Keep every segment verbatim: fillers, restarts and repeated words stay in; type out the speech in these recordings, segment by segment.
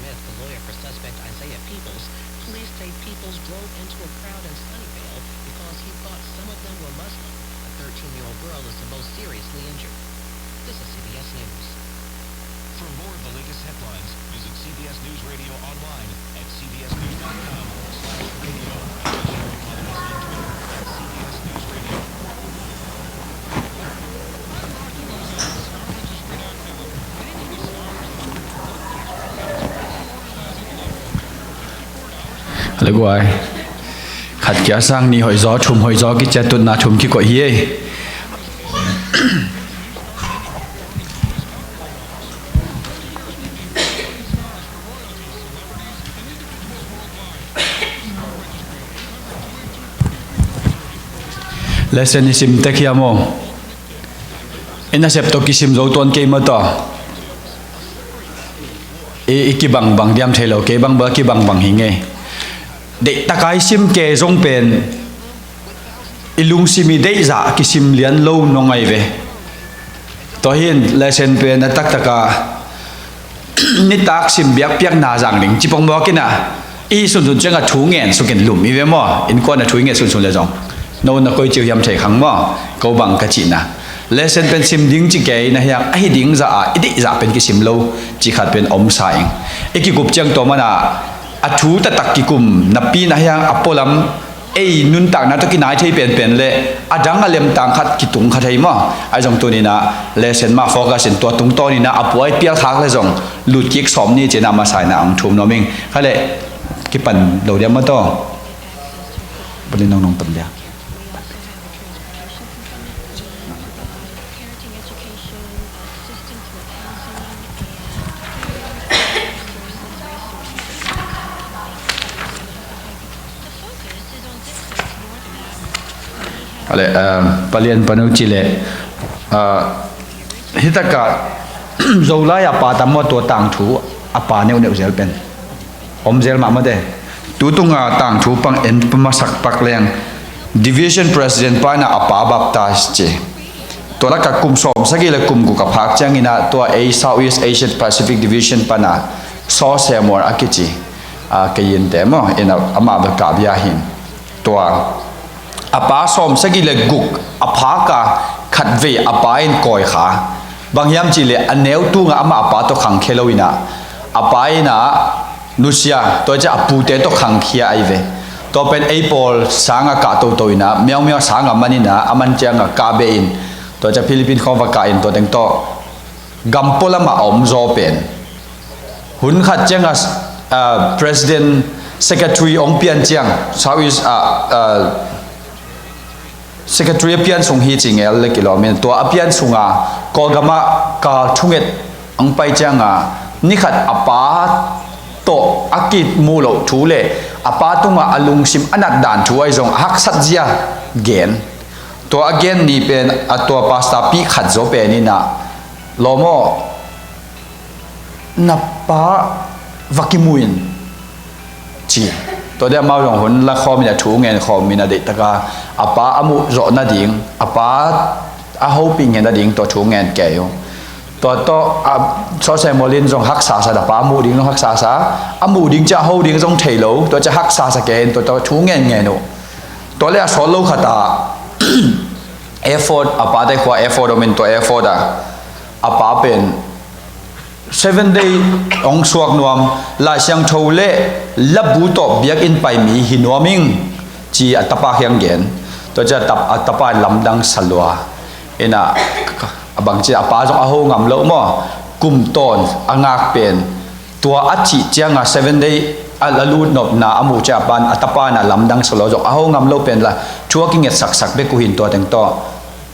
The lawyer for suspect Isaiah Peoples. Police say Peoples drove into a crowd in Sunnyvale because he thought some of them were Muslim. A thirteen-year-old girl is the most seriously injured. This is C B S News. For more of the latest headlines, visit C B S News Radio online at C B S News dot com slash radio. Leguai. Khat kia sang nih hoih zaw, thum hoih zaw, kiciat tutna thum kikoih hi ei. Lesson i sim tek hiam aw? I nasep tawh kisim zo tuan kei mah tawh. I, i kibangbang diam thei lo, kei bang bel kibangbang hi ngei. Deih taka i sim kei zong pen i lungsim i deihzah kisim lian lo nong ai ve. Tua hin lesson pen a taktaka nitak sim biakpiakna zang ding ci pongmawk in a, i sunsun ciangah thu ngen sukin lum i ve maw? Innkuan a thu i nget sunsun le zong no na koi ciu hiam thei khang maw? Ko bang ka cihna, lesson pen sim ding ci kei na hiang, ahi ding zah a i deih zah pen kisim lo ci khat pen om sa ing. I kikup ciang tua mana a thu taktak kikum napi na hiang a pualam ei nuntakna tawh kinai thei penpen le a dang a lemtang khat kitung kha thei maw? Ahi zong tuninah lesson mah focus in tua tungtawninah a puai pialkhak le zong lutkik sawm ni cinah masa inah ang thum nuam ing. Kha le kipan lo diam mah tawh. Bali nong nong tam dia. Ale, ah, palian panu ci le, ah, hitaka Zolai a pa tam maw tua tangthu a pa neuhneuh zel pen om zel mahmah te. Tutunga tangthu pang en masak pak leng Division President pa ina a pa baptize ci. Tua laka kum sawm sagih le kum guk a phak ciangina tua ei Southeast Asia Pacific Division pana Saw Samuel a kici, a, kei in te maw, ina amah bel kah bia hin. Tua a pa sawm sagih le guk a phaka khatvei a pa in kawi kha. Bang hiam cihleh a neu tunga amah a pa tawh khangkhia lo ina a pa ina nusia, tua ciah a pute tawh khangkhia ahi ve. Tua pen ei pawl sanga kah toto ina miaumiau sanga man ina a man cianga kah beh in tua ciah Philippine khawng va kah in tua teng tawh gam pualamah a om zaw pen. Hun khat cianga, ah, President Secretary hong pian ciang Southeast, ah, ah, Secretary a pian sung hi ci ngel le kilawmin tua a pian sunga Kawlgama kal thunget ang pai cianga nikhat a pa tawh a kimu loh thu le a pa tunga a lungsim a natdan thu ahi zong a haksat zia gen. Tua a gen ni pen a tua pasta pi khat zaw pen ina lawmaw na pa va kimu in ci. Tua dia mau zong hun la khawmin a thu ngen khawmin a deihtaka a pa a muh zawh nading a pa a hopih ngen nading tua thu ngen kei uh. Tua tawh a sawseng mawlin zong haksasa a pa a muh ding zong haksasa a muh ding ciah ho ding zong thei lo tua ciah haksasa kei in tua tawh thu ngen ngen uh. Tua le a sawt lo khata effort a pa te khua effort omin tua effort a a pa pen Seven Day hong suak nuam, Lai Siangtho le labu tawh biakinn pai mi hi nuam ing ci a tapa kiang gen. Tua ciah a tapa in lamdang sa lua. Ina a bangci a pa zong a ho ngam lo maw? Kum tawn a ngak pen tua a cih cianga Seven Day a la lut nopna a muh ciah a pan a tapa in a lamdang sa lua zong a ho ngam lo pen la thu a kinget saksak bek uh hin tua teng tawh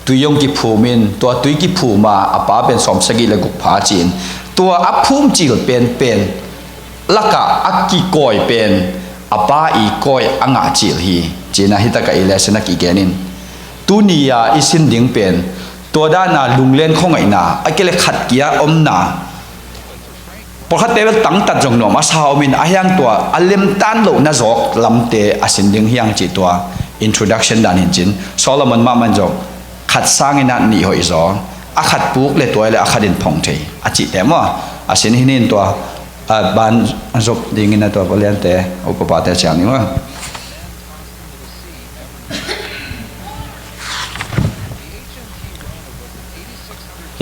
tui hong kiphum in tua tui kiphum a a pa pen sawm sagih le guk pha ci-in tua a phum cil penpen lakah a kikawi pen a pa i kawi a ngah cil hi. Cina hitaka i lesson a kigen in tuni a i sin ding pen tua dana lunglen khawngaihna a kile khat kia omna pawlkhatte bel tangtat zong nuam a sa omin a hiang tua a lemtan lohna zawk lamte a sin ding hiang cih tua introduction dan hin cin Solomon mahmah in zong khat sangin a nih hoih zaw a khat puk le tua le a khat in phong thei a cihte maw a sin hin in tua A ban zop dingin a tua paliante upapate ciang ni maw.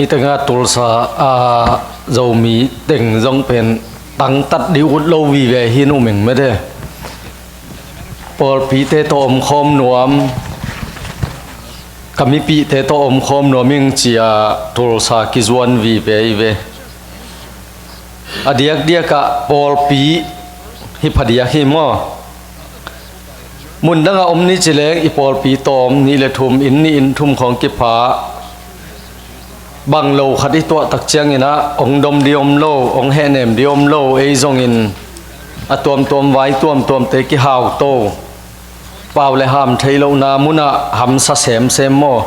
Hi tengah Tulsa a Zomi teng zong pen tangtat dih ut lo vive hi numeng mete. Pawlpite tawh omkhawm nuam, ka mipihte tawh omkhawm nuam ing cia Tulsa kizuan vive hi ve. A diakdiakah pawlpi hi phadiak hi maw? Mundangah om ni cileng i pawlpi tawm nih le thum, inn nih inn thum khawng kipha. Bang lo khat i tuah tak cianginah ong dom di om lo, ong hehnem di om lo, ei zongin a tuamtuam vai tuamtuamte kihauto. Pau le ham thei lohna munah hamsa semsem maw?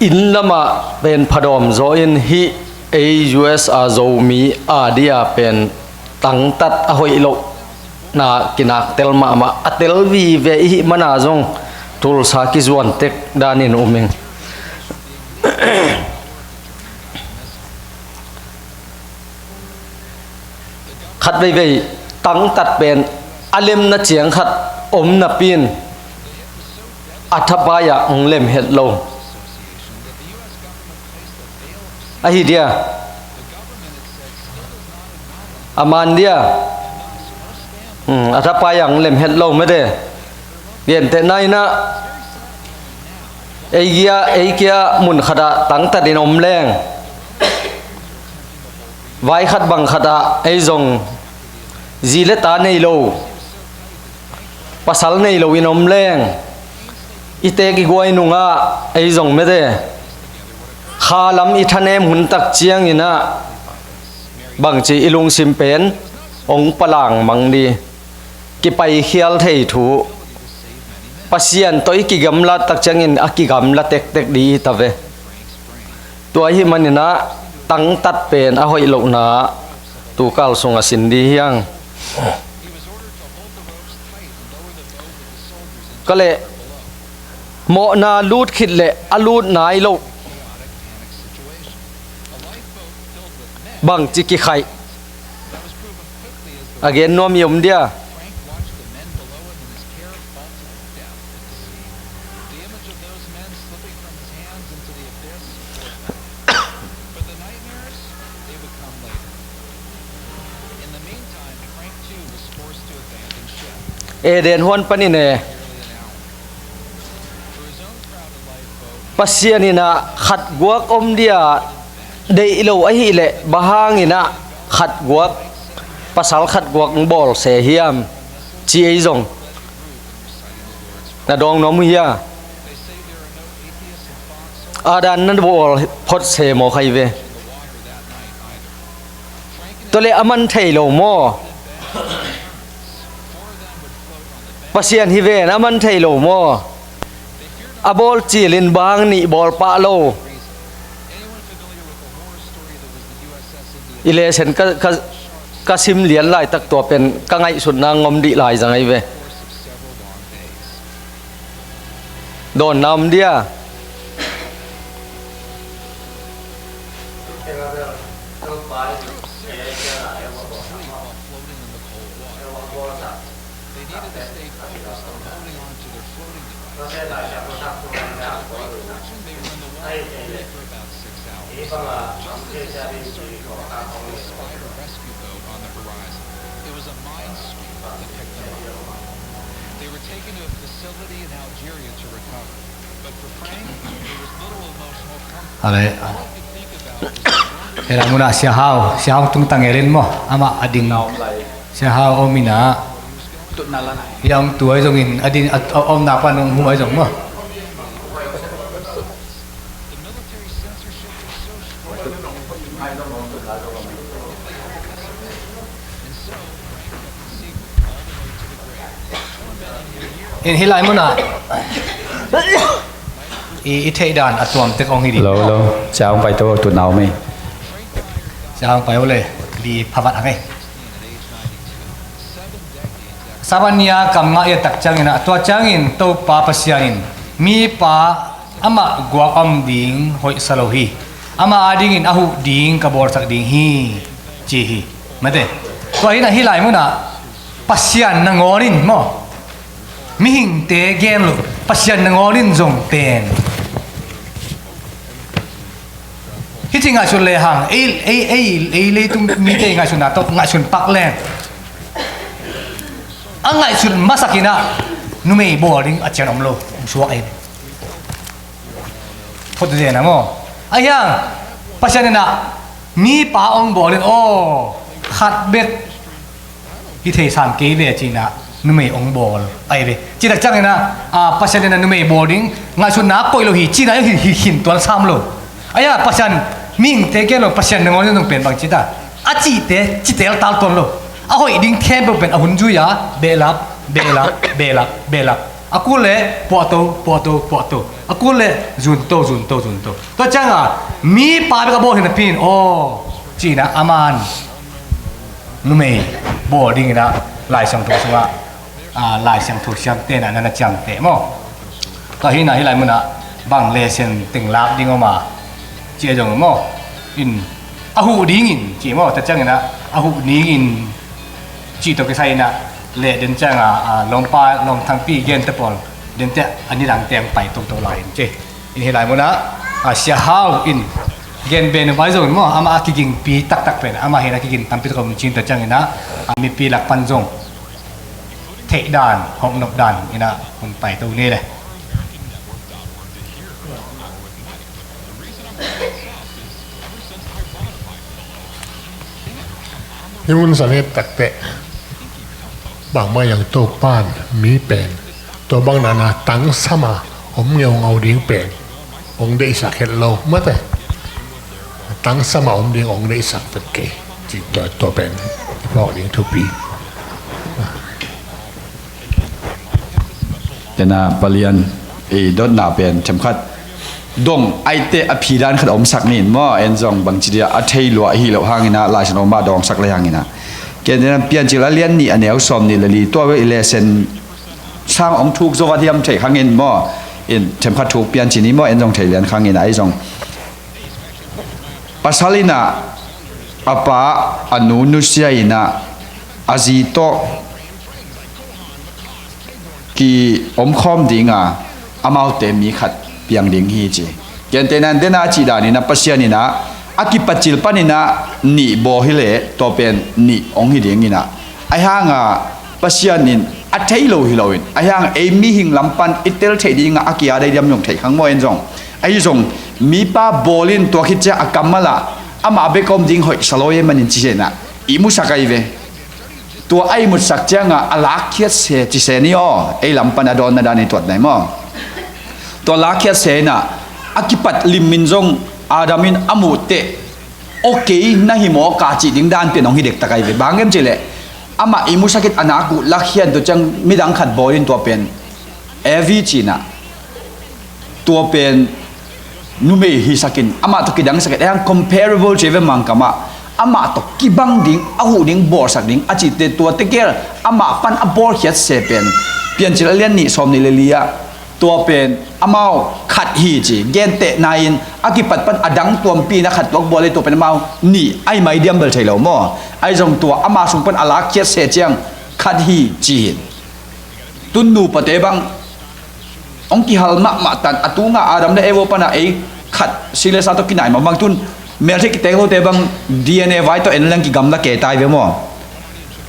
Inn lamah pen phadawm zaw in hih ei U S a Zomi a dia pen tangtat a hoih lohna kinaktel mahmah a tel vive i hih mana zong Tulsa kizuan tek danin um ing. Khat veivei tangtat pen a lemna ciang khat om napi in a thapai-ah hong lem het lo. Ahi dia, a man dia, hmm, a thapai-ah hong lem het lo mete. Gentehna inah ei kia, ei kia mun khatah tangtatin om leng, vai khat bang khatah ei zong zi le ta nei lo, pasal nei loin om leng, i teek i guai nungah ei zong mete khalam i thanem hun tak cianginah bangci i lungsim pen ong palang mang di. Kipaikhial thei thu, Pasian tawh i kigamlat tak ciangin a kigamla tektek di hi ta ve. Tua ahi maninah tangtat pen a hoih lohna tukal sungah sin di hiang. Ka leh mawhna lut khit leh a lut nai loh bangci kikhaih. A gen nuam i om dia. Eden huan panin e, Pasian inah khat guak om dia deih lo ahileh bang hanginah khat guak, pasal khat guak hong bawl se hiam ci ei zong na dawng nuam uh hia? Adam na bawl phot se maw khai ve. Tua leh a man thei lo maw? Pasian hi ven a man thei lo maw? A bawl cilin bang nih bawl pah lo. I lesen ka, ka, ka sim lian laitak tua pen ka ngaihsutna ngom dih lai zang ahi ve. Dawnna om dia. Ale. Hela muna Sia Hau, Sia Hau tungtang elin maw? Ama a ding nau. Sia Hau om ina. Hia om tuai zongin a ding a, a, om na pan hum ai zong maw? In hih lai munah i, i theih dan a tuam tek hong hi ding. Lo, lo. Sia hong pai to, tut nau mei. Sia hong pai uh le, li phavat hang ei. Sabania kam ngah i a tak ciangin ah, tua ciangin Topa Pasian in mipa amah guak om ding hoih sa lo hi. Amah adingin a huh ding ka bawlsak ding hi, ci hi. Mate. Tua hi-in ah hih lai munah Pasian nangawn in maw, mihingte gen lo, Pasian nangawn in zong pen hih ci ngaihsun lehang ei, ei, ei, ei leitung mite ngaihsunna tawh ngaihsun pak leng a ngaihsun masak in ah numei bawl ding a cian om lo, om suak ei. Thot zen a maw? Ahi hang Pasian in ah mipa hong bawl in aw khat bek hi thei sam kei ve ci-in ah numei hong bawl ahi ve. Cih tak ciangin ah, a, Pasian in ah numei bawl ding ngaihsutna koih lo hi ci-in ah hi, hi khin tuan sam lo. Ahi hang Pasian mihingte gen lo, Pasian nangawn in zong pen bang ci ta, a cihte ci teltal tuan lo. A hoih ding khempeuh pen a hun zui a behlap, behlap, behlap, behlap. A kul leh puahto, puahto, puahto. A kul leh zunto, zunto, zunto. Tua ciangin mipa bek a bawl hi napi-in aw ci-in ah aman numei bawl dingin ah Lai Siangtho sungah, a, Lai Siangtho siamte in ah na na ciamteh maw? Tua hi-in ah hih lai munah bang lesson teng lak ding om a ci a zong maw? In a huh dingin ci maw? Tua ciangin ah a huh dingin cih tawh kisai in ah leh den ciangin ah, a, lawmpa lawmthangpi gente pawl dente a nidangte hong pai toto lai in ci. In hih lai munah, a, Sia Hau in gen ben vai zong in maw, amah a kigingpi taktak pen amah hi-in a kigin tampi tak om cin, tua ciangin ah, a, mipi lak pan zong theih dan, hong nop dan in ah hun pai to ni le. Hih mun sa ne taktak bangmah yang Topa'n mi pen tua bang nana tangsam a om ngeungau ding pen hong deihsak het lo mate. Tangsam a om ding hong deihsak vet kei. Cih tua, tua pen i phawk ding thupi. Tena palian i dotna pen themkhat dong aite a phi dan khat a omsak ni in maw, en zong bangci dia a thei lua ahi loh hangin ah Lai Siangtho mah dawngsak le hangin ah. Ken tena Piancil a lian nih a neu sawm nih le li tua i lesson sang hong thuk zo vat hiam thei khangin maw, in themkhat thuk pian ci ni maw, en zong thei lian khangin ah ei zong. Pasal in ah a pa a nu nusia in ah a zi tawh ki omkhawm ding a, amaute mi khat piang ding hi ci. Gentehna in dena a cih dan in ah Pasian in ah a kipatcil pan in ah nih bawl hi leh tua pen nih hong hi ding in ah, ahi hang a Pasian in a thei lo hi lo in, ahi hang a ei mihing lam pan i tel theih ding a a kia dai diam zong thei khang maw, en zong. Ahi zong mipa bawl in tua khit ciang a kammal ah amah bek om ding hoih sa lo e manin ci zen ah ihmusak ahi ve. Tua a ihmutsak ciang a a lakkhiat se ci se ni aw, ei lam pan a dawnna dan i tuat nai maw? Tua lakkhiat se in ah a kipat lim in zong Adam in a muh teh, okay na hi maw ka cih ding dan pen hong hi dektak ahi ve. Bang hang hiam cih leh amah ihmusak in a nak uh lakkhiat, tua ciang midang khat bawl in tua pen Evi ci in ah tua pen numei hisak in amah tawh kidangsak in, ahi hang comparable ci ve Mangkam ah, amah tawh kibang ding, a huh ding, bawlsak ding a cihte tua tegel amah pan a bawlkhiat se pen Piancil a lian nih sawm nih le li ah tua pen amau khat hi ci. Gentehna in a kipat pan a dang tuampi in a khat tuak bawl le tua pen amau nih ahi mai diam bel thei lo maw? Ahi zong tua ama sung pan a lakkhiat se ciang khat hi ci hi. Tun nupate bang hong kihal mahmah tan, a tunga Adam le Eva pana ei khat si le sa tawh kinai mah bang, tun meltheih kiteng lote bang D N A vai tawh en leng kigamla kei tai ve maw?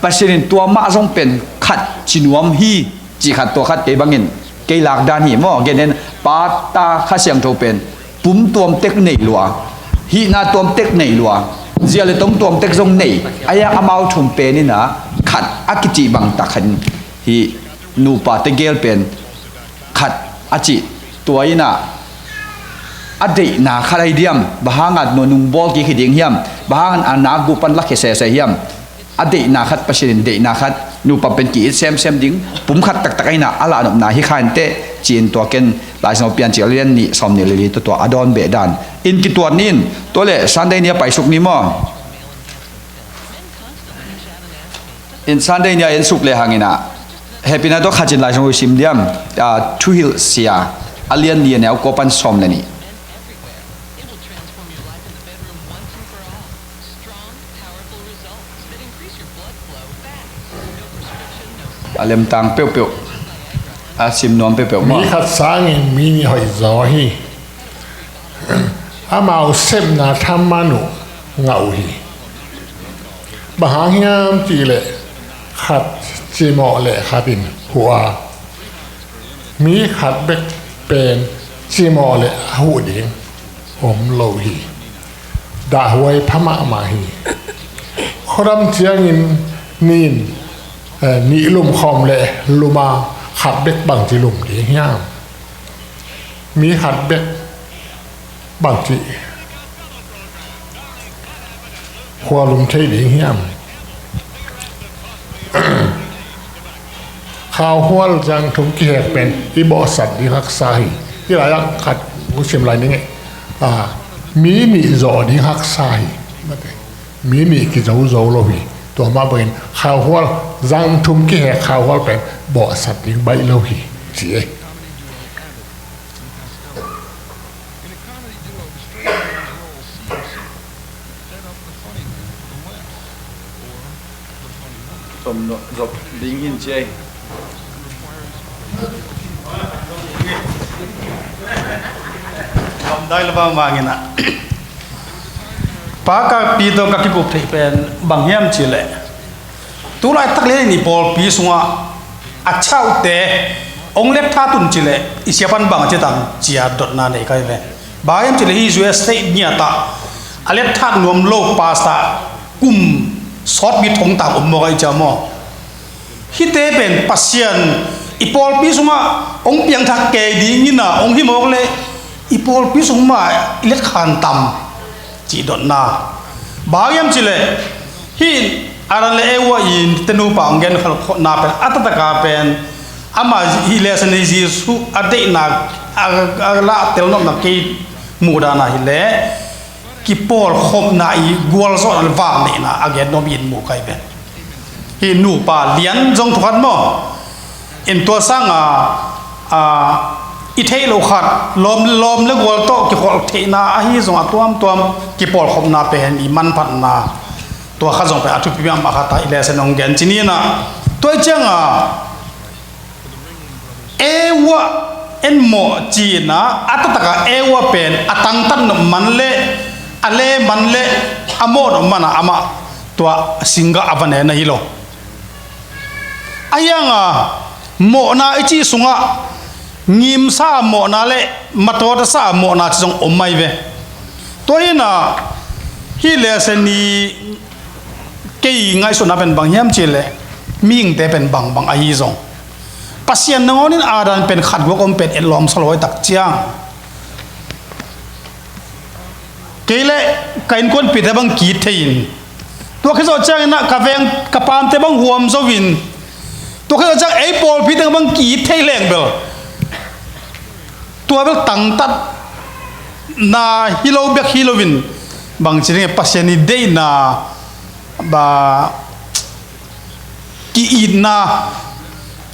Pasian in tua mah zong pen khat ci nuam hi, cih khat tua khat kei bangin kei lak dan hi maw? Gen en, Pa, Ta, Kha Siangtho pen pum tuam tek nei lua, hihna tuam tek nei lua, zia le tong tuam tek zong nei, ahi hang amau thum pen in ah khat a kicih bang tak khat in hih nupate gel pen khat a cih. Tua in ah a deihna khat ahi diam? Bang hang a nungbawl kik hi ding hiam? Bang hang a nak uh pan lakhia sese hiam? A deihna khat, Pasian in deihna khat, nupa pen ki-it semsem ding, pum khat taktak ahi in ah a lahnopna hi kha inteh, ci-in tua ken Lai Siangtho Piancil a lian nih sawm nih le li tua tua a dawn beh dan in kituat ni in, tua le Sunday ni a paisuk ni maw? In Sunday ni a ensuk le hangin ah hehpihna tawh khat in Lai Siangtho i sim diam? Ah, Thuhilh Sia a lian nih a neu kua pan sawm le nih. A lemtang peuhpeuh, a sim nuam peuhpeuh maw? Mi khat sangin mi nih hoih zaw hi. Amau sepna thaman uh ngah uh hi. Bang hang hiam cihleh khat cimawh leh khat in huh a, mi khat bek pen cimawh leh a huh ding om lo hi. Dahhuai pha mahmah hi. Khuadam ciangin nin, eh, nih lum khawm leh lum a, khat bek bangci lum ding hiam? Mi khat bek bangci khua lum thei ding hiam? Khauhual zang thum kihek pen i bawhsat ding haksa hi. Hih lai-ah khat uh sim lai ning e. Ah, mi nih zawh ding haksa hi. Mi nih kizo zo lo hi. Tua mah bangin khauhual zang thum kihek khauhual pen bawhsat ding baih lo hi, ci e. Zop ding hin ci ei. Gamdai le bang bangin ah, Pa Kah Pi tawh ka kikup theih pen bang hiam cihleh, tu laitak le i pawlpi sungah a chauhte hong let tha tun cihleh i siapan bang a ci tang ci-a dotna nei kai ve. Bang hiam cihleh hih U S state ngiat ah a let thak nuam lo pastor kum sawtpi thong tak om mawk a i cia maw? Hihte pen Pasian i pawlpi sungah hong piangthak kei dingin ah hong hi mawk leh i pawlpi sung mah i let khan tam cih dotna. Bang hiam cihleh hih Adam le Eva i tenupa hong gen khalkhawhna pen a taktak a pen ama hih lesson i Jesuh a deihna a, a lah tel nopna kei muhdahna hileh kipawlkhopna i gualzawhna le vangneihna a gen nuam in mu kai pen. Hih nupa lian zong thukhat maw? In tua sanga, a, i theih loh khat lawm, lawm le gual tawh kikholh theihna ahi zong a tuamtuam kipawlkhopna pen i manphatna tua khat zong pen a thupi mahmah khat a i lesson hong gen ci ni in ah. Tua i cianga Eva en mawh ci-in ah a taktak a Eva pen a tangtat nop man le a le man le a mawh nop man a amah tua singgah a va ne na hi lo. A hianga mawhna i cih sungah ngimsa a mawhna le matawtasa a mawhna ci zong om mai ve. Tua hi in ah hih lesson i kei ngaihsutna pen bang hiam cihleh mihingte pen bangbang ahi zong Pasian nangawn in Adam pen khat guak om pen etlawm sa lo a i tak ciang kei le ka innkuanpihte bang ki-it thei in, tua khit zawh ciangin ah ka veng ka paamte bang huam zo in, tua khit zawh ciang ei pawlpi teng bang ki-it thei leng bel tua bel tangtatna hi lo bek hi loin bangci ding e, Pasian i deihna ba ki-itna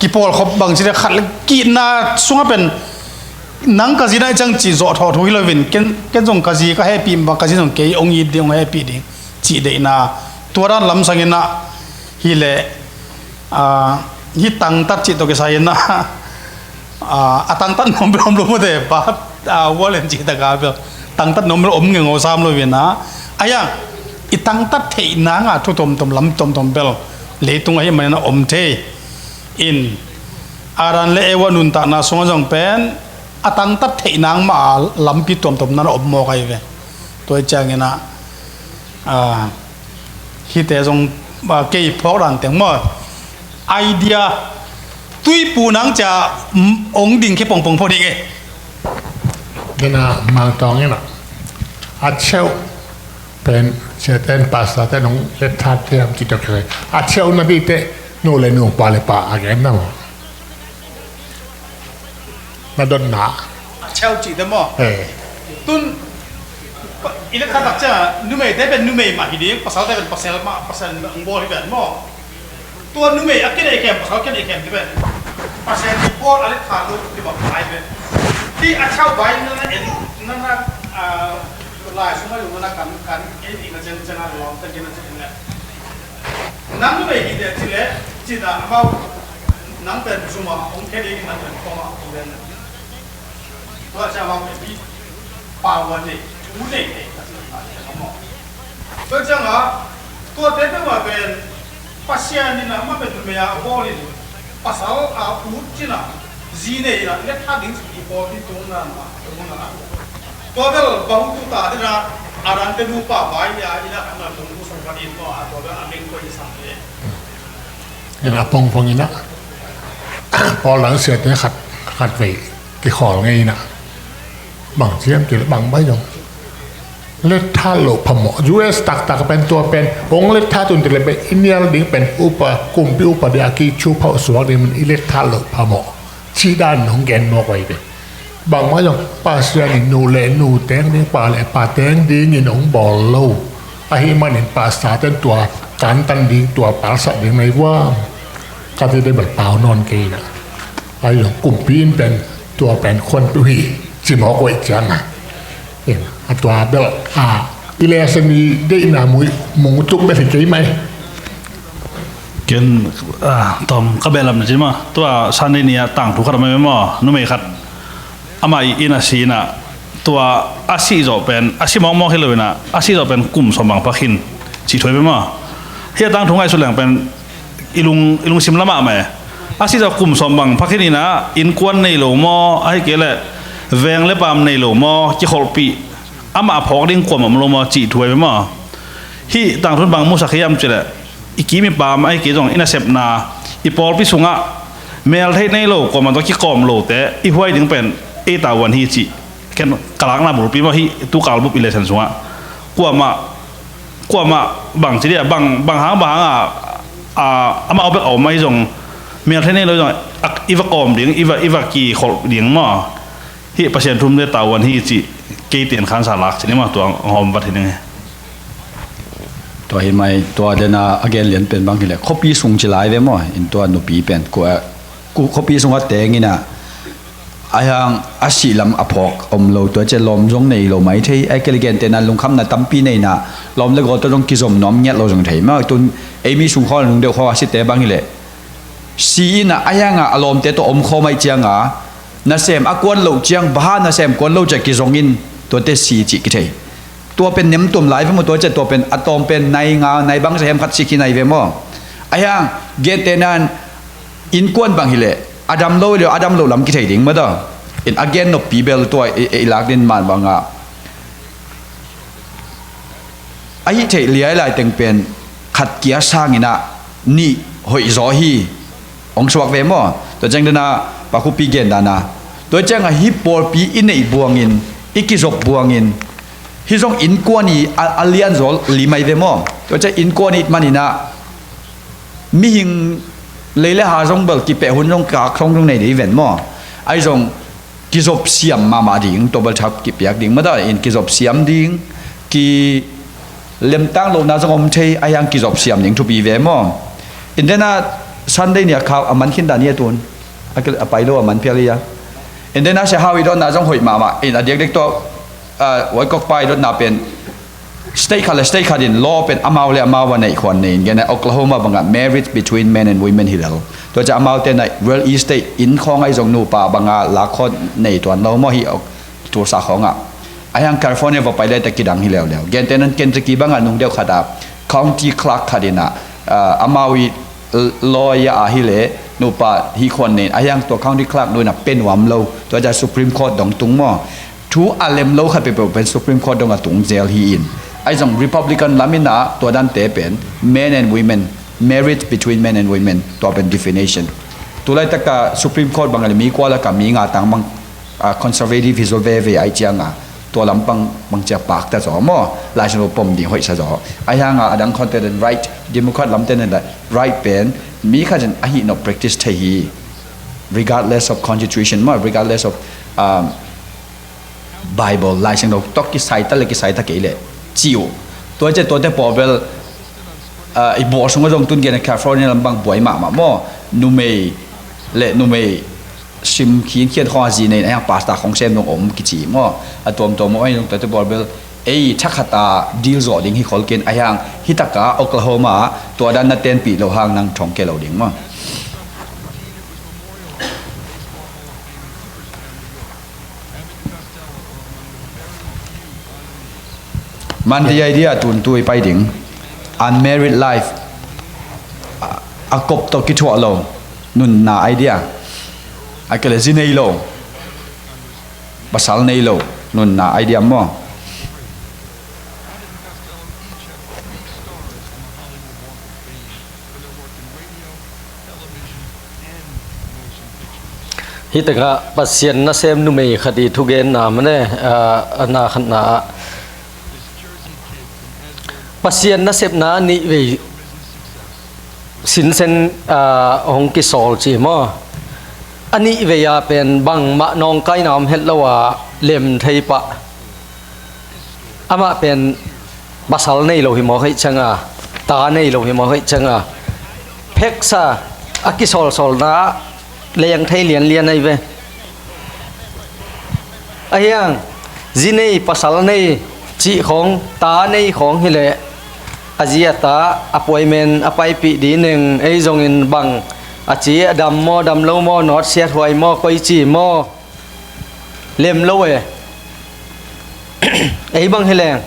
kipawlkhop bangci ding e, khat le ki-itna sungah pen nang ka zi na i ciang cih zawh thawh thu hi loin ken, ken zong ka zi ka hehpih mah, ka zi zong kei hong it ding hong hehpih ding cih deihna, tua dan lamsangin ah hileh, ah, hih tangtat cih tawh kisai in ah a, a tangtat nuam bel om lo mawte, pa, a, vual en cih taka bel tangtat nuam bel om ngeng aw sam lo in ah. A hiang i tangtat theih nanga thu tomtom lam tomtom bel leitung ahih manin a om thei in, Adam le Eva nuntakna sungah zong pen a tangtat theih nang mah a lampi tomtom nan a om mawk ahi ve. Tua i ciangin ah, a, hihte zong, a, kei phawk dan teng maw? Idea tuipu nang cia, mm, ong ding khe pongpong pho ding e. Dena mangtawng ina a cheu pen cia ten pastor ten ong let that tiam ci tok khe. A cheu na dite nu le nu pa le pa a gen na maw? Na dotna. A cheu cih te maw? Eh. Tun, pa, i let khat tak ciang, numei te pen numei mah hi ding, pasal te pen pasal mah, pasal mah bawl hi pen maw? Tua numei a kinei kem, pasal kinei kem te pen pasal i bawl a let khat lo ti mah pai pen. Ti a cheu bai na na en, na na, ah, lai sung a lu na kan, kan, en i na ciang ciang a lawm, tan ki na ciang le. Nang numei hi teh ci leh, ci ta amau, nang pen zum a hong khia ding, nang pen kong a hong len. Tua ciang amau pen hi power nei, thu nei, nei, tua ciang a, tua te te ma pen, Pasian in a ma pen numei a bawl in, pasal a ut cin a, zi nei in a, let tha ding ci i bawl in tung na ma, tung na. Tua bel, bang tu ta te na, a ran te nu pa bai ya, in a, a na tung nu sang pa in no, a tua bel, a meng ko i sang te. Ina pongpong ina. Paul dang sia te khat, khat vei kikhawl ngei ina. Bang ciam til bang bai zong. Let tha lo phamawh. U S taktak pen tua pen. Hong let tha tun til pen i nial ding pen upa, kumpi upa dia ki chu phau suak ding min i let tha lo phamawh. Cih dan hong gen mawk vai ve. Bangmah zong Pasian in nu le nu teng ding, pa le pa teng dingin hong bawl lo. Ahih manin pastor ten tua kantan ding, tua palsat ding nai vuam. Ka ti dei bel pau nawn kei na. Ahi zong kumpi in pen tua pen khuantu hi ci mawk vai ciang a. A tua bel a i lesson i deihna mui mung tuk bel hi kei mai. Ken, ah, tawm ka beh lam na ci ma. Tua Sunday ni a tangthu khat a mai maw, numei khat. Amah i inn a si ina, tua a sih zawh pen, a si mawkmawk hi lo ina, a sih zawh pen kum sawm bang pha khin. Cih thu a mai maw. Hih a tangthu ngaihsut leng pen i lung, i lungsim lamah mai. A sih zawh kum sawm bang pha khin ina, innkuan nei lo maw, ahih kei leh veng le paam nei lo maw, kikholhpih. Amah a phawk ding kuamah om lo maw, cih thu a mai maw. Hih tangthu in bang musak hiam cih leh, i kim i paam ahih kei zong i nasepna, i pawlpi sungah meltheih nei lo, kuamah tawh kikawm lote i huai ding pen ei tavuan hi cih ken ka lakna bulpi maw, hih tu kal bup i lesson sungah. Kuamah, kuamah bang ci dia, bang, bang hang, bang hang a, a, amau bek a om ahi zong, meltheih nei lo zong, a, i va kawm ding, i va, i va kikholh ding maw. Hih Pasian thumte tavuan hi cih kei ten khansa lak ci ni maw, tua hong hawm vat hi ning e. Tua hi mai, tua dena a gen lian pen bang hileh, khuapi sung ci lai ve maw, in tua nupi pen, kua, ku, khuapi sungah teng ina, a hiang a sih lam a phawk om lo, tua cia lawm zong nei lo mai thei, ai kei le gen tena lungkhamna tampi nei na, lawm le gawt tawh zong kizom nuam ngiat lo zong thei maw, tun ei mi sung khaw, nung deuh khaw a site bang hileh, si ina a hianga a lawmte tawh om khawm aih cianga, nasem a kuan loh ciang, baha nasem kuan lo cia kizongin, tuate si cih kithei. Tua pen nemtuam lai ve maw, tua cia tua pen a tawm pen nai nga, nai bang sa hem khat si khi nai ve maw. A hiang, gentehnan, innkuan bang hileh, a dam lo, a dam lo lam kithei ding maw tua. In a gen noppi bel tua i, i, i lak din man banga. Ahih theih liailai teng pen khat kia sangin ah nih hoih zaw hi. Hong suak ve maw? Tua ciang dena pakhupi gen dana. Tua cianga hih pawlpi i neih buangin, i kizop buangin, hih zong innkuan i a, a lian zaw limai ve maw? Tua ciang innkuan i it manin ah mihing lei le ha zong bel kipeh hun zong kak thong zong nei dei ven maw? Ahi zong kizop siam mahmah ding, tua bel thak kipiak ding, mada in kizop siam ding, ki lemtang lohna zong om thei, a hiang kizop siam ding thupi ve maw. In dena Sunday ni a khau a man khin dan hi a tun, a kil-, a pai lo a man phial hi a. In dena sia hau i dotna zong hoih mahmah, in a diakdiak tua, ah, Waikok pa i dotna pen, state khat le state khat in law pen amau le amau a neih khuan nei in, gen a Oklahoma bangah marriage between men and women hi lel. Tua ciang amau te na real estate inn khawng ahi zong nupa banga lak khaw nei tuan lo maw hi Tulsa khawngah. A hiang California va pai le ta kidang hi leuleu. Gentehnan Kentucky bangah nung deuh khat a county clerk khat in ah, ah, amau i lawyer a hi le nupa hi khuan nei in. A hiang tua county clerk nu in a pe nuam lo. Tua ciang Supreme Court dong tung maw. Thu a lem lo khat peuhpeuh pen Supreme Court dong a tung zel hi in. Ahi zong Republican lam in ah tua dante pen men and women, marriage between men and women, tua pen definition. Tulaitak a Supreme Court bang a le mi kua lak a mi nga tang bang, ah, conservative hi zaw veve ahi cianga tua lam pang bang cia pakta zaw maw, Lai Siangtho pom ding hoihsa zaw. Ahi hanga a dang khawnte den right, Democrat lamte den right pen mi khat in ahih nop practice thei hi, regardless of constitution maw, regardless of, um, Bible, Lai Siangtho tawh kisai ta le kisai ta kei leh ci uh. Tua ciang tuate pawl bel, ah, i bawl sungah zong tun gen a California lam bang buai mahmah maw. Numei le numei sim khinkhian khawng a zi nei in a hiang pastor khawng sem zong om kici maw. A tuamtuam maw, ahi zong tuate pawl bel ei thakhata deal zawh ding hi khol kei in, ahi hang hih taka Oklahoma ah tua dan na tenpih loh hang nang thong kia lo ding maw? Monday idea tun tu i pai ding. Unmarried life. A, a kop tawh kithuah lo nunna idea. A kei le zi nei lo, pasal nei lo nunna idea maw? Hih takah Pasian nasem numei khat i thugenna mane, a, a na khatna ah Pasian nasepna nih vei sinsen, a, hong kisawl ci maw? A nih vei a pen bangmah nawngkaina om het lo a lem thei pah. Amah pen pasal nei lo hi mawk ahih cianga, ta nei lo hi mawk ahih cianga, pheksa a kisawlsawlna ah leng thei lianlian ahi ve. Ahi hang zi nei, pasal nei cih khawng, ta nei khawng hileh a zi a ta appointment a paipih ding neng, ei zongin bang a ci, a dam maw, dam lo maw, nawtsiat huai maw, koici maw, lem lo e. Ei bang hileng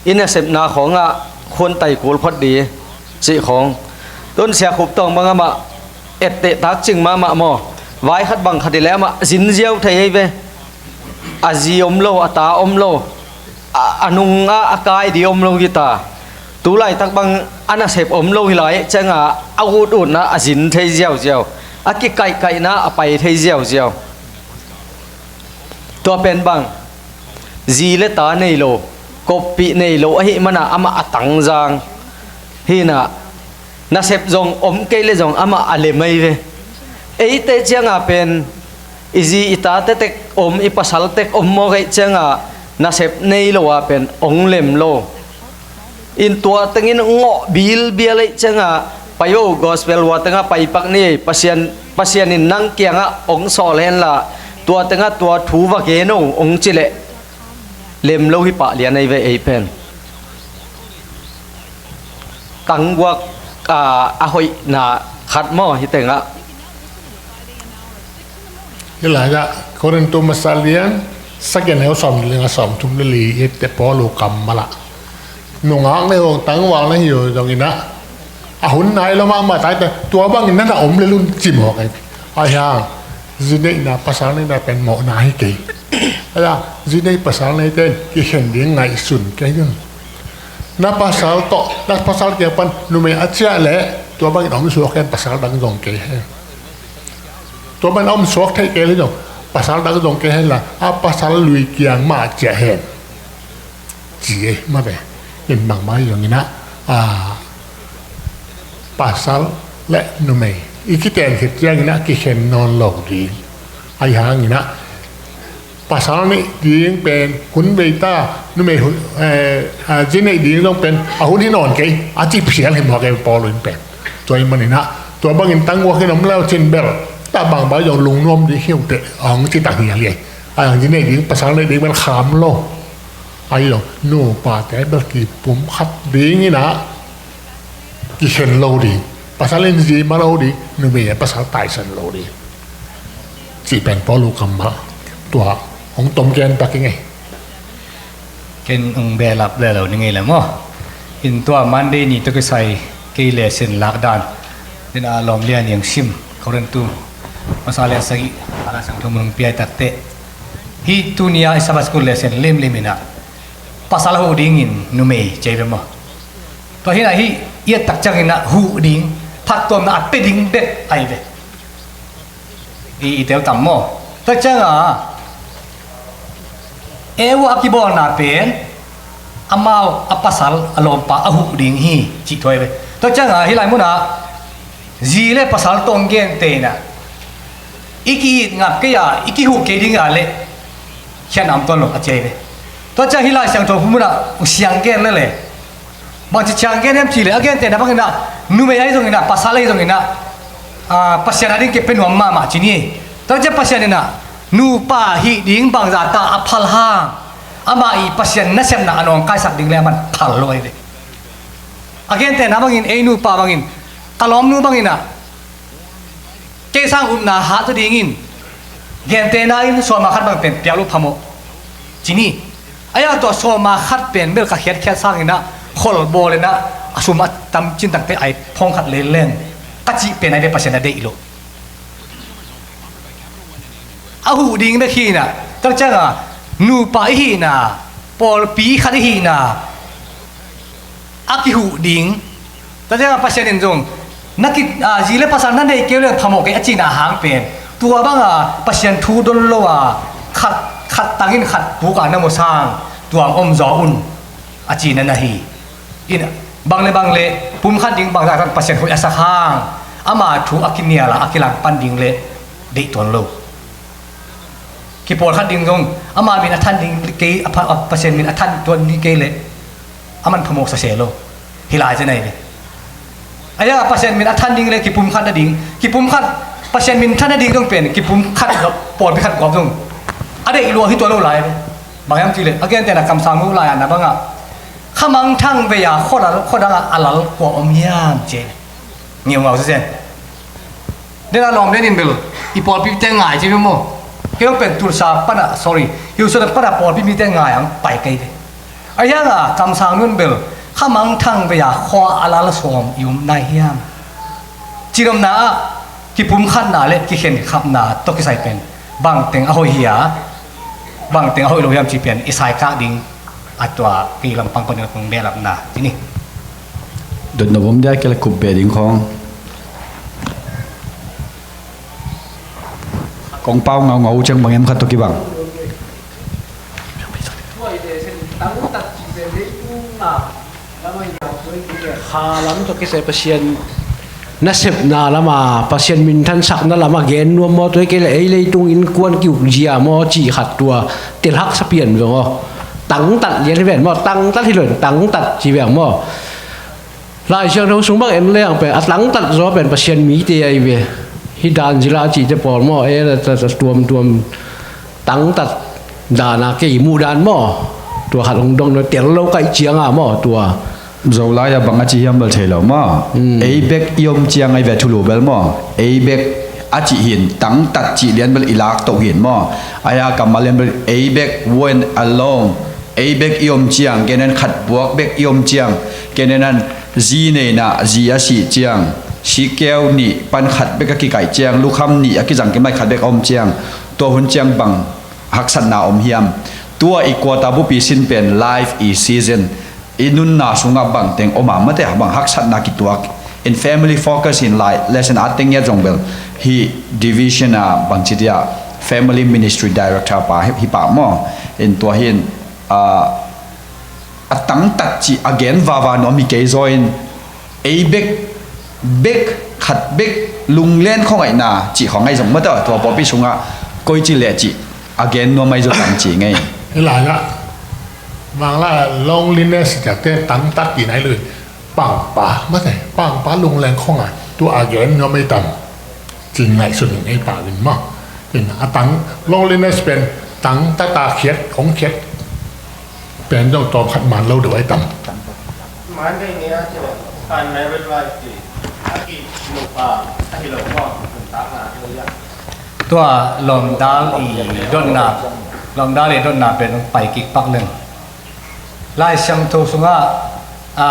i nasepna khawngah khuantai kul phot ding cih khawng. Tun Sia Khup Tawng bang amah etteh takcing mahmah maw? Vai khat bang khat hileh amah zin ziau thei ahi ve. A zi om lo, a ta om lo, a, a nungah a kai ding om lo hi ta. Tu laitak bang a nasep om lo hi lai cianga a ututna a zin thei ziauziau, a kikaihkaihna a pai thei ziauziau. Tua pen bang zi le ta nei lo, koppih nei lo ahih mana amah a tangzang. Hinah nasep zong om kei le zong amah a lem ahi ve. Eite cianga pen i zi i tate tek om, i pasal tek om mawk ahih cianga nasep nei lo a pen ong lem lo. In tua tengin ngawh bilbial ahih cianga pai o, gospel hua tengah pai pak ni, Pasian, Pasian in nang kiangah ong sawl henla tua tengah tua thu va gen o ong ci leh lem lo hi pah lian ahi ve ei pen. Tangguak, a, a hoihna khat maw hih tengah. Hih lai-ah Korintu masa lian sagih a neu sawm le nga, sawm thum le li i et teh Paul uh kammal ah, nungak na hi uh, tangval na hi uh zongin ah, a hun nai lo mahmah ta hi teh, tua bangin na na om lel un ci mawk ahi. Ahi hang zi neihna, pasal neihna pen mawhna hi kei. Ahi hang zi nei pasal neite in kikhen ding ngaihsun kei un. Na pasal tawh, na pasal kiang pan numei a ciah leh tua bangin a om suak hen, pasal dang zong kei hen. Tua bangin a om suak theih kei le zong pasal dang zong kei hen la, a pasal lui kiang mah ciah hen. Ci ei mah ve. In bangmah hi zongin ah, a, pasal le numei i kiten khit ciangin ah kikhen nawn lo ding. Ahi hangin ah pasal neih ding pen hun bei ta, numei hun, eh, a, zi neih ding zong pen a hun hi nawn kei a cih phial hi mawk ei Paul in pen. Tua ahih manin ah tua bangin tangguak in om le uh cin bel, tua bangmah zong lungnuam ding hi uh teh, a hong ci ta hi a liai. A hong zi neih ding, pasal neih ding bel kham lo. Ahi zong nupate bel kipumkhat dingin ah kikhen lo ding, pasal in zi ma lo ding, numei in pasal taisan lo ding. Cih pen Paul uh kammal, tua hong tom gen pak ing ei. Ken hong behlap le lo ning ei le maw. In tua Monday ni tawh kisai kei lesson lak dan, den a lawm lian i hong sim, Korintu masa lian sagih, a la sang thum hong piai takteh, hih tuni-a i Sabbath school lesson limlim in ah pasal huh dingin numei ci ei ve maw. Tua hi-in ah hih i et tak ciangin ah huh ding, phattuamna a pia ding bek ahi ve. I, i tel tam maw. Tua ciangin ah Eva a kibawlna pen amau a pasal a lawmpa a huh ding hi cih thu ahi ve. Tua ciangin ah hih lai munah zi le pasal tawh hong gente in ah i ki-it ngap kei a, i kihuh kei ding a leh khiatna om tuan lo a ci ahi ve. Tua ciang hih Lai Siangtho phung munah hong siang gen lel e. Bangci siang gen hiam cih leh a gentehna bangin ah numei ahi zongin ah, pasal ahi zongin ah, a, Pasian ading kipia nuam mahmah ci ni. Tua ciang Pasian in ah nupa hih ding bangzah ta a phal hang Amah i Pasian nasepna a nawngkaisak ding le aman phal lo ahi ve. A gentehna bangin ei nupa bangin, ka lawmnu bangin ah, kei sang upna hah ta dingin, gentehna in sawma khat bang pen piak lo phamawh ci ni. Ahi a tua sawma khat pen bel ka khiatkhiat sangin ah, khol bawl in ah, a sum a tam cintangte ai phawng khat leleng ka cih pen ahi ve, Pasian a deih lo. A huh ding bek hi na, tak cianga nupa i hihna, pawlpi khat i hihna, a kihuh ding. Tak cianga Pasian in zong na ki, a, zi le pasal na neih kei uh le phamawh kei a cihna hang pen, tua banga Pasian thu don lo a, khat, khat tangin khat puka na mawsang tuang om zaw un, a cihna na hi. In, bang le bang le pumkhat ding bangzah tan Pasian hoih a sak hang, ama thu a kinial a, a kilangpan ding le deih tuan lo. Kipawlkhat ding zong ama min a than ding kei, a pha-, a Pasian min a than tuan ding kei le aman phamawh sa se lo. Hi lai cia nai le. Ahi a Pasian min a than ding le kipumkhat nading, kipumkhat Pasian min than nading zong pen kipumkhat pawlpi khat gawp zong a deih lua hi tuan lo lai le. Bang hiam cih le, a gentehna kamsang nu lai-a na bangah, khamangthang vei-a khuadang, khuadangah a lal kua om hiam ci. Ngeungau sisen. Dena lawm den in bel i pawlpite ngai ci maw. Kei pen Tulsa pana, sorry, Houston pana pawlpi mite ngai ang pai kei ve. A hianga kamsang nun bel khamangthang vei-a khua a lal sawm i om nai hiam? Cinomna ah kipumkhatna le kikhenkhapna tawh kisai pen bangteng a hoih hi a, bangteng a hoih lo hiam cih pen i saikak ding a tua kei lampang panin kong behlapna ci ni. Dotnop om dia kei le kup beh ding khong. Kong pau ngaungau ciang bang em khat tawh kibang. Kha lam tawh kisai Pasian nasepna lama, Pasian minthansakna lama gen nuam maw, tua hi kei le ei leitung innkuan ki-uk zia maw cih khat tua telhak sa pian ve maw. Tangtat lian hi ven maw, tangtat hi lo in tangtat ci ve maw. Lai Siangtho sung bang en leng pen a tangtat zaw pen Pasian mite ahi ve. Hih dan zila cihte pawl maw, e, ta, ta, tuamtuam tangtat dana kei muh dan maw. Tua khat hong dong na tel lo kaih cianga maw tua. Zolai a bang a ci hiam bel thei lo maw. Hmm. Ei bek i om ciang ahi ve thulu bel maw. Ei bek a cih hin tangtat cih lian bel i lak toh hin maw. Ahi a kammal lian bel ei bek when alone. Ei bek i om ciang, kenenan khat buak bek i om ciang, kenenan zi neina, zi a sih ciang, sikeu nih pan khat bek a kikaih ciang, lukham nih a kizang kimai khat bek a om ciang, tua hun ciang bang haksatna om hiam? Tua i quarter bupi sin pen life i season, i nunna sungah bangteng om a mate bang haksatna kituak. In family focus in lai lesson a teng ngiat zong bel hih division a bangci dia family ministry director pa hi, hi pa maw. In tua hin, a, a tangtat cih a gen vava nuam hi kei zaw in, ei bek, bek, khat bek lunglen khuangaihna cih khuangaih zong mata tua pawlpi sungah koici leh cih a gen nuam ahi zaw tang ci ngei. Hi lai ah, mang lai ah loneliness ciakte tangtat cih nai lui. Pangpa mate, pangpa lungleng khuangaih tua a gen nuam ei tam. Cin ngaihsun in ei pau in maw. In a tang loneliness pen tangtat a khiat, hong khiat pen zong tawm khat man lo deuh ai tam. Man dei ni a ci le, unmarried life ci, a ki nupa a hi lo maw, nuntakna hi lo ia. Tua lawmdal i dotna, lawmdal i dotna pen pai kik pak leng. Lai Siangtho sungah, a,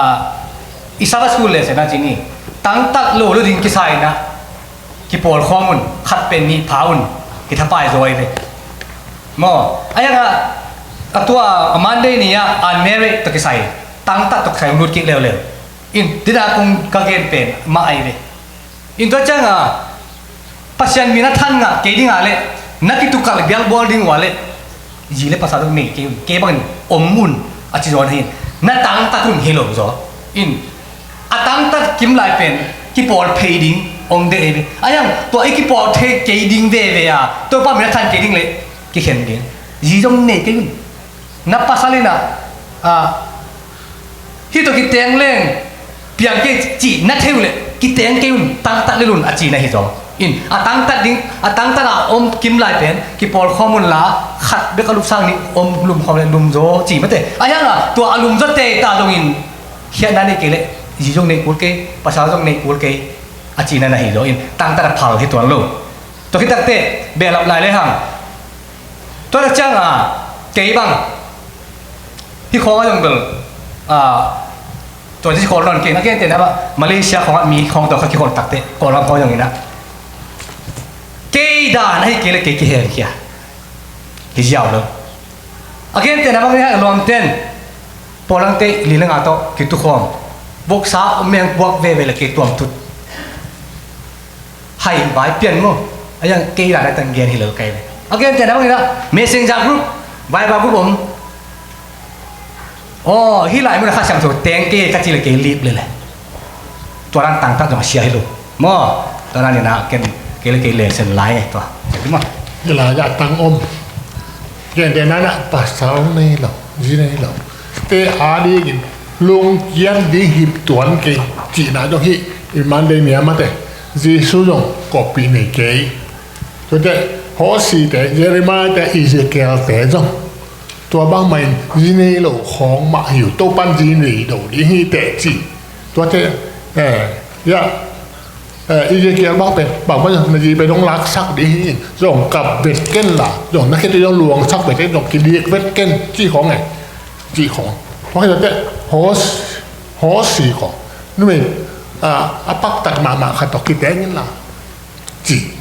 i Sabbath school lesson ah ci ni, tangtat lo lo ding kisai na, kipawlkhawm un, khat pen nih pha un, kithapai zaw hi ve. Maw, a yang a, a tua, a Monday ni ah, unmarried tawh kisai, tangtat tawh kisai, hong lut kik leuleu. In, tina kong ka gen pen, mah ahi ve. In tua cianga, Pasian min a than ngah kei dinga le, na kitukalh bialbawl ding ua le, zi le pasal dong nei kei un, kei bangin om un, a ci zaw na hin, na tangtat un hi lo zaw. In, a tangtat kim lai pen, kipawl phei ding, ong de e ve. A yang, tua i kipawl thei kei ding veve a, Topa min a than kei ding le, kikhen ding. Zi zong nei kei un. Na pasal in ah, ah, hih tawh kiteng leng piang kei cih na thei uh leh kiteng kei un, tangtat lel un a cihna hi zaw. In a tangtat ding, a tangtat a om kim lai pen kipawlkhawm unla, khat bek a lupsak nih om lumkhawm le lumzaw ci mate. A hianga tua a lumzaw teita dongin khiatna nei kei le, zi zong nei kul kei, pasal zong nei kul kei a cina na hi zaw in tangtat a phal hi tuan lo. Tua khitakte behlap lai le hang. Tua tak cianga kei bang hih khawng a zong bel, a, tua ci khawl nawn kei na, a gentehna bang Malaysia khawngah mi khawng tawh kha kikholh takte, Kawlgam khawng zong ina kei dan ahi kei le kei kihemkhia hi ziau lo. A gentehna bang ina lawmten pawlangte li le nga tawh kitukhawm, voksa om meng buak veve le kei tuamtut hai vai pian maw? A yang kei dan a tang gen hi lo kai ve. A gentehna bang ina Messenger group, Viber group om. Aw, hih lai mun a Kha Siangtho teng kei ka ci le kei lip lele. Tua dan tangtat zong a sia hi lo maw? Tua dan ina ken kei le kei lesen lai ngai tua. Maw? Hih lai a tang om. Gentehna na pasal nei lo, zi nei lo te a dingin lungkiat ding hip tuan kei cihna zong hih i Monday ni a mate. Jesu zong kawppih nei kei. Tuate Hosea te, Jeremiah te, Ezekiel te zong tua bangmah in zi nei lo khawng mah hi uh, Topan zi nei lo ding hi teh ci. Tuate, eh, ya, eh, Ezekiel bang pen bangmah zong na zi pen zong laksak ding hi in, zong kap vet ken la, zong na khete zong luangsak vet ken, zong kidik vet ken ci khawng e, ci khawng. Tua khete Hos-, Hosea khawng numei, ah, a paktat mahmah khat tawh kiteng in la ci.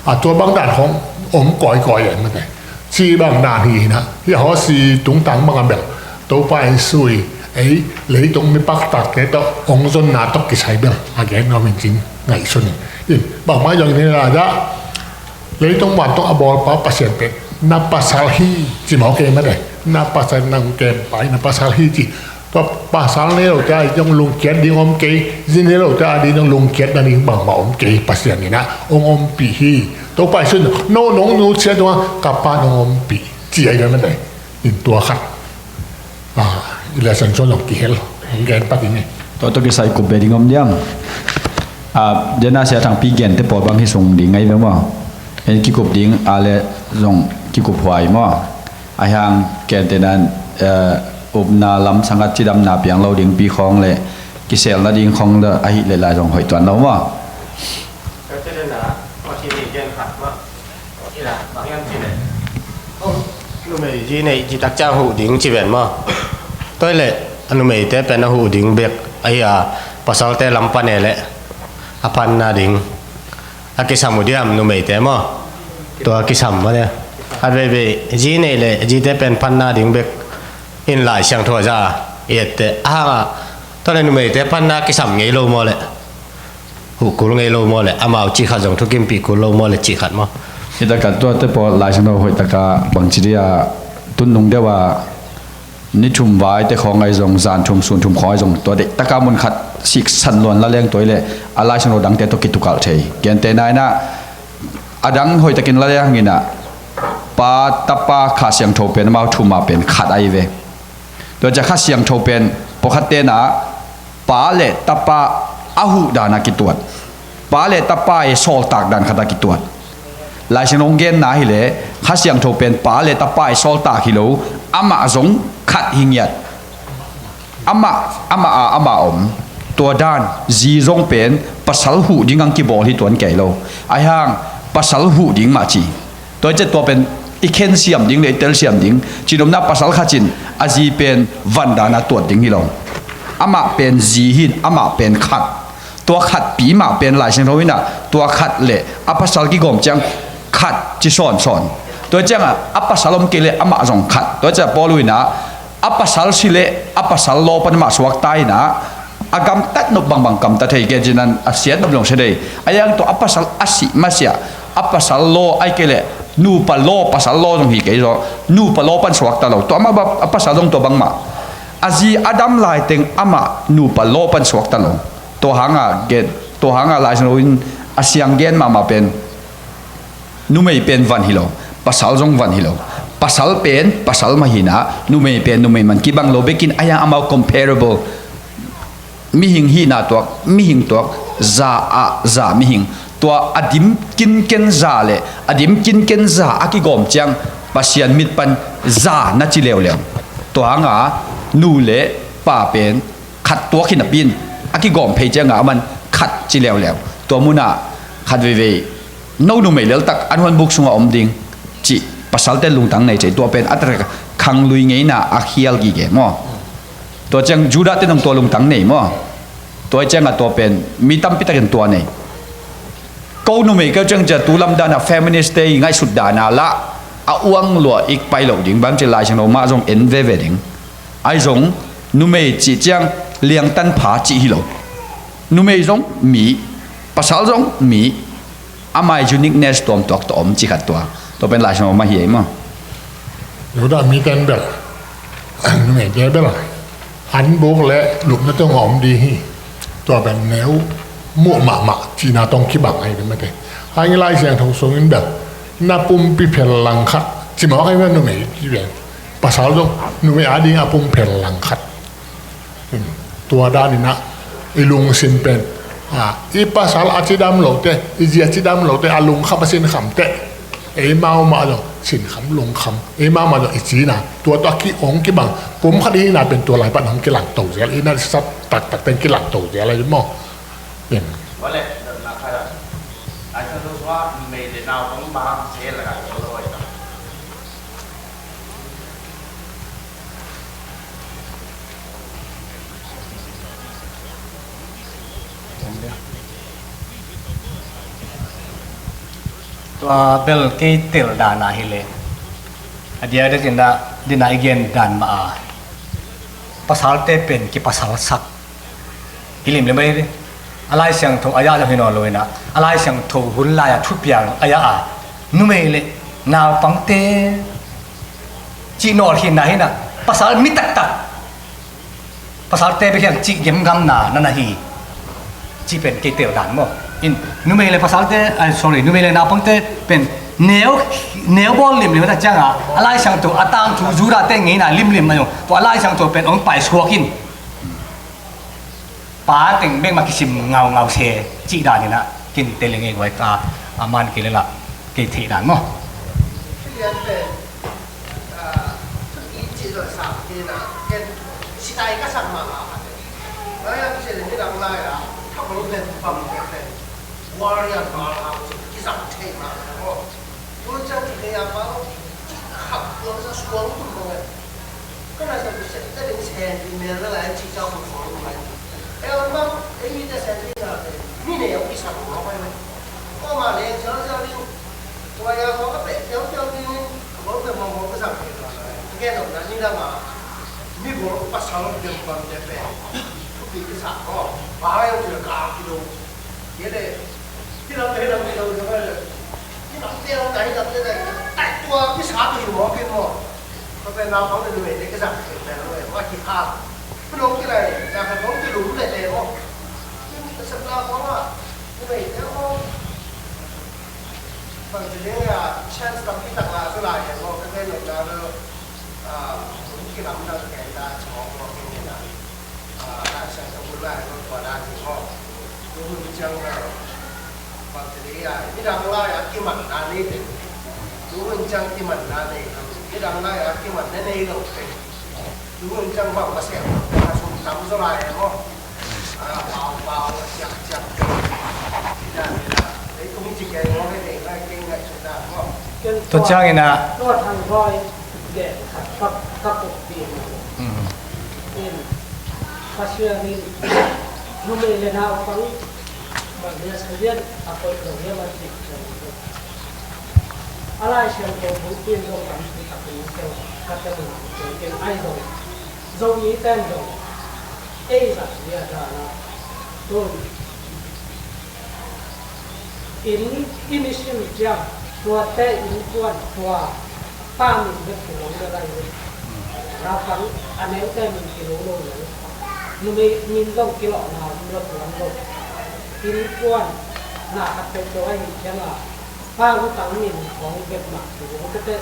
A tua bang dan khawng om kawikawi e mate. Ci bang dan hi hina, hih a Hosea tungtang bang a bel Topa Jesu i ei leitung mi paktatte tawh hong zonna tawh kisai bel a gen ngam in cin ngaihsun in. In bangmah zong in hila dah leitung vantung a bawlpa Pasian pen na pasal hi ci mawk e mate. Na pasal, nang kempa i na pasal hi ci. Tua pasal nei lote a ding zong lungkiat ding om kei, zi nei lote a ding zong lungkiat na ding bangmah om kei, Pasian in ah hong ompih hi. Topa Jesu in no nong nusia tungah ka Pa nong ompih ci a i dam mate. In tua khat, ah, i lesson suan zong kihel hong gen pat in e. Tua tua kisai kup be ding om diam. Ah, dena sia thangpi gente pawl bang hi sung ding ngai ve maw? En kikup ding a le zong kikup huai maw? A hiang kente nan, eh, upna lam sangat cidamna piang lo ding pi khawng le kiselna ding khawng le ahi le lai zong hoih tuan lo maw? Ka ci den a, ka ci ni gen khat maw. Ina, bang hiam ci le. Oh, numei zi nei ci tak ciang huh ding ci ven maw. Toi le, a numeite pen a huh ding bek ahi a, pasalte lam pan e le a panna ding a kisam uh diam numeite maw? Tua kisam maw dia? A veivei zi nei le zite pen panna ding bek in Lai Siangtho a za a i ette a hanga, tua le numeite panna kisam ngei lo maw le? Huh kul ngei lo maw le? Amau cih khat zong thukimpih kul lo maw le cih khat maw? Hi taka tuate pawl Lai Siangtho hoih taka bangci dia tunnung deuh a ni thum vai te khawng ai zong, zan thum, sun thum khawng ai zong, tua deih taka mun khat siksan luan la leng tua i le a Lai Siangtho dangte tawh kitukalh thei. Kente naina a dang hoih takin la leng hangin ah Pa, Tapa, Kha Siangtho pen amau thum a pen khat ai ve. Tua cia Kha Siangtho pen pawlkhat tena Pa le Tapa a huh dan a kituat. Pa le Tapa i sawltak dan khat a kituat. Lai Siangtho hong genna hi le Kha Siangtho pen Pa le Tapa i sawltak hi lo, amah zong khat hi ngiat. Amah, amah a, amah om. Tua dan, zi zong pen pasal huh ding ang kibawl hi tuan kei lo. A hiang pasal huh ding mah ci. Tua i ciah tua pen i khen siam ding le i tel siam ding. Cinopna pasal khat cin a zi pen van dan a tuat ding hi lo. Amah pen zi hin, amah pen khat. Tua khatpi mah pen Lai Siangtho in ah tua khat le a pasal kigawm ciang khat ci sawnsawn. Tua ciangah a pasal om kei le amah zong khat. Tua ciah Paul in ah a pasal si le a pasal law pan mah suakta in ah a gamtat nop bangbang gamta thei kei cinan a siat nop zong sia thei. A yang tua a pasal a sih masiah a pasal law ai kei le nupa law pasal law zong hi kei zaw, nupa law pan suakta lo. Tua amah a pasal zong tua bangmah a zi a dam laiteng amah nupa law pan suakta lo. Tua hanga gen, tua hanga Lai Siangtho in a siang gen mahmah pen numei pen van hi lo, pasal zong van hi lo. Pasal pen pasal mah hi na, numei pen numei man kibang lo bekin a hiang amau comparable. Mihing hihna tuak, mihing tuak, za ah za mihing. Tua a dim kinken za le a dim kinken za a kigawm ciang Pasian mit pan za na ci leuleu. Tua hanga nu le pa pen khat tuak hi napi in a kigawm phei cianga a man khat ci leuleu. Tua munah khat veivei no numei leltak an huanbuk sungah om ding cih pasalte lungtang nei cei tua pen a tak khanglui ngeina a khial gige maw? Tua ciang Judah te nong tua lungtang nei maw? Tua ciangah tua pen mi tampi takin tua nei. Ko numei keu ciang cia tu lamdana feminist te i ngaihsut dana lah a uang lua ik pai lo ding bang ci Lai Siangtho mah zong en veve ding. Ai zong numei cih ciang liangtan pha cih hi lo. Numei zong mi, pasal zong mi, amai uniqueness tuamtuak tawh om cih khat tua. Tua pen Lai Siangtho mah hi ei maw? Judah mi ten bel numei te bel an buk le lupna tawng a om ding hi. Tua pen neu muh mahmah cihna tawng kibang ahi ve mate. Hang i Lai Siangtho sungin bel na pumpi phel langkhat cimawk ahi ve numei ci pen. Pasal zong numei ading a pum phel langkhat. Tua daninah i lungsim pen i pasal a cidam lote, i zi a cidam lote, a lungkham a sinkhamte, ei mau mah zong sinkham lungkham, ei mau mah zong i cina tua tua ki ong kibang pum khat i hina pen tua lai pan hong kilangto zel, i na sat taktak ten kilangto zel ahi maw? Pen Tua bel kei tel dan ah hileh a dia dek inah dinah i gen dan mah a pasalte pen kipasal sak. Hi limlim ahi ve. A Lai Siangtho a yah zong hi nawn lo inah a Lai Siangtho hun lai-a thupiang a yah a numei le naupangte cih nawlkhinna hinah pasal mi taktak pasalte bek hiang cih gemgamna na na hi. Cih pen kei tel dan maw? In numei le pasalte, ai, sorry, numei le naupangte pen neu neu bawl limlim a tak cianga a Lai Siangtho a tangthu Judah te ngeina limlim a zong tua a Lai Siangtho pen hong paisuak in. Pa teng bek mah kisim ngaungau se cih daninah kin tele ngei guai ka a man kei lela kei theih dan maw? Thulian pen, ah, thupi cih zong sam kei na ken sitai ka sak mahmah mate. Ngai ang cih le nidang lai-a thakhol pen bang pen warrior gal hang cih kizang thei mahmah maw? Tun ciang kei a pau khap lo sa suang tum bang e. Ka na sa ku se ta ding sen di mel la lai ci ca ku suang tum bang e. E on bang e mi ta sen di na te mi ne au ki sa ku lo pai me. Ko ma le sa sa ding. Tua ya ko ka pe teo teo ding. Ko pe mong mong ka sa pe la lai. Ke no na ni na ma. Mi ko pa sa lo ding bang de pe. Ku pi ki sa ko. Ba ya ku ka ki do. Ye le. Ki lam te lam te lam te. Hi lam te lam te, hi lam te lam te. Tai tua kisa tu hi maw, ken maw. Ka pen naupang le numei te kisa pen pen lo e, ma ki kha. Pen ong ki lai, na ka ong ki lum le te maw. Ken ka sep naupang a, numei te maw. Bang ci ding a, chance tampi tak la su lai e maw, ka pen lo na lo. Ah, ong ki lam na ken da, chawng maw ken na. Ah, Lai Siangtho hun lai lo tua dan hi maw. Tu hun ciang lo. Bang ci ding a, midang lai a kimanna nei teng. Tu hun ciang kimanna nei lo. Midang lai a kimanna nei lo teng. Tu hun ciang bang masiang a sum tam zaw lai a maw. Ah, pau pau ciak ciak. Ina ina. Ei tung ci kei maw, kei ngai kei ngai ci na maw. Tua ciang ina. Tua thang hoi. Khat ka, ka pukpi in, Pasian in numei le naupang bang hia sa lian a koih lo hiam a cih. A Lai Siangtho bukpi in zong tampi tak in tel, ka tel na tel in ai zong, Zomi ten zong ei zat lian dan a tun inn, inn i sim ciang tuate innkuan tua pa min bek kilawng bel ahi ve. Naupang a neute min kilawng lo leh numei min zong kilawhna om lo tuan lo. Innkuan na khat peuhpeuh ahi cianga pa lutang min khawng bek mah kilawng tete.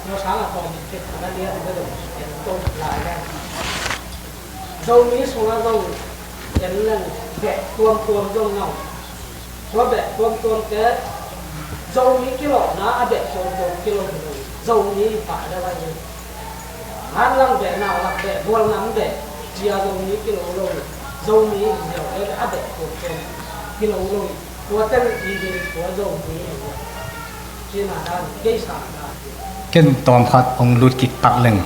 Tua sanga tawm in tek khat a lian bek lo en to lai le. Zomi sungah zong en leng beh tuamtuam zong ngau. Tua beh tuamtuamte Zomi kilawhna a beh tuamtuam kilawh hi lo. Zomi hi pah deuh ahi. Hanlang beh, naulak beh, bualnam beh, cia Zomi kilawh lo hi. Zomi hi ziau beh a beh tuamtuam kilawh lo hi. Tua tel hi ding tua Zomi hi. Cina dan kei sa dan. Ken tawm khat hong lut kik pak leng.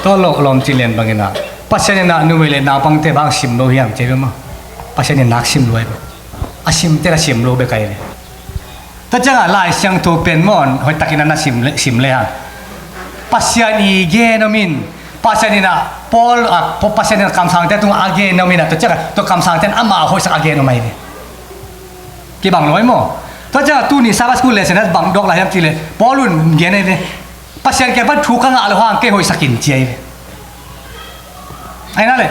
Tua lo lawm ci lian bangin ah Pasian in ah numei le naupangte bang sim lo hiam ci ve maw? Pasian in nak sim lo hi ve. A simte na sim lo bek ahi ve. Tua ciangah Lai Siangtho pen maw, hoih takin a na sim le, sim le hang. Pasian i gen om in, Pasian in ah Paul, ah, Pasian in ah kamsangte tungah a gen om in ah, tua ciangah tua kamsangte in amah hoihsak a gen om ahi ve. Kibang lo hi maw? Tua ciangah tuni Sabbath school lesson ah bang dawk lai hiam cih leh Paul in gen ahi ve. Pasian kiang pan thu ka ngah loh hang kei hoihsak in ci ahi ve. Ahi na le.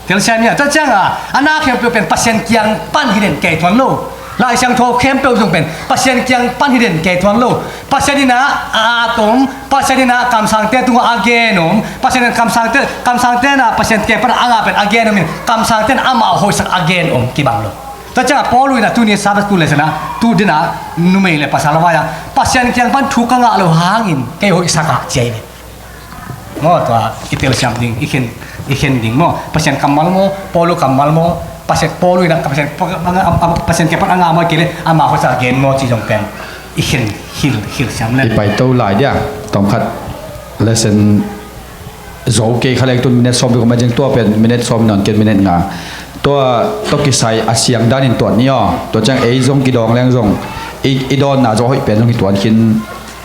Telsiam hi a. Tua ciangah a na khempeuh pen Pasian kiang pan hi den kei tuan lo. Lai Siangtho khempeuh zong pen Pasian kiang pan hi den kei tuan lo. Pasian in ah a at om, Pasian in ah kamsangte tungah a gen om, Pasian in kamsangte, kamsangte in ah Pasian kiang pan a ngah pen a gen om in, kamsangte in amah hoihsak a gen om kibang lo. Tua ciangah Paul in ah tuni Sabbath school lesson ah, tu dinah numei le pasal vai-ah Pasian kiang pan thu ka ngah loh hangin kei hoihsak ah ci ahi ve. Maw, tua i telsiam ding, i khen, i khen ding maw. Pasian kammal maw, Paul kammal maw, Pasian Paul in ah Pasian, Pasian kiang pan a ngah maw, kei le amah hoihsak a gen maw ci zong pen i khen hilh, hilh siam le. I pai to lai dia, tawm khat lesson zo kei kha leng tun minute sawm bik om a zeng tua pen minute sawm nawn ken minute nga. Tua, tua kisai a siang danin tuat ni aw. Tua ciang ei zong kidawng leng zong i, i dawnna zong hoih pen zong hi tuan khin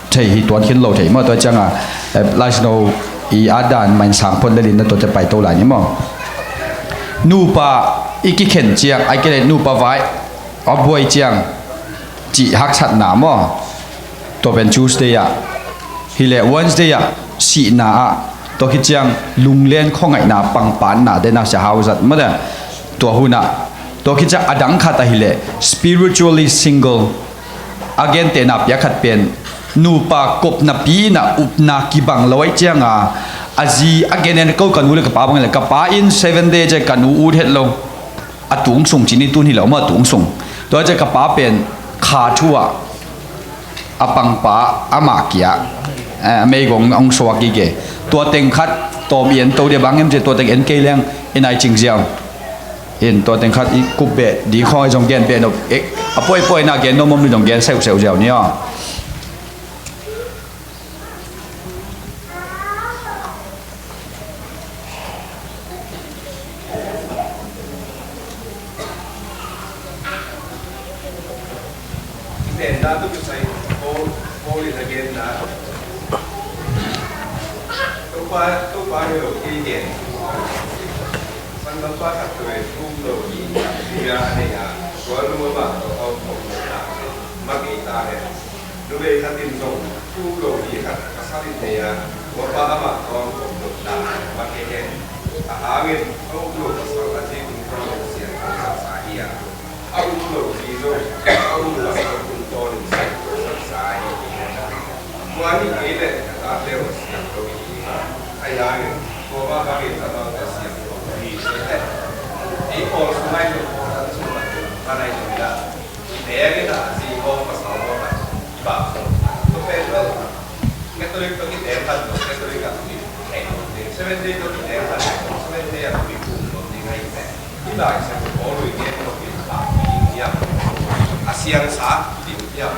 thei, hi tuan khin lo thei maw. Tua ciangah, eh, Lai Siangtho i at dan main sang phot lelin na tua ciang pai to lai ni maw. Nupa i kikhen ciang, ai kei le nupa vai a buai ciang cih haksatna maw. Tua pen Tuesday ah, hi leh Wednesday ah sihna ah, tua khit ciang lunglen khuangaihna pangpatna den a sia hau zat mah de. Tua hun ah, tua khit ciang a dang khat ah hi leh spiritually single a gentehna piak khat pen nupa kopna pi in ah upna kibang lo aih cianga a zi a gen en ko ka nu le ka pa bang le ka pa in seven day ciang ka nu ut het lo. A tung sung cih ni tun hi lo maw a tung sung. Tua ciang ka pa pen kha thu ah a pangpa amah kia, eh, a meigong hong suak gige. Tua teng khat tawm i en to dia bang em cia tua teng en kei leng i nai cing ziau. In tua teng khat i kup beh ding khawng i zong gen beh nop, eh, a puaipuai na gen nop om ni zong gen seuseu ziau ni aw. Tenna tu kisai Paul, Paul in a genna. Topa, Topa hi lo kei gen. Sanggampa khat tawh thum lo hi, hi a nei a, tua lu amah tawh a om khop lo ta, ma kei ta hen. Numei khat in zong thum lo hi khat pasal in nei a, tua pa amah tawh a om khop lo ta, ma kei hen. A hangin a uk lo pasal a zi tung tawh lo sian tawh sa hi a. A uk lo zi zong a uk pasal tungtawn in siangtho sak sa hi. Tua hi kei leh ka tate aw siangtho hi. Ahi hangin tua mah bangin amau ka siangtho hi. Ei pawl sung ahi lo, pawl tan sung ahi lo, ka nai lo hi a. Te ahi na zi hong pasal hong a. Bah. Tua pen lo. Catholic tawh kiteng khat lo, Catholic ah tui thei lo ding. Seventh Day tawh kiteng khat lo, Seventh Day ah tui kum lo ding ahi pen. Hih Lai Siangtho Paul in gen lo ding a, ding hiam? A siangsa ding hiam?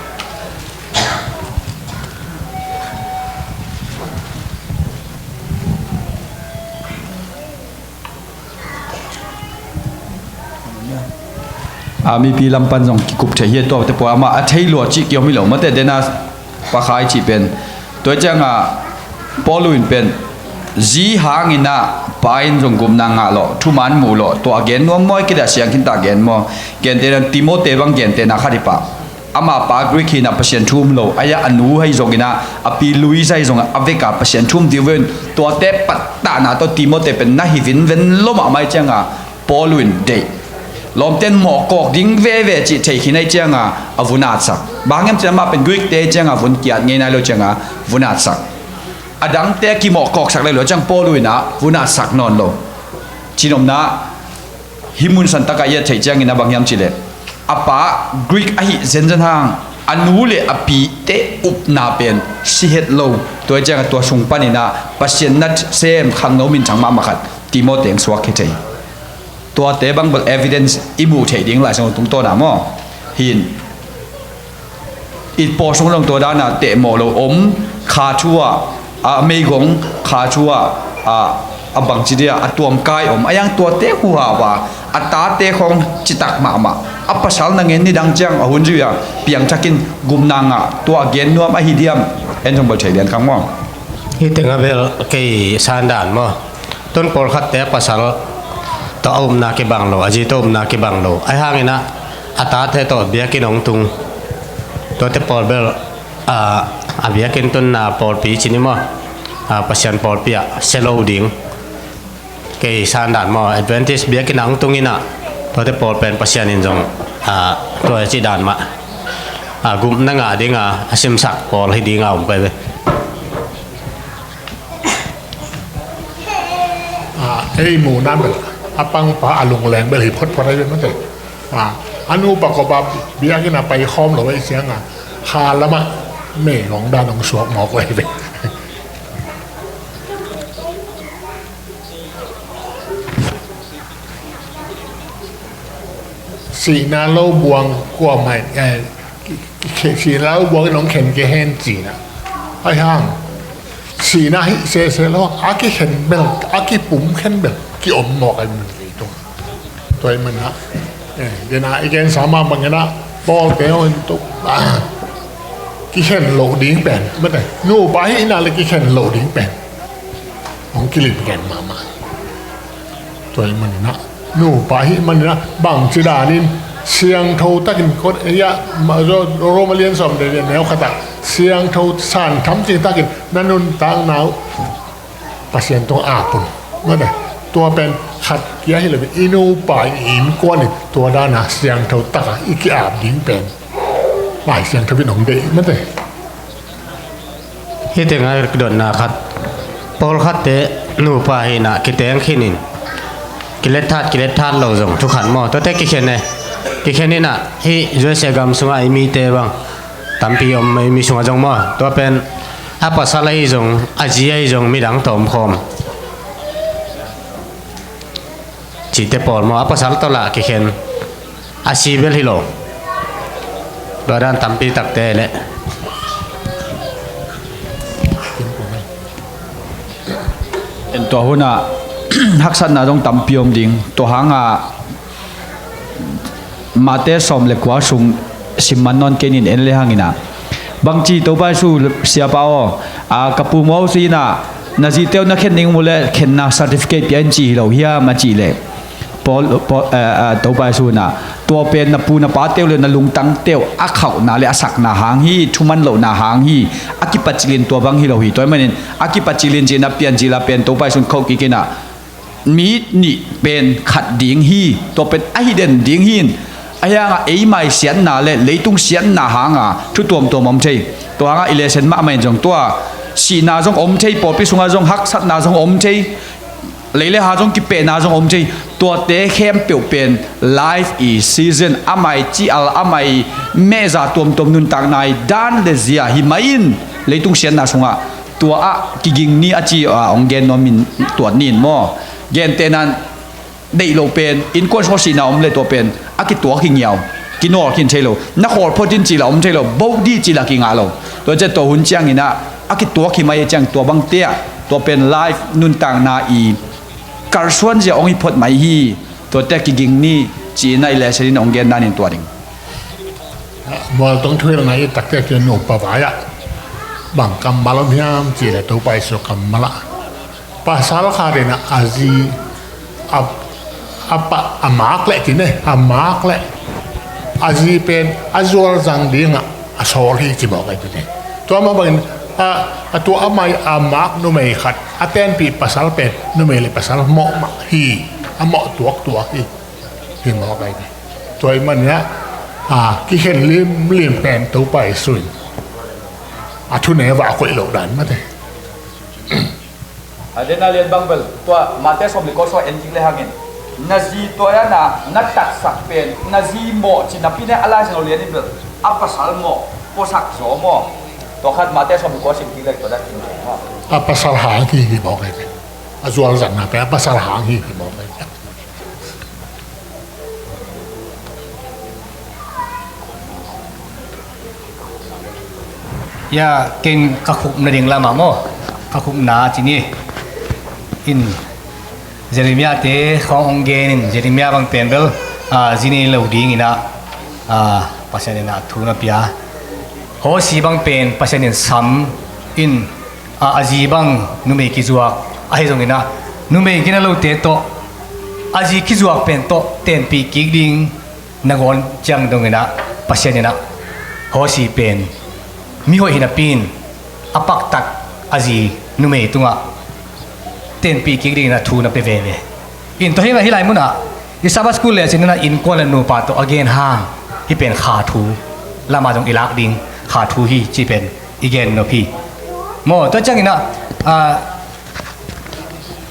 A mipi lam pan zong kikup thei hi a, tuate pua amah a thei lua cih kiom hi lo mate, dena pakhai cih pen. Tua ciangah Paul in pen zi hangin ah pa in zong gupna ngah lawh, thuman muh lawh, tua a gen nuam maw, i kida siang khin ta gen maw? Gentehna Timote bang gentehna khat hi pah. Amah pa Greek hi-in ah Pasian thu um lo, ahi a nu ahi zongin ah, a pi Luisa ahi zongin a vekah Pasian thu um dih uh ve in, tuate pattahna tawh Timote pen na hi vinven lo mahmah ahi cianga Paul in deih. Lawmten mawhkawk ding veve cih thei khin ahi cianga a vun atsak. Bang hiam cih amah pen Greek te ahi cianga vun kiat ngei nai lo cianga vun atsak. A dangte a kimawhkawksak lai lo ciang Paul in ah vun atsak nawn lo. Cinomna hih mun santakah i et theih ciangin a bang hiam cihleh a pa Greek ahi zenzen hang, a nu le a pite upna pen si het lo. Tua hi ciangah tua sung paninah Pasian nasem khangno minthang mahmah khat Timothy eng suak hi thei. Tuate bang bel evidence i muh theih ding Lai Siangtho tungtawnah maw? Hin i pawl sung dong tua dana tehmawh lo om, kha thu ah, a meigong kha thu ah, a, a bangci dia a tuamkai om a, yang tuate huhau a, a tate khong citak mahmah, a pasal na ngen nidang ciang a hun zui a piangthakin gupna ngah tua a gen nuam ahi diam? En thong bel thei lian khang maw? Hi tengah bel kei sandan maw? Tun pawlkhatte a pasal tawh a upna kibang lo, a zi tawh upna kibang lo. Ahi hanginah a tate tawh biakinn hong tung. Tuate pawl bel, a, a biakinn tunna pawlpi cin i maw? A, Pasian pawlpi ah sia lo ding. Kei sandan maw, Adventist biakinn ah hong tunginah tuate pawl pen Pasian in zong, a, tua cih dan mah, a, gupna ngah dinga a simsak pawl hi dinga om kai ve. A, ei muhna bel a pangpa a lungleng bel hi photphot ahi bel mate. A, a nupa kawpa biakinn a pai khawm lo ahi cianga kha lamah meigong dan hong suak mawk uh ahi bel. Sihna lo buang kuamah in, eh, sihna lo buang in hong khen kei hen cina. Ahi hang sihna hih sese lo a kikhen bel, a kipum khen bel kiom mawk ahi mun leitung. Tua hi manah, eh, dena i gensa mah banginah pawlte hong in tuk, ah, kikhen loh ding pen mate, nupa hihna le kikhen loh ding pen hong kilim gen mahmah. Tua hi maninah nupa hih maninah bangci danin siangtho takin kot, eh, ya, ma, Ro-, Roma lian sawm le neu khatah siangtho santham cing takin na nuntakna uh Pasian tungah ap un. Mate, tua pen khat kia hi lo, i nupa i innkuan in tua dana siangtho taka i ki-ap ding pen Lai Siangtho in hong deih mate. Hih tengah dotna khat, pawlkhatte nupa hihna kiteng khinin kilet that, kilet that lo zong thu khat maw? Tuate kikhen e, kikhen inah hih U S A gam sungah i mite bang tampi om, i mi sungah zong maw? Tua pen a pasal ahi zong, a zi ahi zong, midang tawh omkhawm cihte pawl maw? A pasal tawh lah kikhen, a si bel hi lo. Tua dan tampi takte leh. En tua hunah haksatna zong tampi om ding. Tua hanga Mate sawm le kua sung sim man nawn kei nin, en le hangina. Bangci Topa Jesu, siapa aw, a, ka pu Mosi inah na zite uh na khen ding mu le khenna certificate pia in ci hi lo hiam a cih leh, Paul, Paul, eh, eh, Topa Jesu inah tua pen na pu na pate uh le na lungtangte uh a khauhna le a sakna hang hi, thuman lohna hang hi, a kipacilin tua bang hi lo hi. Tua ahih manin a kipacilin cihna piancil a pen Topa Jesu in khauh kik inah mi nih pen khat ding hi. Tua pen ahi den ding hi in. Ahi hangah eimai siatna le leitung siatna hanga thu tuamtuam om thei. Tua hangah i lesson mahmah in zong tua sihna zong om thei, pawlpi sungah zong haksatna zong om thei, lei le ha zong kipehna zong om thei. Tuate khempeuh pen life i season, amai cial, amai mehza tuamtuam nuntakna i dan le zia hi mai in, leitung siatna sungah tua ah kiging ni a ci, a, hong gen nuam in tuat ni in maw? Gentehna in deih loh pen innkuan sungah sihna om le tua pen a kituak hi ngiau, kinawl khin thei lo, na khawl phot in cih lah om thei lo, boh dih cih lah kingah lo. Tua ciah tua hun cianginah a kituak hi mai a ciang tua bangte ah tua pen life nuntakna i kalsuan zia hong hi phot mai hi. Tuate ah kiging ni ci-in a i lesson in hong gen danin tua ding. Mualtong thuhilhna i takte cia nupa vai-ah bang kammal om hiam cih leh Topa Jesu kammal ah pasal khat in a zi a, a pa, a mak leh ci ne, a mak leh a zi pen a zualzang dingah a sawl hi ci mawk ahi ci ne. Tua mah bangin a, a tua amah i a mak numei khat a tenpih pasal pen numei le pasal mawh mah hi, a mawh tuaktuak hi. Hi mawk ahi ve. Tua ahih manin ah, a, kikhen limlim pen Topa Jesu in a thunei a vak koih loh dan mate. A, den a lian bang bel tua Mate sawm le kua sungah en kik le hangin Na zi tua na, na taksak pen na zi mawh ci napi ne, a Lai Siangtho lian in bel a pasal mawh puasak zaw maw? Tua khat Mate sawm kua sim kik lek tua dan kin maw? A pasal hang hi hi mawk e. A zualzatna pen a pasal hang hi hi mawk e. Ya, ken ka khupna ding lamah maw? Ka khupna ci ni. In Jeremiah te khawng hong gen in, Jeremiah bang pen bel, ah, zi nei lo ding inah, ah, Pasian inah thu na pia. Hosea bang pen Pasian in sam in, ah, a zi bang numei kizuak ahi zong inah, numei gina lote tawh a zi kizuak pen tawh tenpih kik ding na gawn ciang dong inah, Pasian inah Hosea pen mihoih hi napi in a paktat a zi numei tungah tenpih kik ding inah thu na pia veve. In tua hi inah hih lai munah i Sabbath school le a cin inah innkuan le nupa tawh a gen hang hih pen kha thu lamah zong i lak ding kha thu hi ci pen i gen nop hi. Maw, tua ciang inah, ah,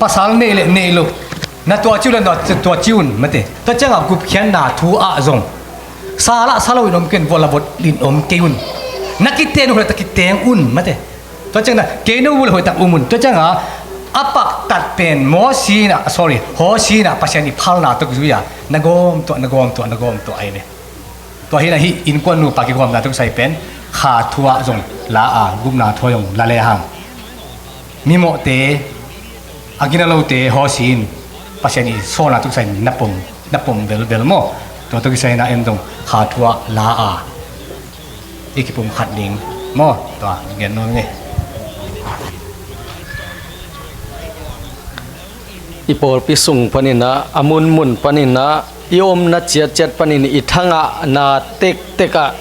pasal nei le nei lo, na tuaci uh le na tuaci un mate. Tua ciangah gupkhiatna thu ah zong sa lah sa lo in om kei un, vot lah vot in om kei un. Na kiteng uh le ta kiteng un mate. Tua ciangah kei no uh le hoihtak um un. Tua ciangah a paktat pen Mawsi inah, sorry, Hosea inah Pasian i phalna tawh kizui a na gawm tuah, na gawm tuah, na gawm tuah ahi ve. Tua hi inah hih innkuan nupa kigawmna tawh kisai pen kha thu ah zong la a, gupna thu ah zong la le hang. Mimawhte, a gina lote Hosea in Pasian i sawlna tawh kisai na pom, na pom belbel maw? Tua tawh kisai inah en zong kha thu ah la a i kipum khat ding maw? Tua gen nuam ing. I pawlpi sung paninah, a munmun paninah, i omna ciatciat panin i thangahna tektekah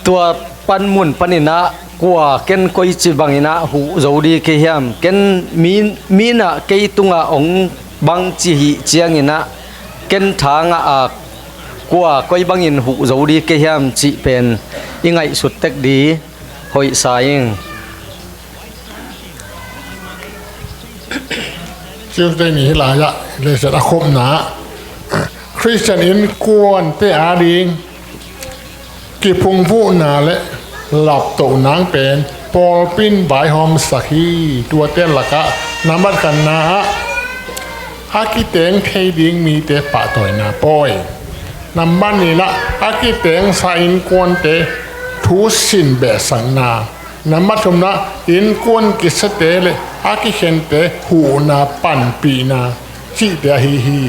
tua panmun paninah kua ken koici banginah huh zo ding kei hiam? Ken mi, mi inah kei tungah hong bangci hih cianginah ken thangah a kua koi bangin huh zo ding kei hiam cih pen i ngaihsut tek ding hoihsa ing. Tuesday ni hih lai-ah leiset a khopna Khristian innkuante ading kiphungvuhna le laptoh nang pen pawlpi in vaihawmsak hi. Tuate lakah nambat khatna ah a kiteng thei ding mite pahtawina pawi. Nambat nihna ah a kitengsa innkuante thusin behsakna. Nambat thumna innkuan kisate le a kikhente huhna panpihna cihte ahi hi.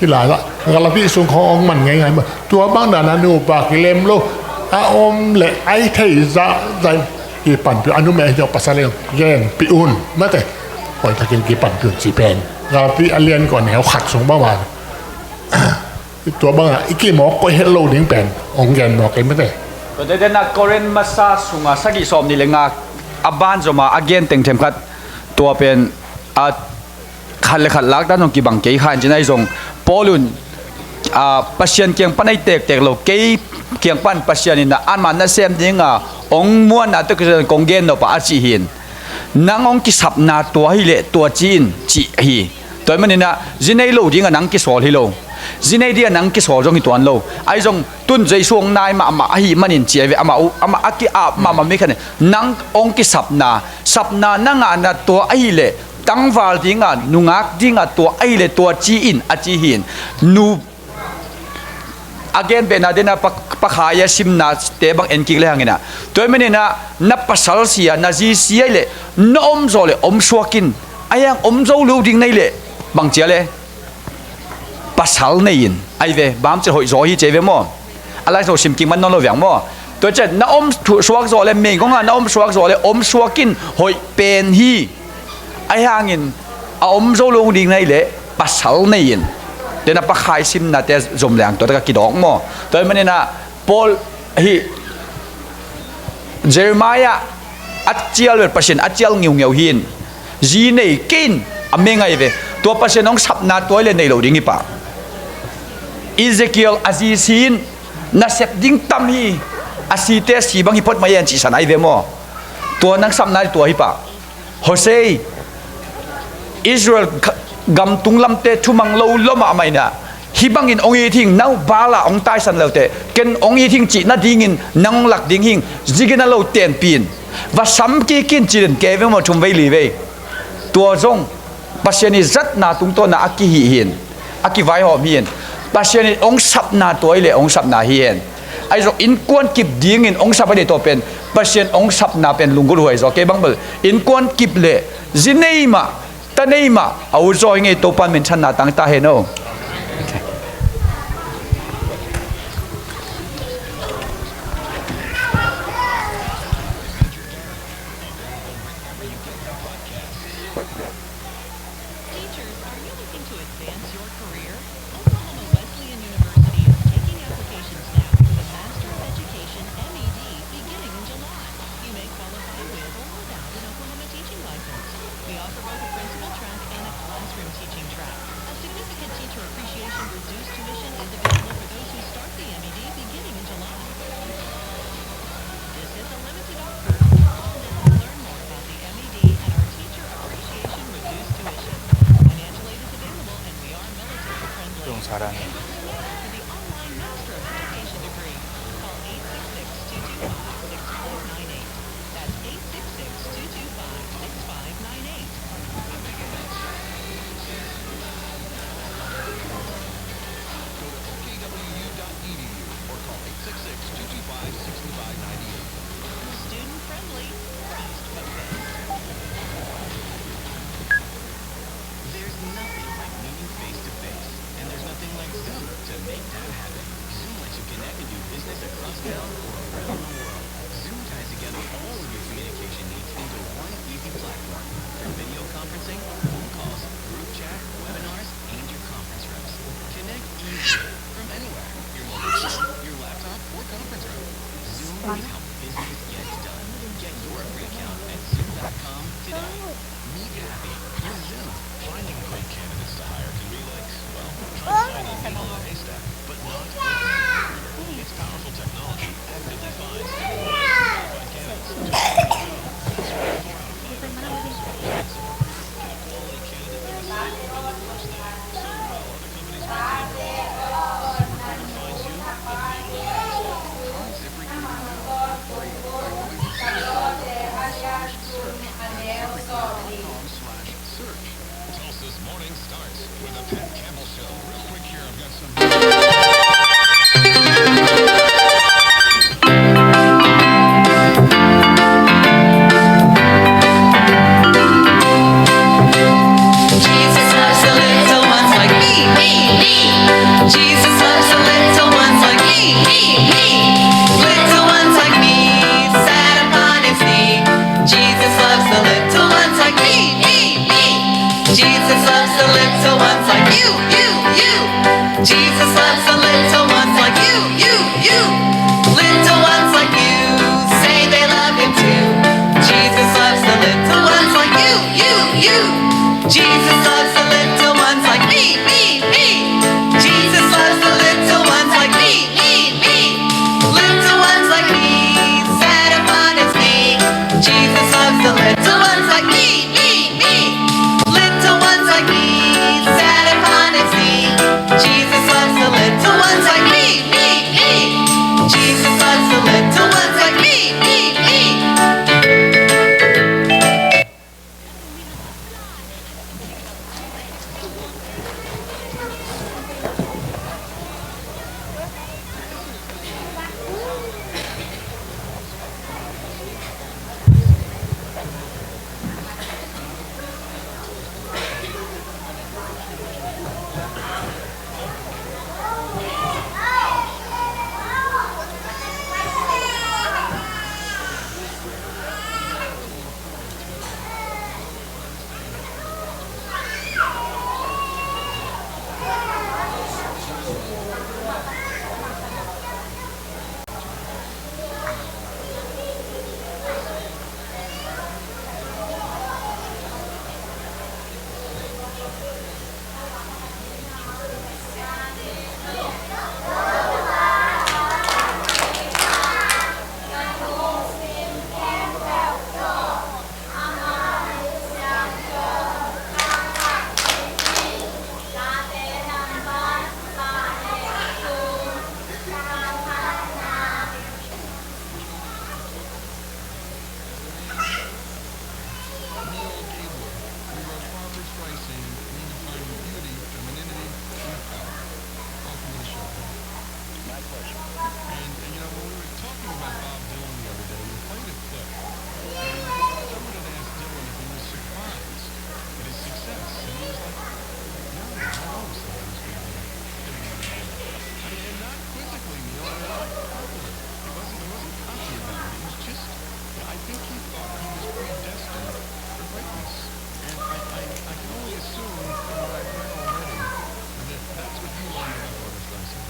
Hih lai-ah Galati sung khawng hong man ngeingai maw? Tua bang dana nupa kilem lo a om le a i thei zahzah in kipanpih un. A numei ahi zong pasal in genpih un mate. Hoihtakin kipanpih un cih pen Galati a lian kua neu khat sung bang bang. Tua bangah i kimawk koih het lo ding pen hong gen mawk ei mate. Tua tete na Korin masa sunga sagih sawm nih le nga a banzoma a gen teng themkhat tua pen a khat le khat laktan zong kibang kei kha in cin ahi zong Paul un, a, Pasian kiang pan ahi tektek lo, kei kiang pan Pasian in a anman na sem dinga hong muanna tawh kisai kong gen nop a a cih hi in. Nang hong kisapna tua hileh tua ci in cih hi. Tua hi maninah zi nei lo dingah nang kisawl hi lo. Zi nei dingah nang kisawl zong hi tuan lo. Ahi zong tun Jesu hong nai mahmah ahi manin ci ahi ve, amah uh, amah a ki-ap mahmah mi khat in nang hong kisapna, sapna na ngahna tua ahileh tangval dingah, nungak dingah tua ahileh tua ci in a ci hi in. Nu a gen behna dena pa, pakhaia simnate bang en kik le hanginah tua hi maninah na pasal sia, na zi sia hileh na om zawh le om suak in. Ahi hang om zo lo ding na hileh bang cia le pasal nei in. Ahi ve, bamcil hoih zaw hi ci ahi ve maw? A lai so sim kik man nawn lo viang maw? Tua ciah na om suak zawh le mengkong a na om suak zawh le om suak in hoih pen hi. Ahi hangin a om zo lo ding na hileh pasal nei in. Tena pakhai simnate zom leng tua taka kidawk maw? Tua hi maninah Paul hi Jeremiah a cial vel Pasian a cial ngiungeu hi in. Zi nei kei in a meng ahi ve. Tua Pasian hong sapna tua hileh nei lo ding hi pah. Ezekiel a zi si in na sep ding tam hi. A site si bang hi phot mai en cihsan ahi ve maw? Tua nang sapna tua hi pah. Hosea, Israel kha-, gam tung lamte thumang lo lua mahmah in ah, hih bangin hong it hing, nau bala hong taisan leuteh ken hong it hing cih nadingin nang hong lak ding hing, zigin a lo tenpih in. Va sam kik in ci den, kei vei maw, thum vei li vei. Tua zong Pasian ii zatna tungtawn ah a kihih hi in, a kivaihawm hi in. Pasian in hong sapna tua hi leh hong sapna hi in. Ahi zong innkuan kip dingin hong sap a deih, tua pen Pasian hong sapna pen lunggulh huai zaw. Kei bang bel innkuan kip leh zi nei mah, ta nei mah, a ut zaw hi ngei. Topa min thang, na tang ta hen aw. Teachers, are you looking to advance your career? Oklahoma Wesleyan University is taking applications now for the Master of Education, M E D, beginning in July. You may qualify with or without an Oklahoma teaching license. We offer both a principal track and a classroom teaching track. A significant teacher appreciation reduced tuition is available for those who start the M E D beginning in July. This is a limited offer. Call now to learn more about the M E D and our teacher appreciation reduced tuition. Financial aid is available and we are military friendly. Tung Sarah. Enroll now for the online Master of Education degree. Call eight six six, two two five, six five nine eight. That's eight six six, two two five, six five nine eight. Go to O K W U dot E D U or call eight six six, two two five, six five nine eight. Student friendly, fast but best. There's nothing like meeting face to face, and there's nothing like Zoom to make that happen. Zoom lets you connect and do business across town or around the world. Zoom ties together all of your communication needs into one easy platform. From video conferencing, phone calls, group chat, webinars, and your conference rooms. Connect easily from anywhere. Your mobile phone, your laptop, or conference room. Zoom can help business gets done. Get your free account at zoom dot com today. Meet happy with Zoom. Finding great candidates to hire can be like, well, trying to find a needle in a haystack, but not overnight. Its powerful technology actively finds and rewards qualified candidates to find a job. Three out of five employers who post on Zoom get a quality candidate they receive within the first day. So while other companies might be involved, ZipRecruiter finds you a needle in a haystack. Try ZipRecruiter now for free by going to zoom dot com slash search. That's ziprecruiter dot com slash search. Tulsa's morning starts with the Pat Campbell Show. Real quick here, I've got some Jesus loves the little ones like me, me, me. Jesus loves the little ones like me, me, me. Little ones like me, sat upon his knee. Jesus loves the little ones like me, me, me. Jesus loves the little ones like you, you, you. Jesus loves the little ones like you, you, you. Little ones like you say they love him too. Jesus loves the little ones like you, you, you. Jesus loves the little ones like me, me, me. Jesus loves the little ones like me, me, me. Little ones like me sat upon his knee. Jesus loves the little ones like me, me, me. Little ones like me sat upon his knee. Jesus loves the little ones like And, and, you know, when we were talking about Bob Dylan the other day, we played a clip, and someone had asked Dylan if he was surprised at his success, and he was like, "No, not at all, so I was gonna be, gonna be, uh," I mean, and not quizzically, Neil, and not cockily. He wasn't, he wasn't cocky about it. He was just, yeah, I think he thought he was predestined for greatness. And I, I, I can only assume from what I've read already that that's what you learned in that artist lesson.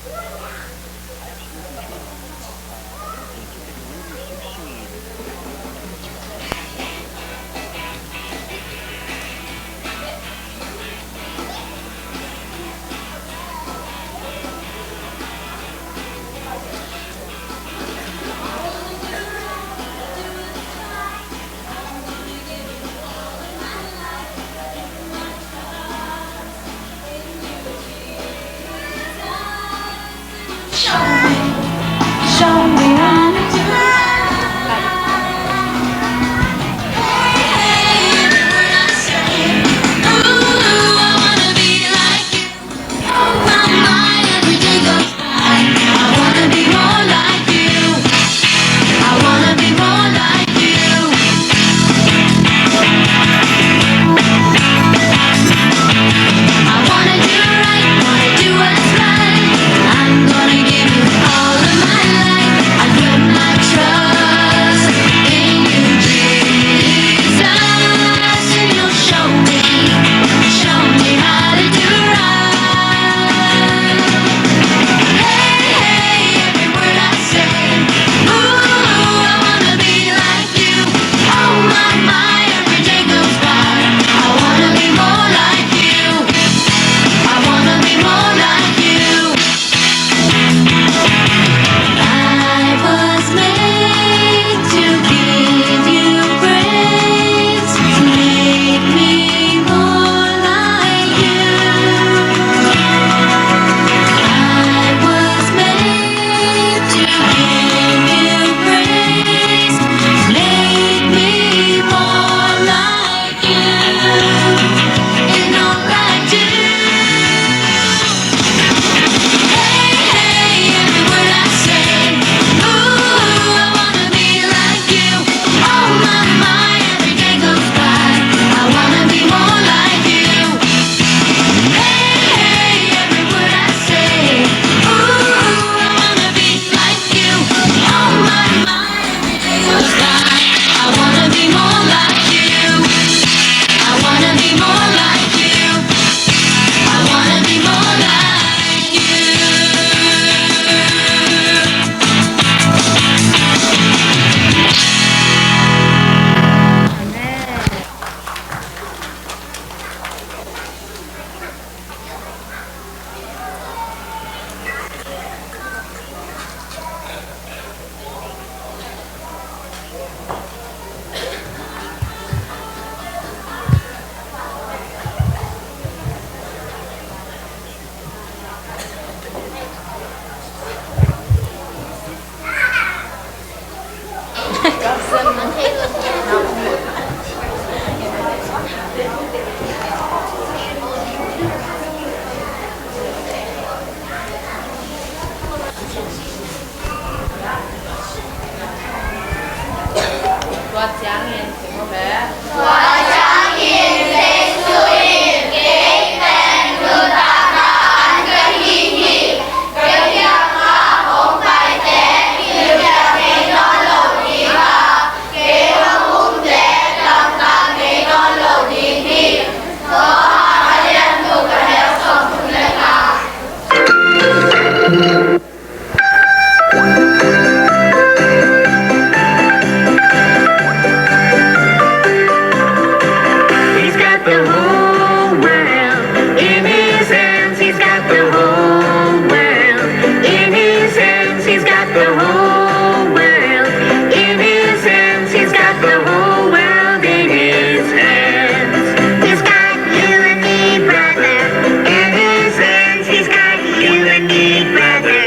He's got the whole world in his hands. He's got the whole world in his hands. He's got the whole world in his hands. He's got the whole world in his hands. He's got you and me, brother, in his hands. He's got you and me, brother.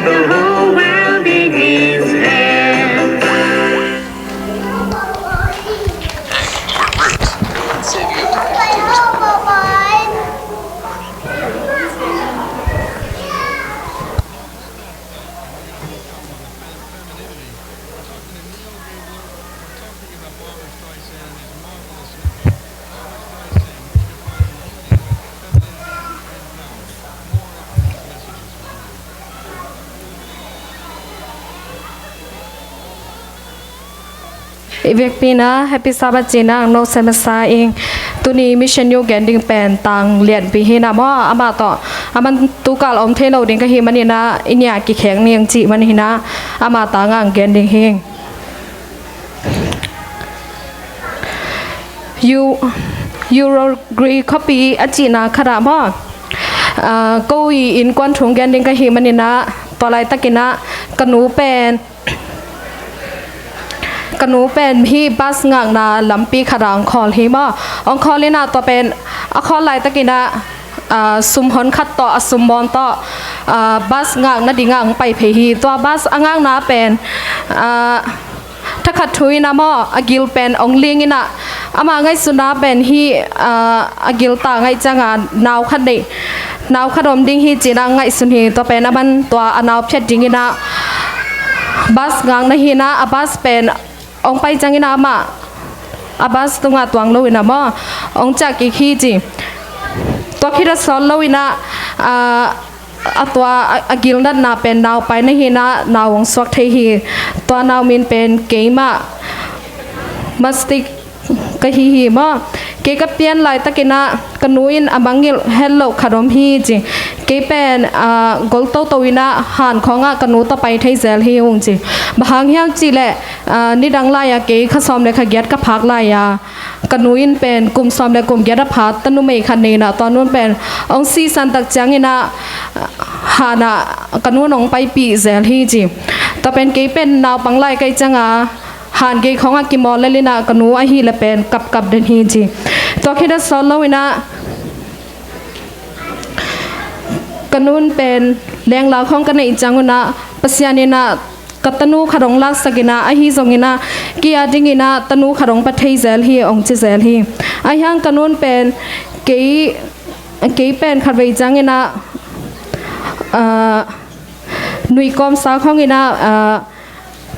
The whole world in his hands. I vekpi-in ah Happy Sabbath ci-in ah nong sem masa ing. Tuni Mission Youth gen ding pen tang lianpi hi-in ah maw, amah tawh a man tukal om thei lo ding ka hih manin ah i nih ah kikhek ni ing cih man hi-in ah amah tangah gen ding hi ing. Eu-, Uruguay khuapi a cihna khatah maw, ah, ko i innkuan thu gen ding ka hih manin ah tua laitakin ah ka nu pen, ka nu pen hih bus ngakna lampi khatah hong khawl hi maw. Hong khawl in ah tua pen a khawl laitakin ah, ah, sum hon khat tawh, a sum bawn tawh, ah, bus ngakna dingah hong pai phei hi. Tua bus a ngakna pen, ah, thakhat thu in ah maw, a gil pen hong ling in ah, amah ngaihsutna pen hih, ah, a gil ta ngaih ciangah nau khat nei, nau khat om ding hi ci-in ah ngaihsun hi. Tua pen a man tua a nau phiat dingin ah bus ngakna hi-in ah, a bus pen hong pai ciangin ah amah a bus tungah tuang lo-in ah maw, hong ciah kik hi ci. Tua khit a sawt lo-in ah, ah, a tua a, a gilnatna pen nau paina hi-in ah nau hong suak thei hi. Tua nau min pen keimah Mastik ka hi hi maw. Kei ka pian laitakin ah ka nu in a mangngilh het loh khat om hi ci. Kei pen, ah, gol toto in ah han khawngah ka nu tawh pai thei zel hi ung ci. Bang hang hiam cih leh, ah, nidang lai-a kei kha sawm le kha giat ka phak lai-a ka nu in pen kum sawm le kum giat a pha tanumei khat nei-in ah tua nu in pen hong sihsan tak ciangin ah han ah ka nu in hong paipih zel hi ci. Tua pen kei pen naupang lai ka hih ciangah han gei khawngah kimawl lel in ah ka nu ahih leh pen kapkap den hi ci. Tua khit a sawt lo-in ah ka nu in pen lengla khawng ka neih ciangun ah Pasian in ah ka tanu khat hong laksak in ah, ahi zongin ah kei a dingin ah tanu khat hong pia thei zel hi hong ci zel hi. Ahi hang ka nu in pen kei, kei pen khatvei ciangin ah, ah, nuih kawmsa khawngin ah, ah,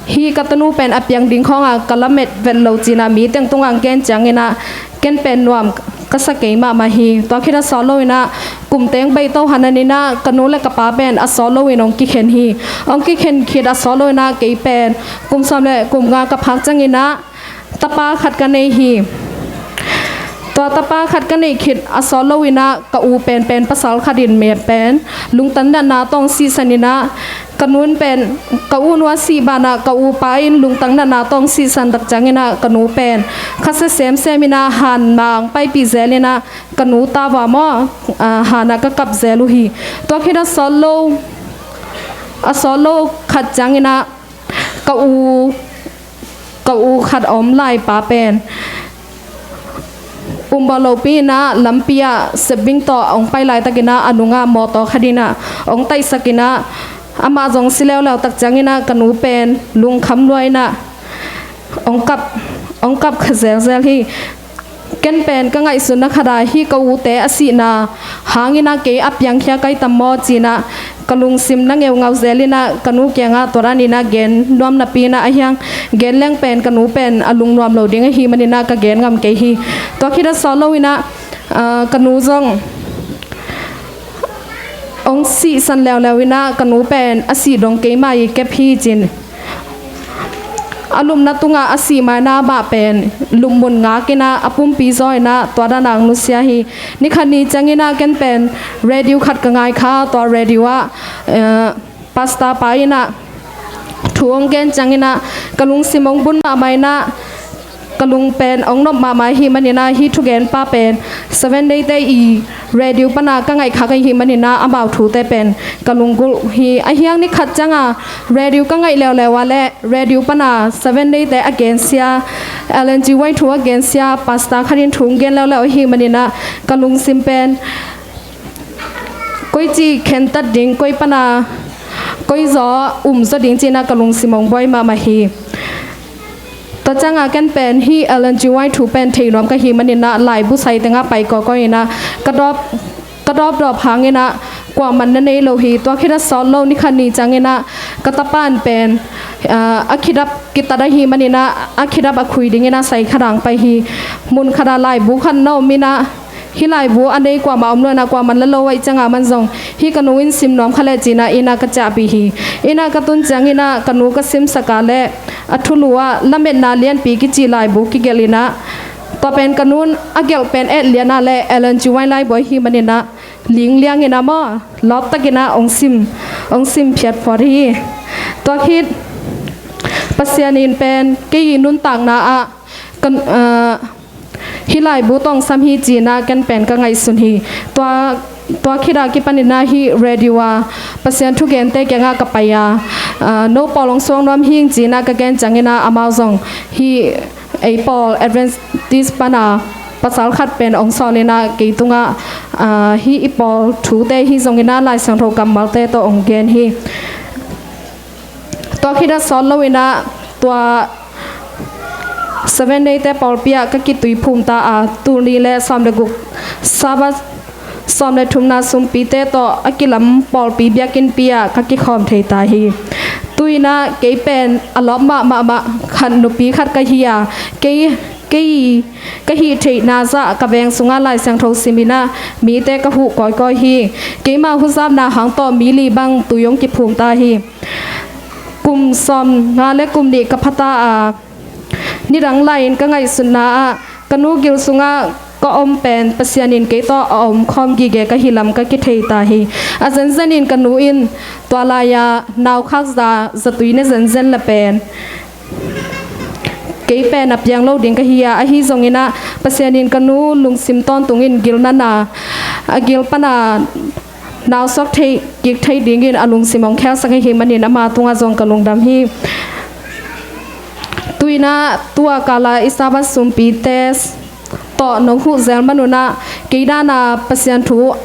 hih ka tanu pen a piang ding khawngah ka lamet vet lo ci-in ah mi teng tungah hong gen ciangin ah ken pen nuam ka sa kei mahmah hi. Tua khit a sawt lo-in ah kum teng bei to hanan in ah ka nu le ka pa pen a sawt lo-in hong kikhen hi. Hong kikhen khit a sawt lo-in ah kei pen kum sawm le kum nga ka phak ciangin ah tapa khat ka nei hi. Tua tapa khat ka neih khit a sawt lo-in ah ka u penpen pasal khat in me pen lungtang natna tawh hong sihsan in ah ka nu in pen ka u nu a sih banah ka upa in lungtang natna tawh hong sihsan tak ciangin ah ka nu pen khasia semsem in ah han mah hong paipih zel in ah ka nu tau-a maw, ah, han ah ka kap zel uh hi. Tua khit a sawt lo, a sawt lo khat ciangin ah ka u, ka u khat a om lai pa pen um bawh lopi in ah lampi ah sepbing tawh hong pai laitakin ah a nungah mawtaw khat in ah hong taihsak in ah amah zong si leuleu tak ciangin ah ka nu pen lungkham lua in ah hong kap, hong kap kha zelzel hi. Ken pen ka ngaihsutna khat ah hih ka ute a sihna hangin ah kei a piangkhia ka hi tam maw ci-in ah ka lungsim na ngeungau zel in ah ka nu kiangah tua danin ah gen nuam napi in ah, ahi hang gen leng pen ka nu pen a lungnuam lo ding ahih manin ah ka gen ngam kei hi. Tua khit a sawt lo-in ah, ah, ka nu zong hong sihsan leuleu in ah ka nu pen a sih dong keimah i kep hi ci-in a lupna tungah a sih ma-in ah amah pen lupmun ngak in ah a pumpi zaw in ah tua danin ah nusia hi. Ni khat ni ciangin ah ken pen radio khat ka ngai kha, tua radio ah, eh, pastor pa in ah thu hong gen ciangin ah ka lungsim hong bun mahmah in ah ka lung pen hong nop mahmah ahih manin ah hih thugenpa pen Seven Day te i radio pan ah ka ngaih khak ahih manin ah amau thute pen ka lunggulh hi. Ahi hang ni khat ciangah radio ka ngaih leuleu ah leh radio pan ah Seven Day te a gensia, Ellen G White thu a gensia pastor khat in thu hong gen leuleu ahih manin ah ka lungsim pen koici khentat ding, koi pan ah koizaw um zaw ding ci-in ah ka lungsim hong buai mahmah hi. Tua ciangah ken pen hih Ellen G. White thu pen thei nuam ka hih manin ah laibu sai tengah pai kawikawi in ah ka dawp, ka dawpdawp hangin ah kuamah na nei lo hi. Tua khit a sawt lo ni khat ni ciangin ah ka tapa'n pen, ah, a khedap kitat ahih manin ah a khedap a khui dingin ah sai khat hong pai hi. Mun khat ah laibu khat na om in ah hih laibu a nei kuamah om lo in ah kuamah la lo ahih ciangah aman zong hih ka nu in sim nuam kha leh ci-in ah inn ah ka ciahpih hi. Inn ah ka tun ciangin ah ka nu ka simsak a leh a thulu ah Lametna Lianpi kici laibu kigelh in ah tua pen ka nu'n a gelh pen et lian a leh Ellen G. White laibu ahih manin ah ling liangin ah maw lawptakin ah hong sim, hong sim phiatphuat hi. Tua khit Pasian in pen kei nuntakna ah kan, ah, hih laibu tawh hong sam hi ci-in ah ken pen ka ngaihsun hi. Tua, tua khit a kipanin ah hih radio a Pasian thugente kiangah ka pai a, ah, no pawl hong suak nuam hing ci-in ah ka gen ciangin ah amau zong hih ei pawl Adventist pan a pasal khat pen hong sawl in ah kei tungah, ah, hih i pawl thute hi zongin ah Lai Siangtho kammalte tawh hong gen hi. Tua khit a sawt lo in ah tua Seven Day-te pawlpi ah ka kituiphum ta a, tul nih leh sawm leh guk Sabbath sawm leh thumna sumpite tawh a kilam pawlpi biakinnpi ah ka kikhawm thei ta hi. Tu-in ah kei pen a lawp mahmah khat nupi khat ka hi a, kei, kei ka hih theihna zah ka veng sungah Lai Siangtho sim in ah mite ka huh kawikawi hi. Keima huzapna hang tawh mi li bang tui hong kiphum ta hi. Kum sawmnga leh kum nih ka pha ta a, nidang lai-in ka ngaihsutna ah ka nu gil sungah ka om pen Pasian in kei tawh a omkhawm gige ka hi lam ka kithei ta hi. A zenzen in ka nu in tua lai-a naukhakza zatui ne zenzen leh pen kei pen a piang lo ding ka hi a, ahi zongin ah Pasian in ka nu lungsim tawntungin gilna na, a gil pan a nausuak theih kik theih dingin a lungsim hong khelsak ahih manin ama tungah zong ka lungdam hi. Tu-in ah tua kal a i Sabbath sumpite tawh nong huh zel man un ah kei dan a Pasian thu,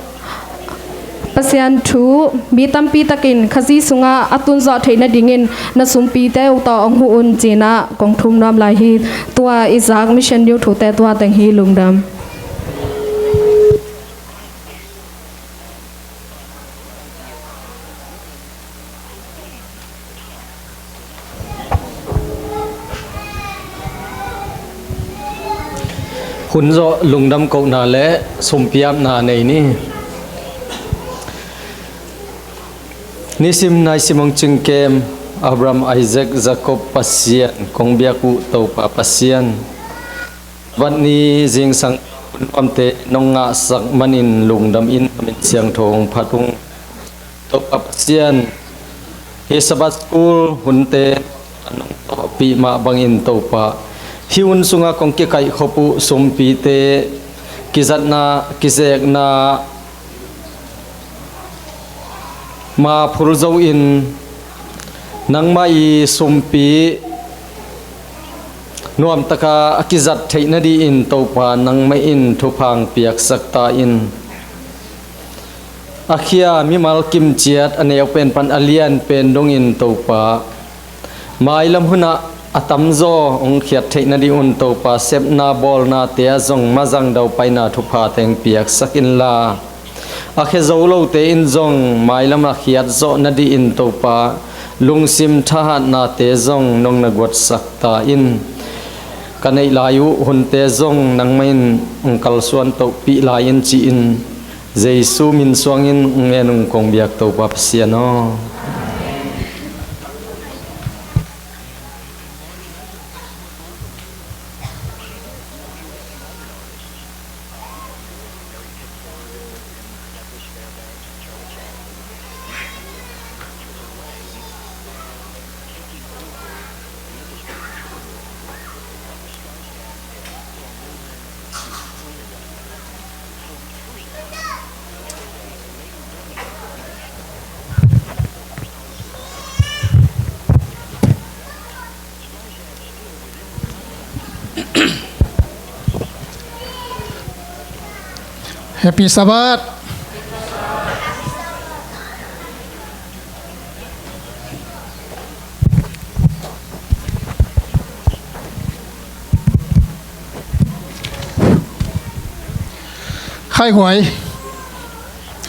Pasian thu mi tampi takin Khazih sungah a tunzawh theih nadingin na sumpite uh tawh hong huh un ci-in ah kong thum nuam lai hi. Tua i zak Mission Youth thute tua teng hi. Lungdam. Hun zawh lungdam kohna leh sumpiapna nei ni. Nisim naisim hong cingkem Abraham, Isaac, Jacob Pasian, kong biak uh Topa Pasian, vatni zingsang hun nuamte nong ngahsak manin lungdam in, na min siangtho hong phat ung. Topa Pasian, hih Sabbath school hunte nong tawhpih mah bangin Topa, hih hun sungah kong kikaihkhop uh sumpite kizatna, kizekna ma phul zo in, nangmah i sumpi nuamtaka a kizat theih nadingin Topa nangmah in thupha hong piaksak ta in. A khia mimal kimciat a neu pen pan a lian pen dongin Topa, mailam hunah a tamzaw hong khiat theih nadingun Topa, sepna bawlnate ah zong mazang daupaina thupha teng piaksak inla, a khia zo lote in zong mailam a khiat zawh nadingin Topa, lungsim thahatnate zong nong na guatsak ta in. Ka neih lai uh hunte zong nangmah in hong kalsuan tohpih lai in ci-in, Jesu min suangin hong ngen ung kong biak Topa Pasian aw. Happy Sabbath. Khaikhuai.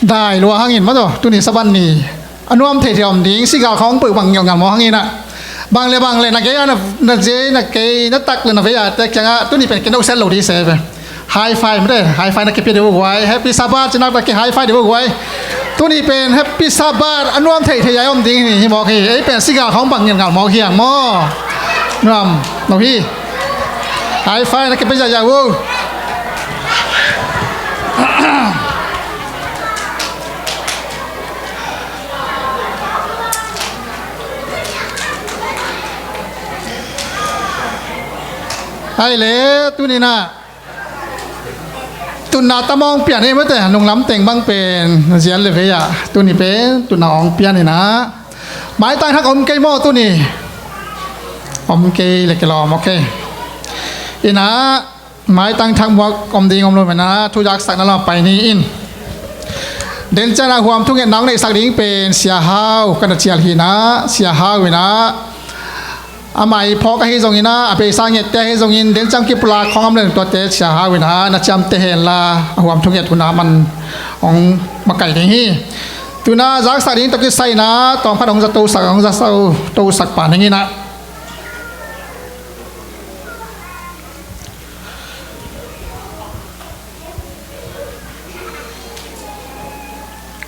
Dai lua hangin maw, tuni Sabbath ni a nuam theithei om ding, sigal khawng peuh bang ngelhngal maw hangin ah. Bang le bang le na gei a na, na zei na kei na tak le na vei a te kiangah tuni pen kei na usiat lo ding se ve. High five mate, high five na kipia ding uh guai. Happy Sabbath ci nak na ki high five ding uh guai. Tuni pen Happy Sabbath a nuam theithei a om ding hi, hi mawk hi. Ei pen sigal khawng bang ngelhngal mawk hiang maw. Nuam lo hi. High five na kipia zahzah uh. Ai le, tuni na tunna tam hong pian ei mate, nunglam teng bang pen zian le vei ah tuni pen tunna hong pian ina. Maitang thak om kei maw tuni? Om kei le kilawm, ok. Ina, maitang thak muak om ding om lo mena thu zaksakna lam pai ni in. Denciang a huam thungetna hong neihsak ding pen Sia Hau ka na cial hi ina, Sia Hau ina. Ama i phawk ahi zongin ah, a beisa ngette ahi zongin, denciang kipulak khawng om leng tuate Sia Hau ina na ciamteh hen la, a huam thunget hun a man hong makaih ding hi. Tuna zaksak ding tawh kisai ina tawmkhat hong za tosak, hong za tosak pa ning ina.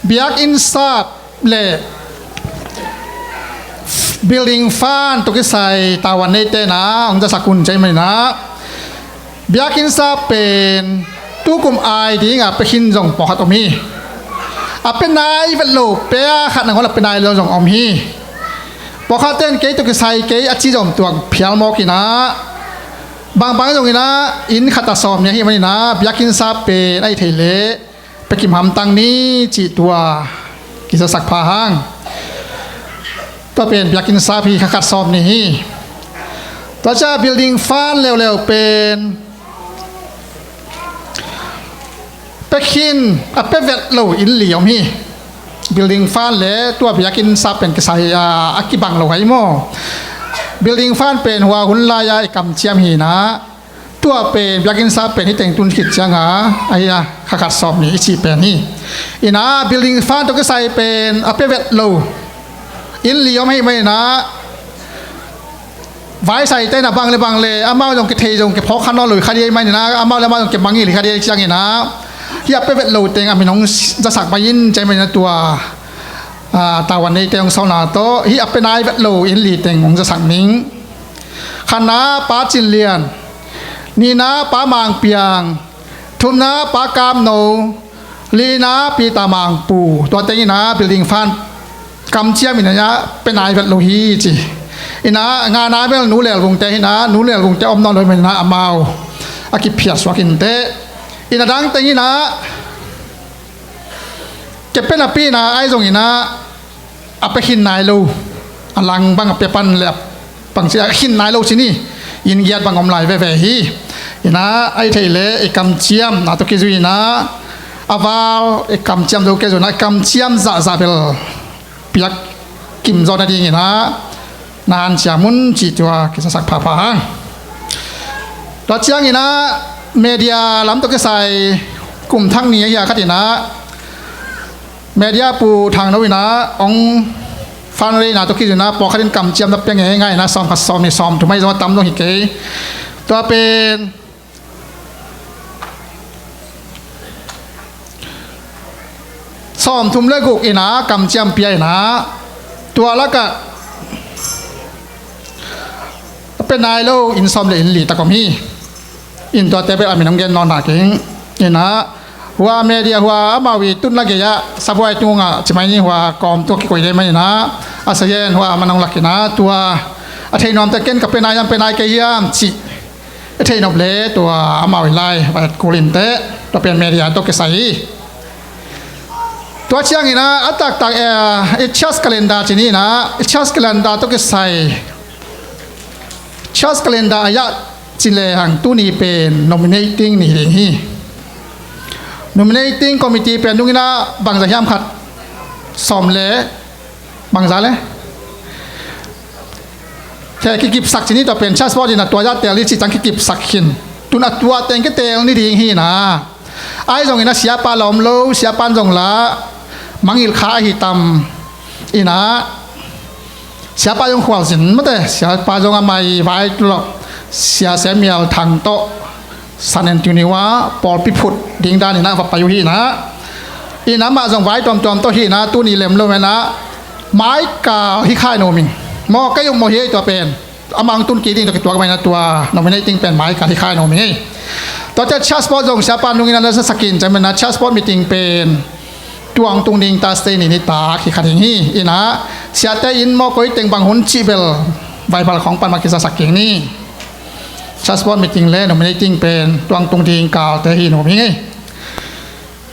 Biakinn sap le building fund tawh kisai tavuan neite na hong zasak hun ci ahih manin ah, biakinn sap pen tukum ai dingah pia khin zong pawlkhat om hi. A pia nai vet lo, pia khat nangawn a pia nai lo zong om hi. Pawlkhatte in kei tawh kisai kei a ci zong tuak phial mawk ina, bangbang zongin ah inn khat a sawm ni ahih manin ah biakinn sap pen ahih theih leh pia kim hamtang ni cih tua kizasak pha hang. Tua pen biakinn sap hi, kha khat sawm ni hi. Tua ciang building fund leuleu pen pia khin, a pia vet lo inn li om hi. Building fund le tua biakinn sap pen kisai a, a kibang lo hi maw. Building fund pen hua hun lai-a i kamciam hi ina, tua pen biakinn sap pen hi teng tun khit ciang a, ahi a, kha khat sawm ni i cih pen hi. Ina building fund tawh kisai pen a pia vet lo inn li om hi mai ina, vaisaite na bang le bang le amau zong kithei zong kiphawk kha nawn lo kha ding ahih manin ah, amau le amau zong kimangngilh kha ding ahih ciangin ah, hih a pia vet lo teng a min hong zasak mai in ci ahih manin ah tua, a, tavuan neite hong sawlna tawh hih a pia nai vet lo inn li teng hong zasak ning. Khatna Pa Cin Lian, nihna Pa Mang Piang, thumna Pa Kam No, lina Peter Mang Pu, tua teng ina building fund kamciam ina, ina pia nai vet lo hi ci. Ina ngana bel Nu Lel Vung te hi ina, Nu Lel Vung te om nawn lo hi manin ah amau a kiphiat suak in teh. Ina dang teng ina kei pia napi ina ahi zongin ah a pia khin nai lo, a lang bang a pia pan le a pang ci a khin nai lo ci ni. Inn giat bang om lai veve hi. Ina ahih theih leh i kamciamna tawh kizui ina, a val i kamciam zo kei zong ina, i kamciam zahzah bel piak kim zaw nading ina na hanciam un cih tua kizasak phapha hang. Tua ciang ina media lam tawh kisai kum thak ni ahi a khat ina, media Pu Thang No ina hong fundraise na tawh kizui ina pawlkhat in kamciam na pia ngeingai ina sawm khat sawm ni sawm thum ahi zong a tam zong hi kei. Tua pen sawm thum le guk ina kamciam pia ina, tua lakah a pia nai lo inn sawm le inn li tak om hi. In tuate bel a min hong gen nawn na keng ina, hua media hua amau i tun la gei-ah sabuai tungah ci mai ni, hua kawm tua kikoi dei mai ina, a sayen hua a man hong lak ina, tua a thei nuamte ken ka pia nai hiam, pia nai kei hiam cih i theih nop le tua amau i lai va et kul in teh, tua pen media tawh kisai hi. Tua ciang ina a taktak, eh, i church calendar ci ni ina, i church calendar tawh kisai. Church calendar a yah ci lehang tuni pen nominating ni ding hi. Nominating committee pen nung ina bangza hiam khat sawm le bangza le, khe kikipsak ci ni, tua pen church board ina tua zah teel ni ci ciang kikipsak khin. Tun a tua teng kiteel ni ding hi ina. Ahi zongin a siapa la om lo, siapa in zong la mangngilh kha ahi tam. Inah siapa zong khualzin mate, siapa zong a mai vai lo, Sia Samuel Thang tawh San Antonio ah pawlpi phut ding dan inah va pai uh hi inah. Inah amah zong vai tuamtuam tawh hi inah tuni lem lo inah maika hi khai no ming. Maw, ka yum maw hi ei tua pen. Amah ang tun kik ding tawh kituak mah inah tua nominating pen maika hi khai no ming ei. Tuate church board zong siapa nungin a na sakin cai mah inah church board meeting pen tua hong tung ding Thursday ni nitak hi kha ding hi. Inah siate in maw koi teng bang hun cih bel Bible khawng pan mah kizasak kik ni. Church board meeting le nominating pen tua hong tung ding kalte hi no ming ei.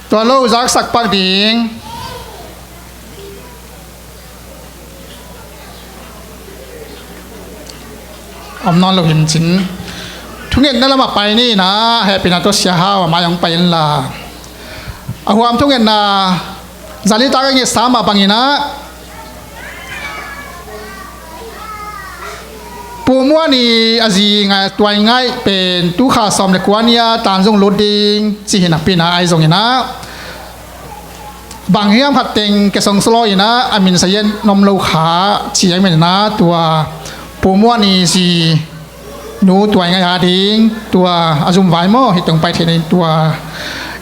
Tua lo zaksak pak ding om nawn lo hi cin. Thungetna lamah pai ni inah hehpihna tawh Sia Hau a mai hong pai inla. A huam thungetna zanitak a ngetsa mah bang inah Pu Muan i a zi ngai, Tuai Ngaih pen tu kha sawm le kua ni a Tanzung lut ding ci hi napi inah ahi zong inah bang hiam khat teng ke song solo inah a min sa yen nom lo kha ci a min inah tua Pu Muan i zi nu Tuai Ngaih a ding tua a zum vai maw hi tong pai thei na in tua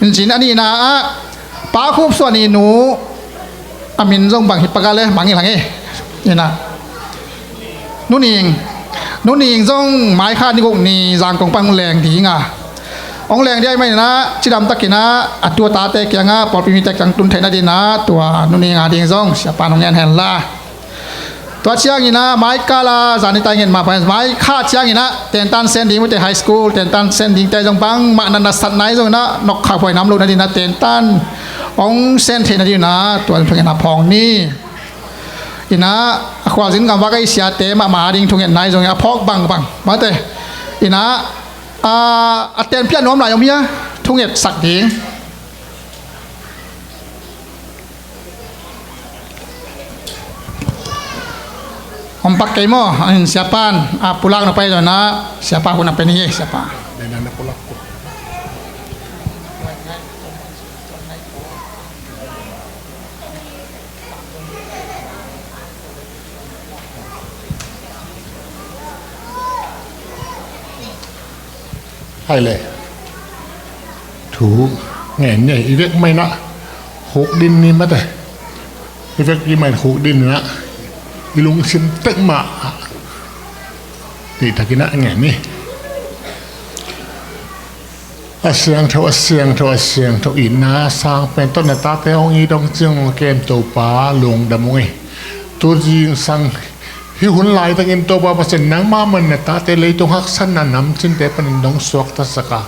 in cin a nihna ah Pa Khup Suan i nu a min zong bang hi pak a le mangngilh hang e. Inah Nu Ning, Nu Ning zong maikha ni guk ni Zangkong pan hong leng ding a, hong leng ding ahih manin ah cidam takin ah a tu a tate kiangah pawlpi mite kiang tun theihna dingin ah tua Nu Ning a ding zong siapa in hong ngen hen la. Tua ciangin ah maikal a zan nitak ngen mah bang, maikha ciangin ah tentan sen ding mite high school tentan sen dingte zong bangmah na nasatna hi zongin ah nokkha buaina om loh nadingin ah tentan hong sen theih nadingin ah tua thungetna phawk ni. Inah a khualzin gamvak a i siate mahmah a ding thungetna hi zongin a phawk bangbang mate. Inah a, a tenpih a nuam lai om hia? Thungetsak ding om pak kei maw? An siapa in a pulak na pai zongin ah siapa hun a pen hi siapa. Hai le. Thu ngen ni i vek mai na huk din ni mate. I vek i mai huk din na i lungsim tek mah. Ti takin ah ngen ni. A siangtho, a siangtho, a siangtho, itna sang pen tawh na tate hong it hong cing hong kem Topa lungdam ung ei. Tu zingsang hih hun laitakin Topa Pasian nangmah man na tate leitung haksatna namcinte panin nong suaktasak a,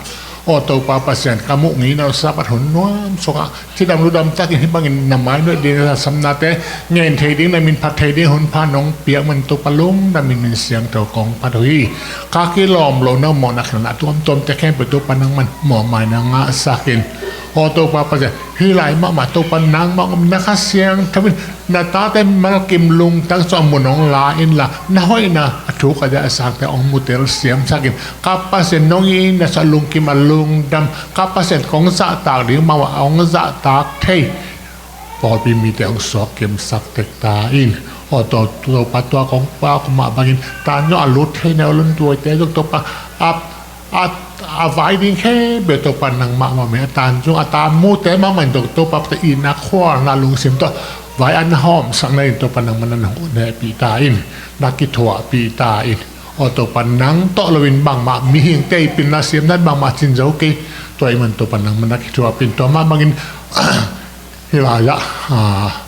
aw Topa Pasian ka muh ngei na Sabbath hun nuam sungah cidam ludam takin hih bangin na mai nuih ding na samnate ngen thei ding na min phat thei ding hun pha nong piak man Topa lungdam in min siangtho kong phat uh hi. Ka kilawm loh na mawhna khelhna tuamtuamte khempeuh Topa nangman mawhmaina ngahsak in. Aw Topa Pasian hih lai mahmah Topa nangmah om na Kha Siangtho in na tate malkim lungtang sungah mun hong la inla na hoihna a thuk a diah a sakte hong mutel siamsak in. Ka Pasian nong itna sungah lungkim a lungdam ka Pasian kong zahtak ding mahmah a hong zahtak thei pawlpi mite hong suak kimsak tek ta in. Aw Topa tua kong pa kong mah bangin tan zong a lut thei na lungtuaite zong Topa a, a, a vai ding khempeuh Topa nangmah mah mah a tan zong a tan mute mahmah in Topa itna khualna lungsim tawh vai a na hawmsak na in Topa nangmah na hong hehpih ta in na kithuahpih ta in. Aw Topa nang tawh loin bangmah mihingte i pilna siamna in bangmah cin zo kei. Tua i man Topa nangmah na kithuahpih in tua mah bangin hih lai-ah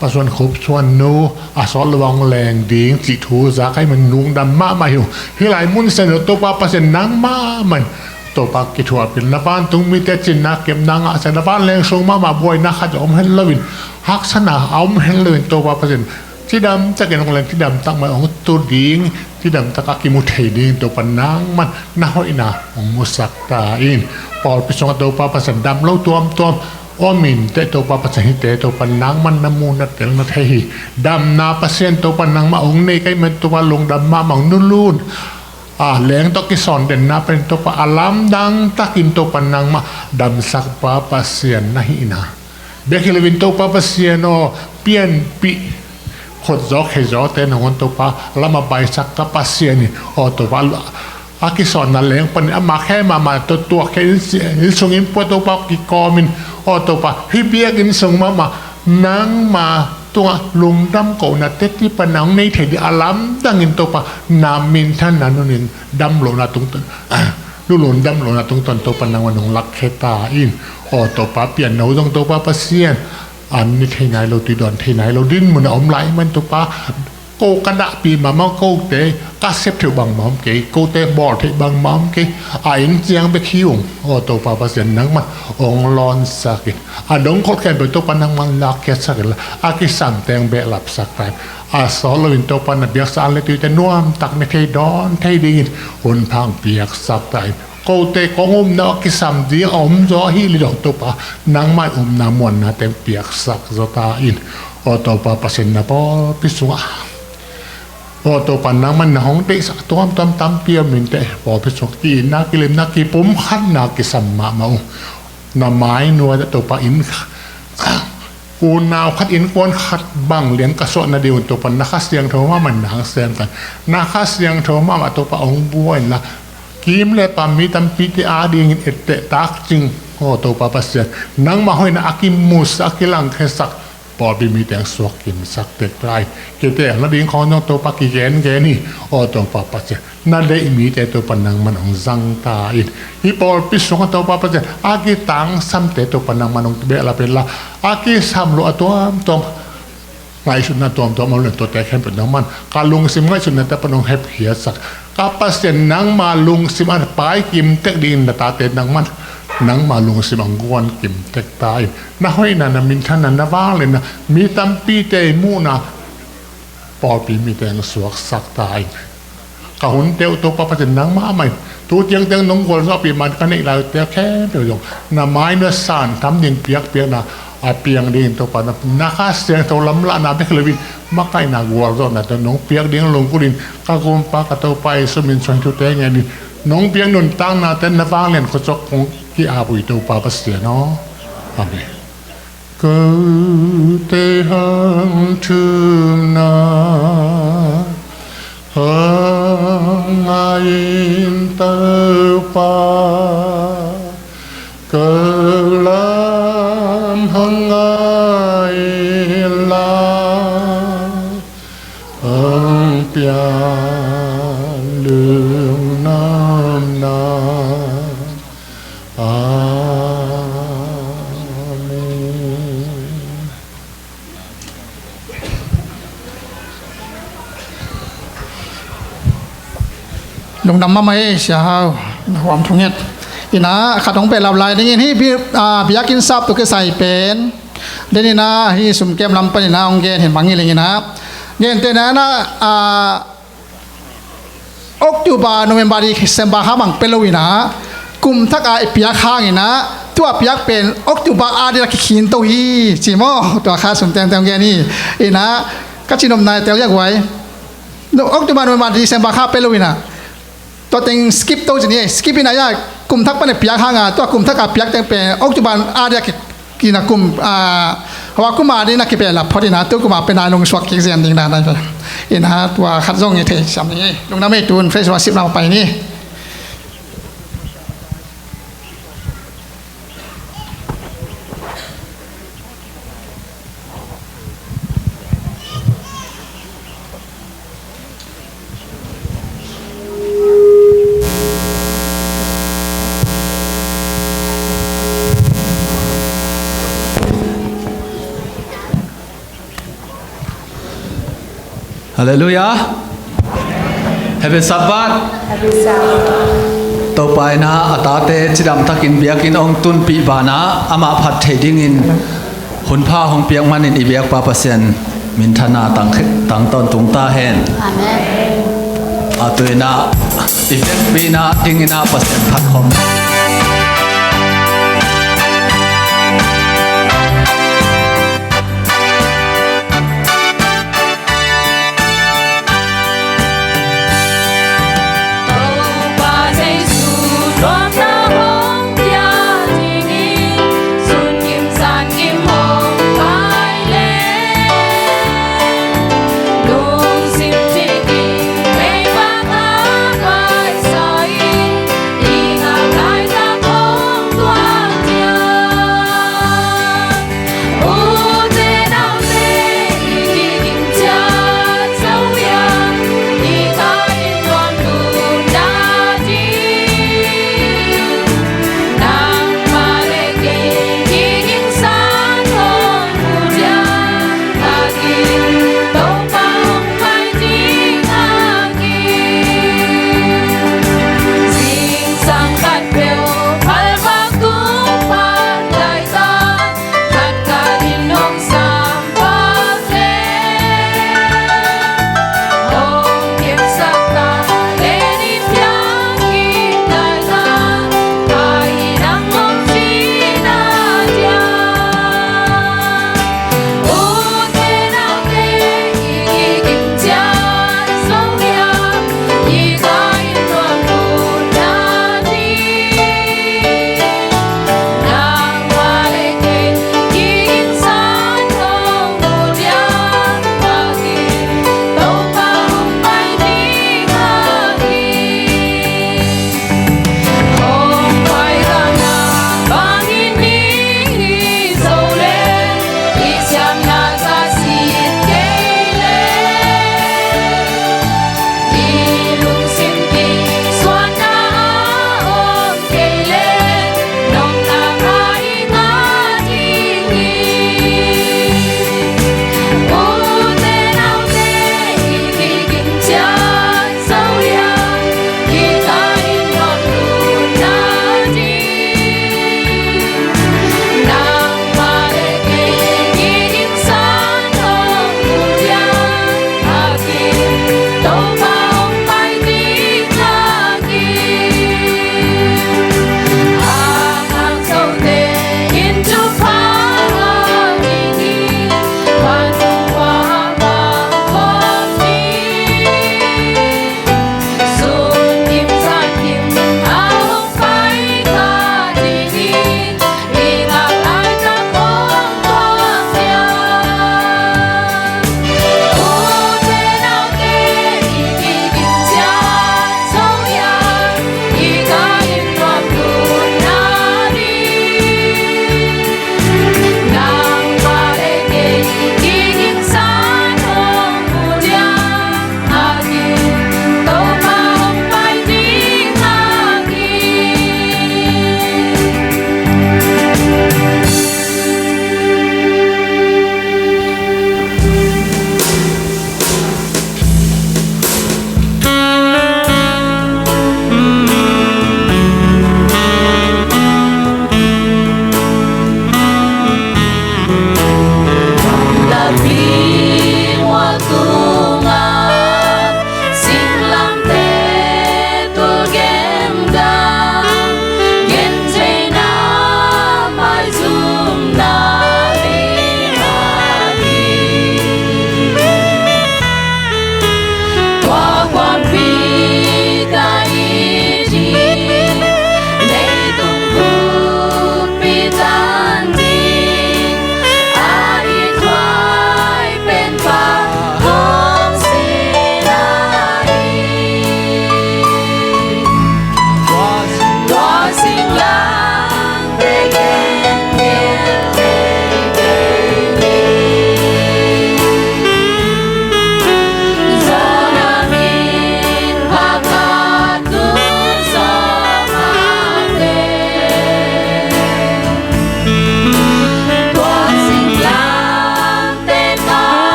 Pa Suan Khup Suan nu a sawt lo a hong leng ding cih thu za ka hih man lungdam mahmah hi uh. Hih lai mun sen uh Topa Pasian nangmah man Topa kithuahpih in na vantung mite cinna kepna ngahsak na vanleng sung mahmah buaina khat a om hen loin haksatna a om hen loin Topa Pasian cidam takin hong leng cidam tak mai hong tu ding cidam tak a kimu thei ding Topa nangman na hoihna hong musak ta in. Pawlpi sungah Topa Pasian dam lo tuamtuam om in teh Topa Pasian hihte Topa nangman na mu na tel na thei hi. Damna Pasian Topa nangmah hong nei ka hih man Topa lungdam mahmah hong nulun a leng tawh kisawn denna pen Topa a lamdang takin Topa nangmah damsakpa Pasian na hihna bek hi loin Topa Pasian aw, pianpih khut zaw khei zawte nangawn Topa lam a baisak ka Pasian hi. Aw Topa, a kisawnna leng panin ama khe mahmah tawh tuak khe, inn sung inn pua Topa kikawmin, aw Topa, hih biakinn sung mahmah nangma tungah lungdam kohna teti pan nang nei thei ding a lamdangin Topa na minthanna nunin dam lohna tungtawn, lulun dam lohna tungtawn Topa nangma nong lak khe ta in. Aw Topa, pianno zong Topa Pasian, an ni thei nai lo, tui dawn thei nai lo dinmun a om lai man Topa, ko ka dahpih mahmah, kote ka sep theuh bangmah om kei, kote bawl theih bangmah om kei, a inn ciang bek hi ung. Aw Topa Pasian, nangman ong lawnsak in, a dongkholh khempeuh Topa nangman lakkhiatsak inla, a kisam teng behlapsak ta in, a sawt loin Topa na biaksa an le tuite nuamtak ne thei dawn thei dingin hun phang piaksak ta in. Kote kong upna a kisam ding a om zaw ahi leh zong Topa, nangmah in upna muanna teng piaksak zaw ta in. Aw Topa Pasian, na pawlpi sungah, aw Topa, nangman na hong deihsak tuamtuam tampi om inteh, pawlpi sungah ki-itna, kilemna, kipumkhatna kisam mahmah uh. Na mai nuai-ah Topa, inn unau khat, innkuan khat bang lian ka suah nading un Topa, na Kha Siangtho mahmah in nang sem ta in. Na Kha Siangtho mahmah Topa ong buai inla, kim le pam mi tampite adingin etteh takcing, aw Topa Pasian, nangma hoihna a kimusak, a kilangkhiasak pawlpi mite ong suakkimsak tek ta in. Kiteelna ding khawng zong Topa kigengen hi. Aw Topa Pasian, na deih mite Topa nangman ong zang ta in. Hih pawlpi sungah Topa Pasian, a kitangsamte Topa nangman ong behlap inla, a kisam loh a tuamtuam, ngaihsutna tuamtuam om leh tuate khempeuh nangman ka lungsim ngaihsutnate pan ong hepkhiatsak. Ka Pasian, nangma lungsim a paikim tek dingin na tate nangman nangma lungsim ong guankim tek ta in. Na hoihna, na minthanna, na vangliatna mi tampite i muhna pawlpi mite ong suaksak ta in. Ka hunte uh Topa Pasian, nangmah mah in tu ciangciang nong gualzawhpih man ka neih laite khempeuh zong na mai nuai-ah san tham ding piakpiakna a piang dingin Topa, na, na Kha Siangtho lamlahna bek hi loin makaihna, gualzawhnate nong piak ding lunggulhin, ka Gumpa ka Topa Jesu min suang thute ngenin nong piak nuntaknate na vanglian khuacuak kong ki-ap uh hi Topa Pasian aw. Amen. Kote hong thumna hong ngai in Topa, ko lam hong ngai in la, hong piak lungdamna. Amen. Lungdam mahmah ei, Sia Hau, na huam thunget. Ina, khat hong behlap lai dingin hih bi-, ah, biakinn sap tawh kisai pen, den ina, hih sumkem lam pan ina hong gen hi mangngilh ing ina. Gentehna ina, ah, October, November, December kha bang pia lo ina, kum thak a i piak hang ina, tua piak pen October a ding a kikhin to hi, ci maw, tua kha sum tengteng gen hi. Ina, ka cihnopna i tel yak huai. No, October, November, December kha pia lo ina, tua teng skip to ci ni, skip ina ya, kum thak pan i piak hang a, tua kum thak a piak teng pen October a ding a ki Kina kum, ah, hawa kum a ding na kibehlap phot ina, tu kum a pen a lungsuak kik zian ding dan a. Ina tua khat zong i thei siam ding i. Lungdam ei, tun praise worship lam a pai ni. Halleluiah. Happy Sabbath. Happy Sabbath. Topa ina a tate cidam takin biakinn hong tunpih banah amah phat theih dingin hunpha hong piak manin i biakpa Pasian minthanna tang, tang tawntung ta hen. Amen. A tu ina i biakpi ina ding ina Pasian phat khawm.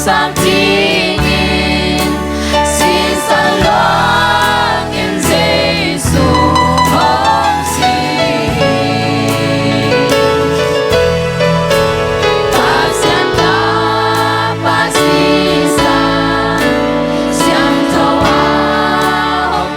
Sang dingin sisan luangin Jesu hong sing. Pasian tapa sisan siangtho a hong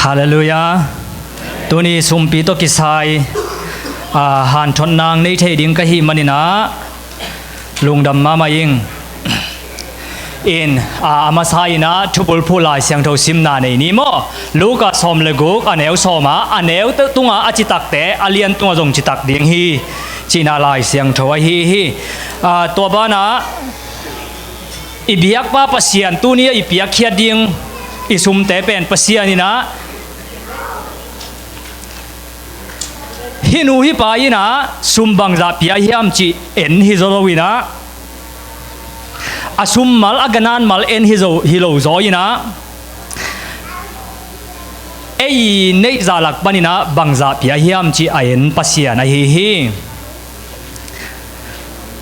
Halleluiah. Tuni sumpi tawh kisai, ah, hanthotna nei thei ding ka hih manin ah, lungdam mahmah ing. In, ah, a masa in ah thubulphuh Lai Siangtho simna nei ni maw? Luka sawm le guk, a neu sawm ah, a neu tungah a citakte a lian tungah zong citak ding hi, cihna Lai Siangtho ahi hi. Ah, tua banah i biakpa Pasian, tuni a i piakkhiat ding i sumte pen Pasian in ah, hih nu hih pa in ah sum bangzah pia hiam cih en hi zaw lo in ah, a sum mal, a ganat mal en hi zo, hi lo zaw in ah, ei neih zah lak panin ah bangzah pia hiam cih a en Pasian ahi hi.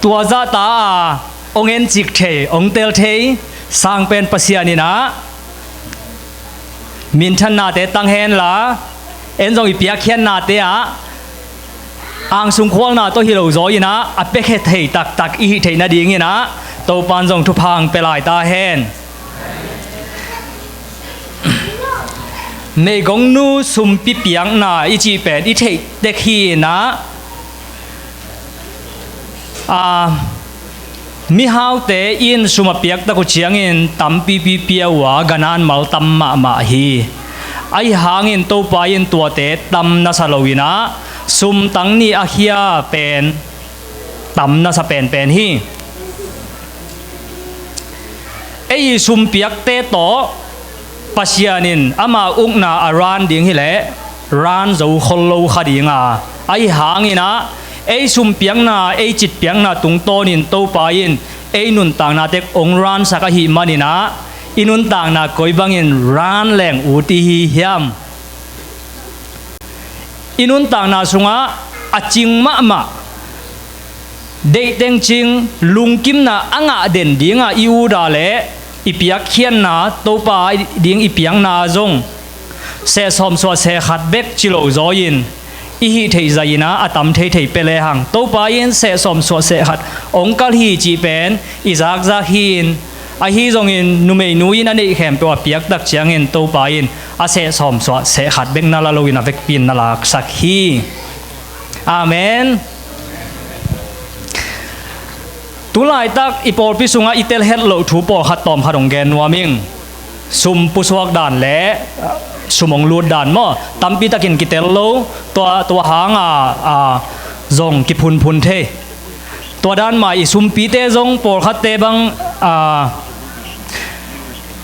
Tua zahta a hong encik thei, hong tel thei sang pen Pasian in ah minthannate tang henla, en zong i piakkhiatnate ah angsung khualna tawh hi lo zaw in ah, a piakhia thei taktak i hih theih nadingin ah Topan zong thupha hong pia lai ta hen. Meigongnu sumpi piakna i cih pen i theih tek hi in ah, a, mihaute in sum a piaktak uh ciangin tampipi pia uh a, ganat mal tam mahmah hi. Ahi hangin Topa in tuate tam nasa lo in ah, sum tang nih a khia pen tam nasa penpen hi. Ei i sum piakte tawh Pasian in ama ukna a ran ding hileh ran zo khol lo kha ding a, ahi hangin ah ei sum piakna, ei cit piakna tungtawnin Topa in ei nuntakna tek hong ransak ahih manin ah, i nuntakna koi bangin ran leng ut i hi hiam? I nuntakna sungah a cing mahmah, deihteng cing, lungkimna a ngah den dinga i ut a leh i piakkhiatna, Topa ding i piakna zong seh sawm suah seh khat bek ci lo zaw in i hih theih zah in ah a tam theithei pia lehang, Topa in seh sawm suah seh khat hong kalh hi cih pen i zakzak hi in, ahi zongin numeinu in a neih khempeuh a piaktak ciangin Topa in a seh sawm suah seh khat bek na la lo in a vekpi in na laksak hi. Amen. Tulaitak i pawlpi sungah i tel het loh thu pawlkhat tawmkhat hong gen nuam ing. Sum pusuak dan le, ah, sum hong lut dan maw? Tampi takin kitel lo, tua, tua hanga, ah, zong kiphunphun thei. Tua dan mah i sumpite zong pawlkhatte bang, ah,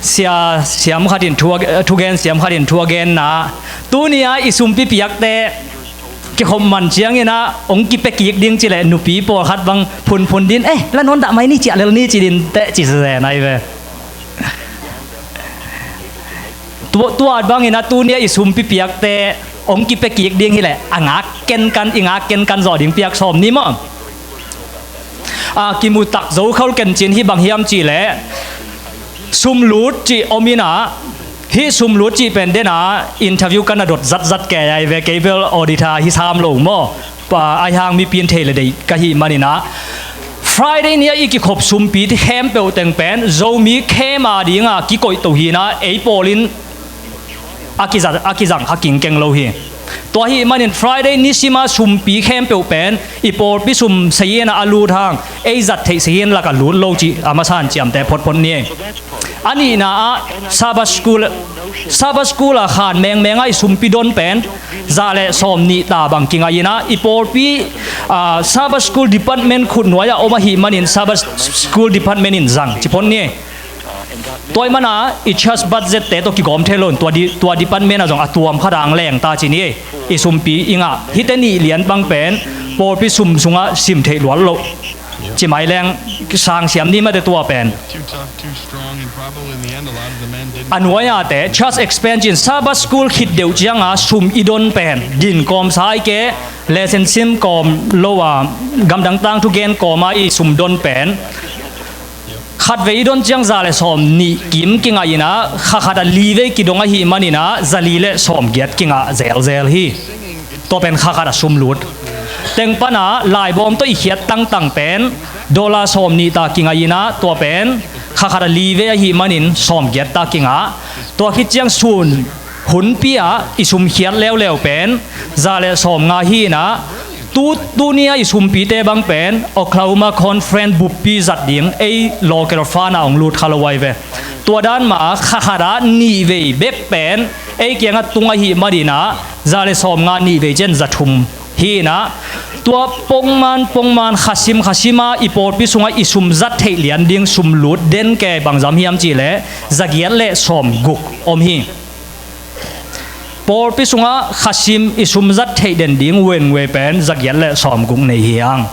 sia siam khat in thu a, thugen siam khat in thu a genna, tuni-a i sumpi piakte kikhop man ciangin ah hong kipia kik ding ci leh nupi pawlkhat bang phunphun din, eh, la nawn dah mai ni, ciah lel ni ci din teh ci zen ai ve. Tua, tua bangin ah tuni-a i sumpi piakte hong kipia kik ding hileh a ngak kenkan, i ngak kenkan zawh ding piak sawm ni maw? A, kimu tak zo khol ken cin hi bang hiam cih leh sumlut cih om in ah, hih sumlut cih pen den a interview ka na dot zatzat kei ai ve, kei bel auditor hi sam lo maw? Pa, ahi hang mipi in thei le deih ka hih manin ah, Friday ni-a i kikhop sumpi khempeuh teng pen Zomi khem a dinga kikoih to hi in ah, ei pawl in a kizang, a kizang kha kingkeng lo hi. Tua ahih manin Friday nisima sumpi khempeuh pen i pawlpi sum sayin a lut hang, ei zat theih sayin lakah lut lo cih a masa in ciamteh photphot ni. A nihna ah Sabbath School, Sabbath School a khan mengmeng a i sumpi don pen za le sawm nih ta bang kingah in ah, i pawlpi, ah, Sabbath School Department khut nuai-ah om ahih manin Sabbath School Department in zang ci phot ni. Tua ahih mana i church budget te tawh kigawm thei lo in tua di-, tua department ah zong a tuam khat a hong leng ta ci ni. I sumpi i ngah hihte nih lian bang pen pawlpi sum sungah sim theih luat loh. Ci mai leng sang siam ni mate tua pen. A nuai-a te church expansion, Sabbath School khit deuh cianga sum i don pen din kawmsa ai ke, lesson sim kawm lo a, gamdang tangthu gen kawm a i sum don pen khatvei i don ciang za le sawm nih kim kingah in ah, kha khat ah li vei kidong ahih manin ah za li le sawm giat kingah zelzel hi. Tua pen kha khat ah sum lut. Teng pan ah laibawm tawh i khiat tangtang pen dollar sawm nih ta kingah in ah, tua pen Kha khat a li vei ahih manin sawmgiat ta kingah. Tua khit ciang sun hunpi ah i sumkhiat leuleu pen za le sawmnga hi inah, tu, tuni a i sumpite bang pen Oklahoma Conference buppi zat ding ei local fund ah hong lut kha lo ai ve. Tua dan mah kha khat ah nih vei bek pen ei kiangah tung ahih maninah za le sawmnga nih vei cian za thum hi inah, tua pongman pongman khasim khasim a i pawlpi sungah i sum zat theih lian ding, sum lut den ke bangzam hiam cihleh zagiat le sawmguk om hi. Pawlpi sungah khasim i sum zat theih den ding wenwei pen zagiat le sawmguk nei hi ang.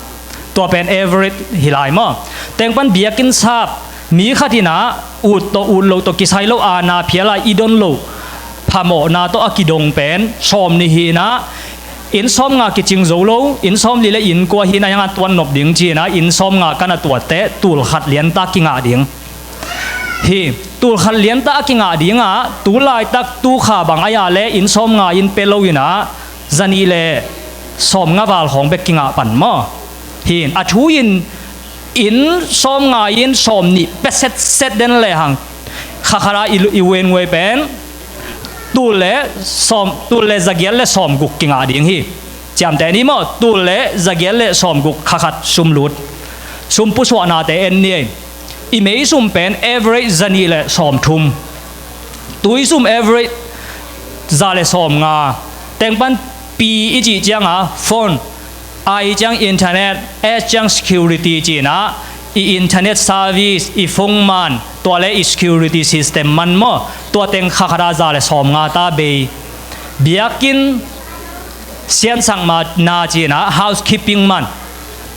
Tua pen average hi lai maw? Tengpan biakinn sap mi khat inah ut tawh ut loh tawh kisai lo, aana phial a i don loh phamawhna tawh a kidong pen sawmnih hi inah, inn sawmnga kicing zo lo, inn sawmli le inn kua hi inah, hiang an tuan nop ding ci inah inn sawmnga kan a tuatteh tul khat lianta kingah ding hi. Tul khat lianta a kingah dingah tu laitak tu kha bang ai-ah le inn sawmnga in pia lo inah zanih le sawmnga val khawng bek kingah pan maw? Hi in a thu in inn sawmnga in sawmnih pia setset den lehang kha khat ah i, i wenwei pen tul le sawm, tul le zagiat le sawmguk kingah ding hi. Ciamteh ni maw? Tul le zagiat le sawmguk kha khat sum lut. Sum pusuahnate en ni ei. I mei sum pen average zanih le sawmthum. Tui sum average za le sawmnga. Tengpan P i cih cianga phone, I ciang internet, S ciang security ci inah, i internet service, i phone man, tua le i security system man maw? Tua teng kha khat ah za le sawmnga ta bei. Biakinn siansakna ci inah housekeeping man,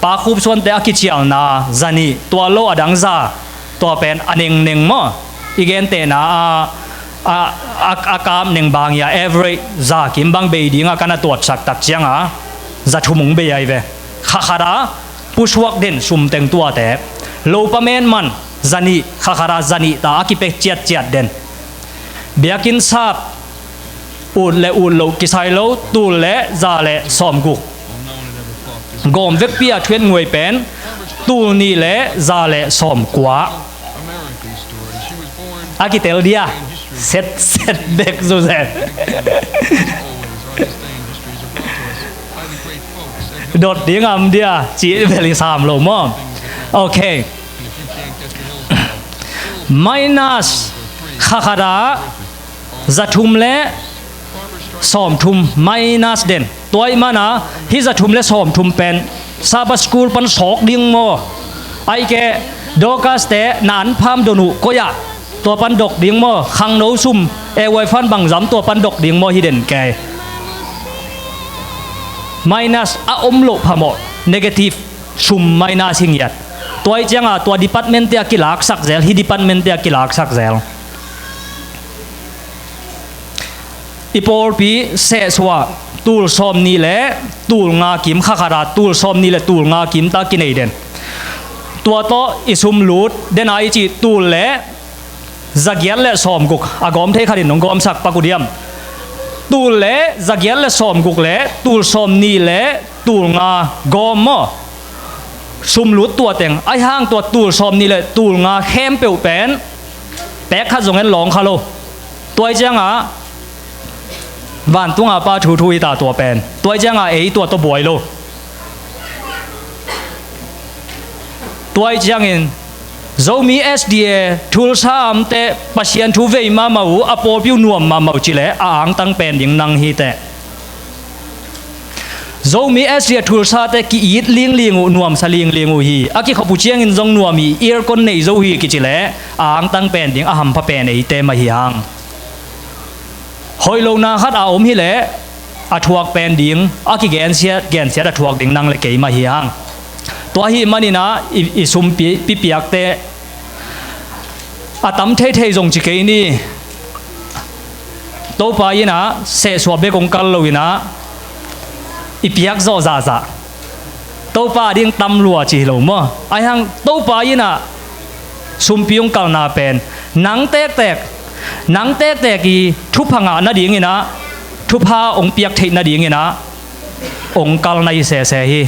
pa khupsuante a kicialna zanih, tua lo a dang za, tua pen a nengneng maw? I gentehna a, a, a, a kap neng bang hi a, average za kim bang bei dingah kan a tuatsak tak cianga za thum hong bei ai ve. Kha khat ah pusuak den sum teng tuate. Lopa men man zanih, kha khat ah zanih ta a kipia ciatciat den. Biakinn sap ut le ut loh kisai lo, tul le za le sawmguk. Gawm vekpi a thuet nguai pen tul nih le za le sawmkua. A kitel dia. Setset bek zuzen. Dot ding am dia, cih bel i sam lo maw? Ok. Minus kha khat ah za thum le sawmthum minus den. Tua ahih mana hih za thum le sawmthum pen Sabbath school pan sawk ding maw? Ahih keh Dorcas te na an pham don uh koi ah, tua pan dok ding maw? Khangno sum, A Y fund bangzam tua pan dok ding maw? Hi den kei. Minus a om loh phamawh, negative sum minus hi ngiat. Tua ahih cianga tua department te a kilaksak zel, hih department te a kilaksak zel. I pawlpi sehsuah tul sawmnih le tul nga kim, kha khat ah tul sawmnih le tul nga kim ta kinei den. Tua tawh i sum lut den a i cih tul le zagiat le sawmguk, a gawm thei khat in hong gawmsak pak uh diam? Tul le zagiat le sawmguk le tul sawmnih le tul nga gawm maw? Sum lut tua teng, ahih hang tua tul sawmnih le tul nga khempeuh pen pek khat zong en lawng kha lo. Tua ahih cianga vantunga Pa thu thu hi ta tua pen. Tua ahih cianga ei tua tawh buai lo. Tua ahih ciangin Zomi S D A Tulsa amte Pasian thu vei mahmah uh, a pawlpi uh nuam mahmah uh cileh a angtang pen ding nang hi teh. Zomi S D A Tulsa te ki-it lingling uh, nuamsa lingling uh hi. A kikhop uh ciangin zong nuam hi, aircon nei zo hi kicileh a angtang pen ding, a hampha pen eite mah hi hang. Hoih lohna khat a om hileh a thuak pen ding, a kigensiat gensiat a thuak ding nang le kei mah hi hang. Tua ahih maninah i, i sumpi pipiakte a tam theithei zong ci kei ni. Topa innah sehsuah bek hong kal loinah i piak zawh zahzah. Topa a ding tam lua ci hi lo maw? Ahi hang Topa innah sumpi hong kalna pen nang tektek, nang tektek i thupha ngah nadinginah, thupha hong piak theih nadinginah hong kalna hi sese hi.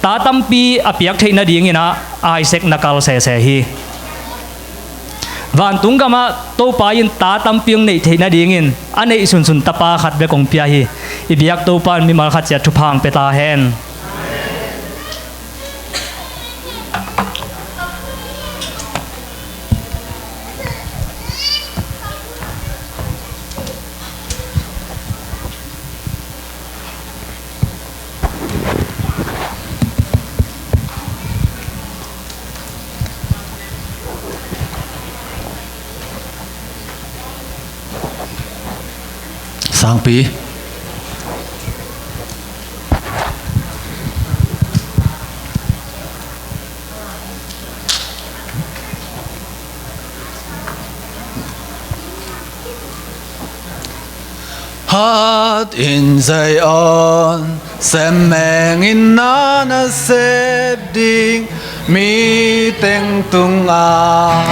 Ta tampi a piak theih nadinginah Isaac na kal sese hi. Vantung gamah Topa in ta tampi hong neih theih nadingin a neih sunsun tapa khat bek hong pia hi. I biak Topa in mimal khat ciat thupha hong pia ta hen. Sangpi. Hat in Zion, sem mengin na nasep ding, mi teng tungah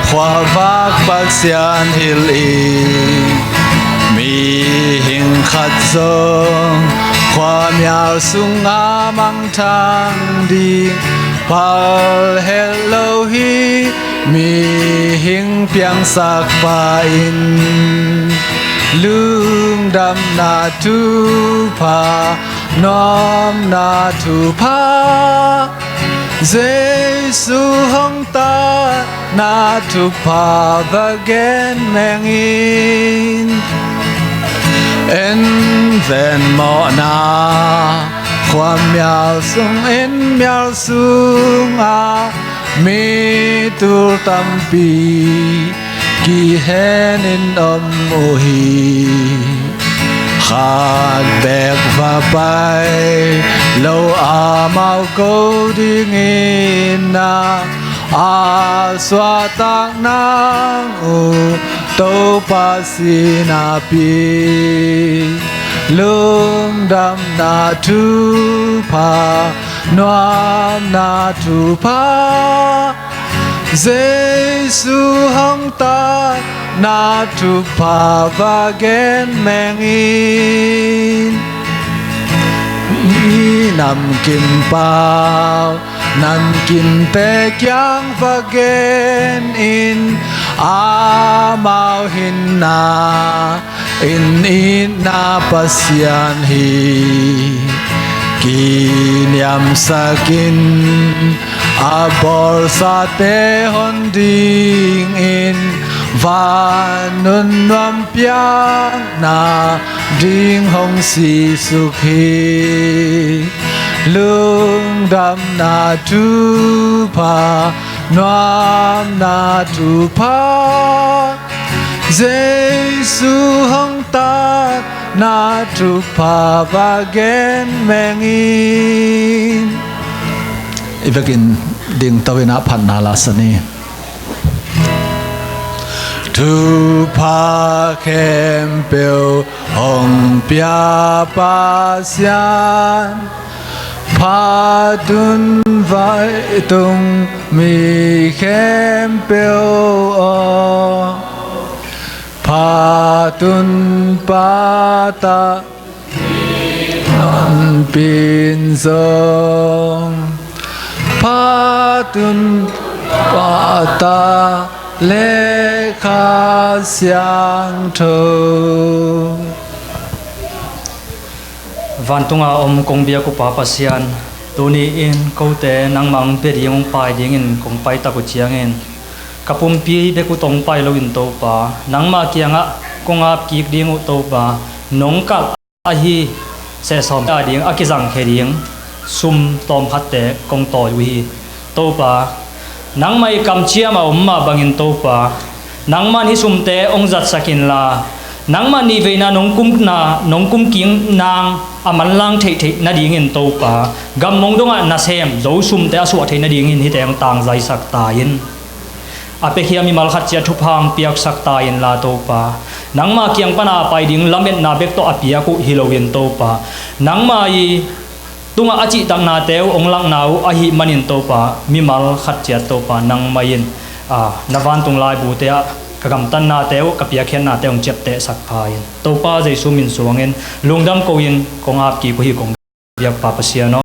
khuavak Pasian hilh in, mihing khat zong khuamial sungah mang thang ding, phal het lo hi, mihing piangsak pa in, lungdamna thupha, nuamna thupha, Jesu hong tatna thupha va gen mengin. En ven mawhna, khuamial sung in mial sungah, mi tul tampi kihenin om uh hi. Khat bek va pai lo amau ko dingin na, a suahtak nang uh Topa sinapi, lungdamna thupha, nuamna thupha, Jesu hong tatna thupha va gen mengin. Mi namkim pau, namkimte kiang va gen in, amau hinna in itna Pasian hi. Kiniamsak in, a bawlsate hon dingin, van nunnuam piakna ding hong sisuk hi. Lungdamna thupha, nuamna thupha, Jesu hong tatna thupha va gen mengin. I vekin dingto in a phatna la sa ni. Thupha khempeuh hong pia Pasian, phat un vai tung mi khempeuh aw, phat un pata, pin zong, phat un pata le Kha Siangtho. Vantunga om kong biak uh Pa Pasian, tuni-in kote nangmah hong bia ding hong pai dingin kong paitak uh ciangin, ka pumpi bek uh tong pai loin Topa, nangmah kiangah kong apkik ding uh Topa, nong kalh ahi sehsawm a ding a kizangkhia ding sum tawmkhatte kong tawi uh hi. Topa, nangmah i kamciam a om mah bangin Topa, nangman hih sumte hong zatsak inla, nangman nihveina nong kumna, nong kumkik nang a manlang theihtheih nadingin Topa, gammong dongah nasem zo sumte a suah theih nadingin hihte hong tangzaisak ta in. A piakhia mimal khat ciat thupha hong piaksak ta inla Topa, nangma kiang pana a pai ding lametna bek tawh a piak uh hi loin Topa, nangma i tungah a cihtaknate uh hong lakna uh ahih manin Topa, mimal khat ciat Topa, nangmah in, a, na vantung laibute ah ka gamtatnate uh, ka piakkhiatnate uh hong ciaptehsak pha in. Topa Jesu min suangin lungdam ko-in kong apkik uh hi, kong biak Pa Pasian aw.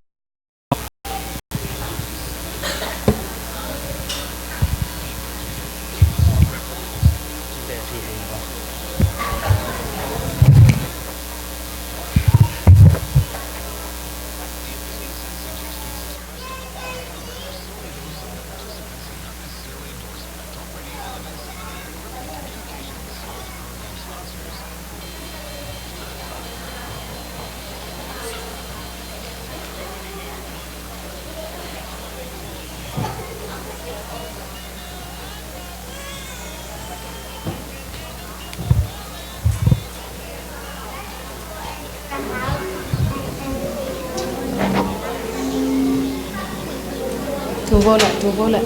Tu vo le, tu vo le.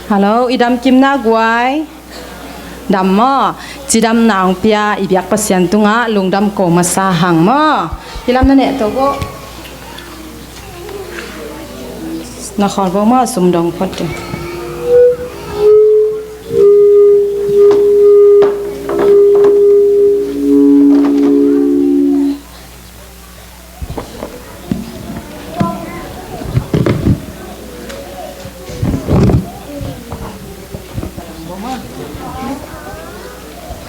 Hello, i dam kim na guai. Dam maw? Cidamna hong pia i biak Pasian tungah lungdam ko masa hang maw? Hi lam na neh to vo. Na khawl vo maw, sum dong phot ding.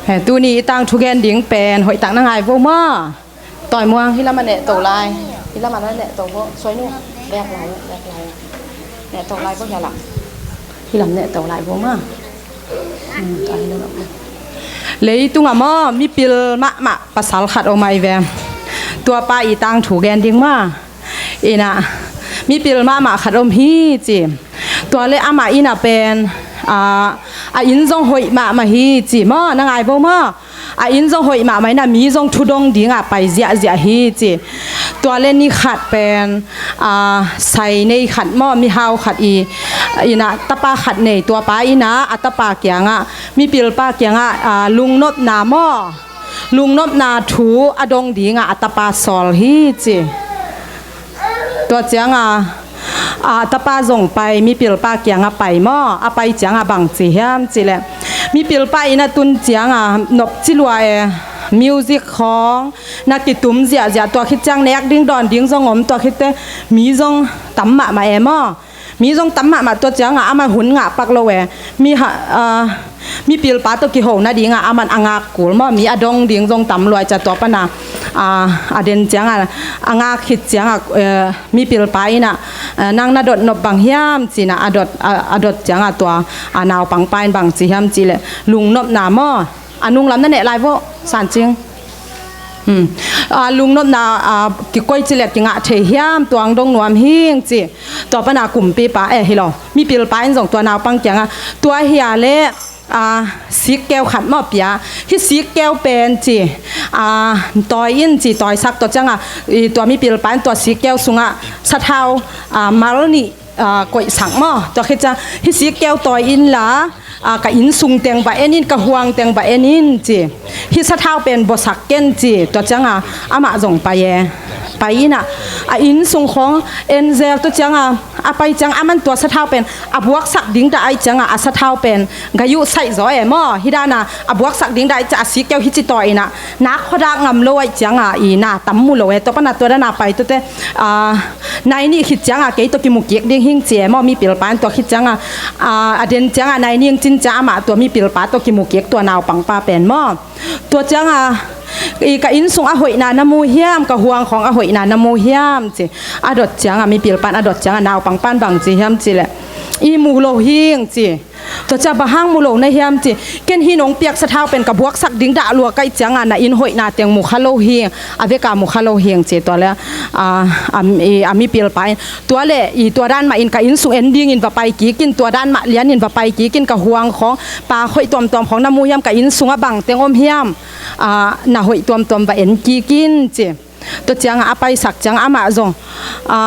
He, tuni i tangthu gen ding pen hoih tak na ngai vo maw? Tawi Muang, hi lam a neh to lai. Hi lam a neh to vo. Suai nu. Bek lai, bek lai. Neh to lai vo, hi lam. Hi lam neh to lai vo maw? Leitung ah maw, mipil mahmah pasal khat om ai ve. Tua pa i tangthu gen ding maw? Ina, mipil mahmah khat om hi ci. Tua le amah ina pen, a, a inn zong hoih mahmah hi ci maw? Na ngai vo maw? A inn zong hoih mahmah ina, mi zong thudong dingah pai ziahziah hi ci. Tua le ni khat pen, a, sai nei khat maw, mihau khat i, ina, tapa khat nei, tua pa ina a tapa kiangah, mipil pa kiangah, a, lungnopna maw, lungnopna thu a dong dingah a tapa sawl hi ci. Tua cianga, a, tapa zong pai, mipil pa kianga pai maw? A pai cianga bang ci hiam ci le, mipil pa ina tun cianga nop ci lua e, music khawng na kitum ziahziah, tua khit ciang nek ding dawn ding zong om, tua khitte mi zong tam mahmah e maw? Mi zong tam mahmah, tua cianga amah hun ngah pak lo e. Mi ha, a, mipil pa tawh kiho nadinga aman a ngak kul maw, mi a dong ding zong tam luai ca, tua pana, a, a den cianga, a ngak khit cianga, e, mipil pa ina, e, nang na dot nop bang hiam cina a dot, a, a dot cianga tua, a, naupang pa in bang ci hiam ci le, lungnopna maw? A nunglam na neh lai vo, San Cing. Hmm. A, lungnopna, a, kikoi ci le kingah thei hiam, tuang dong nuam hing ci. Tua pana kumpipa, e, hi lo, mipilpa in zong tua naupang kiangah, tua hia le, a, sikkeu khat maw pia. Hih sikkeu pen ci, a, tawi in ci, tawisak, tua ciangah, i, tua mipilpa in tua sikkeu sungah sathau, a, mal nih, a, koihsak maw. Tua khit ciang, hih sikkeu tawi inla, a, ka inn sung teng va en in, ka huang teng va en in ci. Hih sathau pen buasak ken ci. Tua cianga amah zong pai e. Pai ina, a inn sung khawng en zel, tua cianga a pai ciang aman tua sathau pen a buaksak ding dah ai cianga a sathau pen gayuh saih zaw e maw. Hih dana a buaksak ding dah ai ciang a sikkeu hih ci tawi ina, nak khuadak ngam lo ai cianga i na tam mu lo e. Tua pana tua dana pai tuate, a, nai nih khit cianga kei tawh kimu kik ding hing ci e maw, mipilpa in. Tua khit cianga, a, a den cianga nai nih cin cianga amah tua mipilpa tawh kimu kik, tua naupangpa pen maw. Tua cianga, i, ka inn sung a hoihna na mu hiam, ka huang khawng a hoihna na mu hiam ci. A dot cianga, mipilpa in a dot cianga naupangpa in bang ci hiam ci le, i, mu lo hing ci. Tua ciang bang hang mu lo na hiam ci. Ken hih nong piak sathau pen ka buaksak ding dah lua kai cianga na inn hoihna teng mu kha lo hing, a veka mu kha lo hing ci. Tua le, a, a, i, a mipilpa in, tua le, i, tua dan mah in ka inn sung en dingin va pai kik in, tua dan mah lianin va pai kik in, ka huang khawng, pa hoih tuamtuam khawng na mu hiam, ka inn sungah bang teng om hiam, a, na hoih tuamtuam va en kik in ci. Tua cianga a paisak cianga amah zong, a,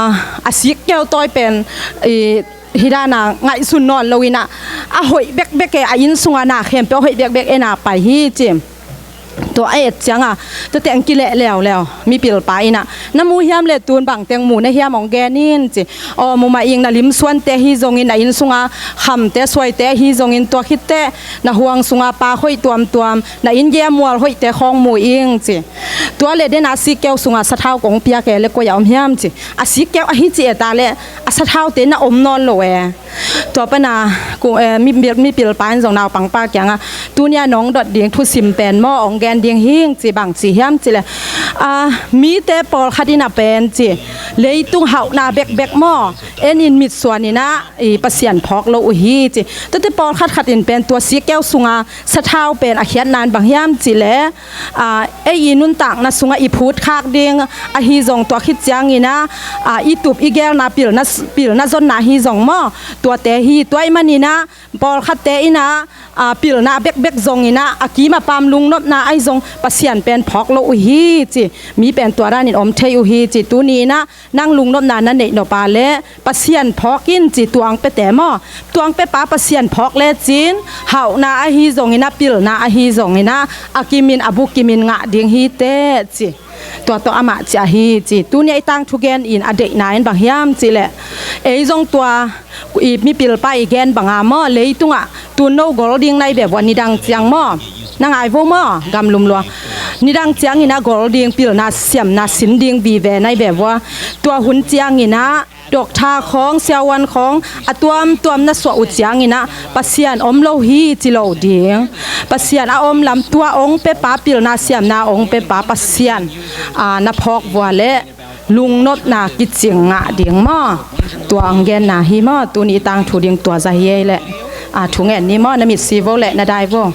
a sikkeu tawi pen, i, hih dana ngaihsun nawn lo ina, a hoih bekbek e, a inn sunga na khempeuh a hoih bekbek e, na pai hi ci. Tua a et cianga, tua teng kileh leuleu, mipilpa ina, na mu hiam le tun bang teng mu na hiam hong gen in ci. Aw, mu mah ing, na limsuante hi zongin, na inn sunga khamte suaite hi zongin, tua khitte na huang sunga pa hoih tuamtuam, na inn gei a mual hoihte khawng mu ing ci. Tua le dena sikkeu sunga sathau kong piak e le koi a om hiam ci. A sikkeu ahi ci e ta le, a sathaute na om nawn lo e. Tua pana, ku, eh, mi, mi, mipilpa in zong naupangpa kianga, tunia nong dot ding thusim pen maw, hong gen ding hing ci. Bang ci hiam ci le, a, mite pawlkhat ina pen ci, leitung hauhna bekbek maw, en in mitsuan ina, i, Pasian phawk lo uh hi ci. Tuate pawlkhat khat in pen tua sikkeu sunga sathau pen a khiatna in bang hiam ci le, a, ei i nuntakna sungah i phutkhak ding ahi zong, tua khit ciangina, a, i tup i gelna pilna, pilna zonna ahi zong maw, tuate hi. Tua ahih manin ah pawlkhatte in ah, aa, pilna bekbek zongin ah, a kim a paam lungnopna ahi zong Pasian pen phawk lo uh hi ci. Mi pen tua danin om thei uh hi ci. Tuni in ah nang lungnopna na neih nop a leh Pasian phawk in ci, tuang pete maw. Tuang pepa Pasian phawk lecin, hauhna ahi zongin ah, pilna ahi zongin ah, a kimin a bukimin ngah ding hi teh ci. Tua tawh amah ci ahi ci. Tuni a i tangthu gen in a deihna in bang hiam cih leh, ei zong tua i mipilpa i gen banga maw, leitungah tun no gol ding nai ve vua, nidang ciang maw. Na ngai vo maw, gamlum lua. Nidang ciangin ah gol ding, pilna siamna sin ding vive nai ve vua. Tua hun ciangin ah doctor khawng, siavuan khawng a tuamtuam na suah uh ciangin ah Pasian om lo hi ci lo ding. Pasian a om lam, tua ong pepa, pilna siamna ong pepa Pasian, aa, na phawk vua leh lungnopna kicing ngah ding maw. Tua ong genna hi maw. Tuni i tangthu ding tua za hi ei leh, aa, thu ngen ni maw, na mitsi vo leh na dai vo.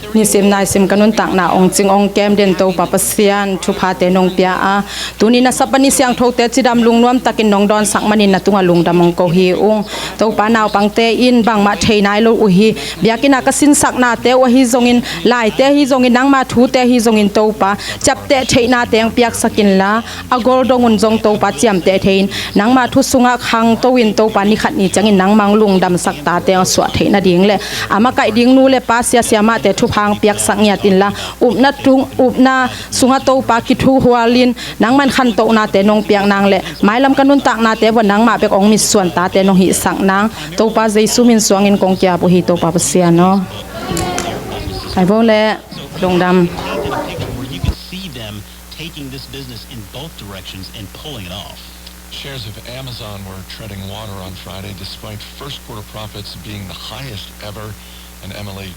Nisim naisim ka nuntakna ong cing ong kem den Topa Pasian, thuphate nong pia a, tuni na sapa ni siangthote cidam lungnuam takin nong dawnsak manin na tungah lungdam ong ko hi ung. Topa, naupangte in bangmah thei nai lo uh hi. Biakinn a ka sinsaknate uh ahi zongin, laite ahi zongin, nangma thute ahi zongin, Topa, ciapteh theihnate ong piaksak inla, a gol dong un zong Topa ciamteh thei-in, nangma thu sungah khangto in Topa, ni khat ni ciangin nangmah ong lungdamsak tate ong suah theih nading leh, a makaih ding nu leh pa, sia siamahte thupha ong piaksak ngiat inla, upna tung, upna sungah Topa kithuhual in, nangman khantohnate nong piak nang leh, mailam ka nuntaknate vua nangmah bek ong mitsuan tate nong hihsak nang, Topa Jesu min suangin kong ki-ap uh hi, Topa Pasian aw. Ai vo leh, lungdam. Taking this business in both directions and pulling it off. Shares of Amazon were treading water on Friday despite first quarter profits being the highest ever. And Emily,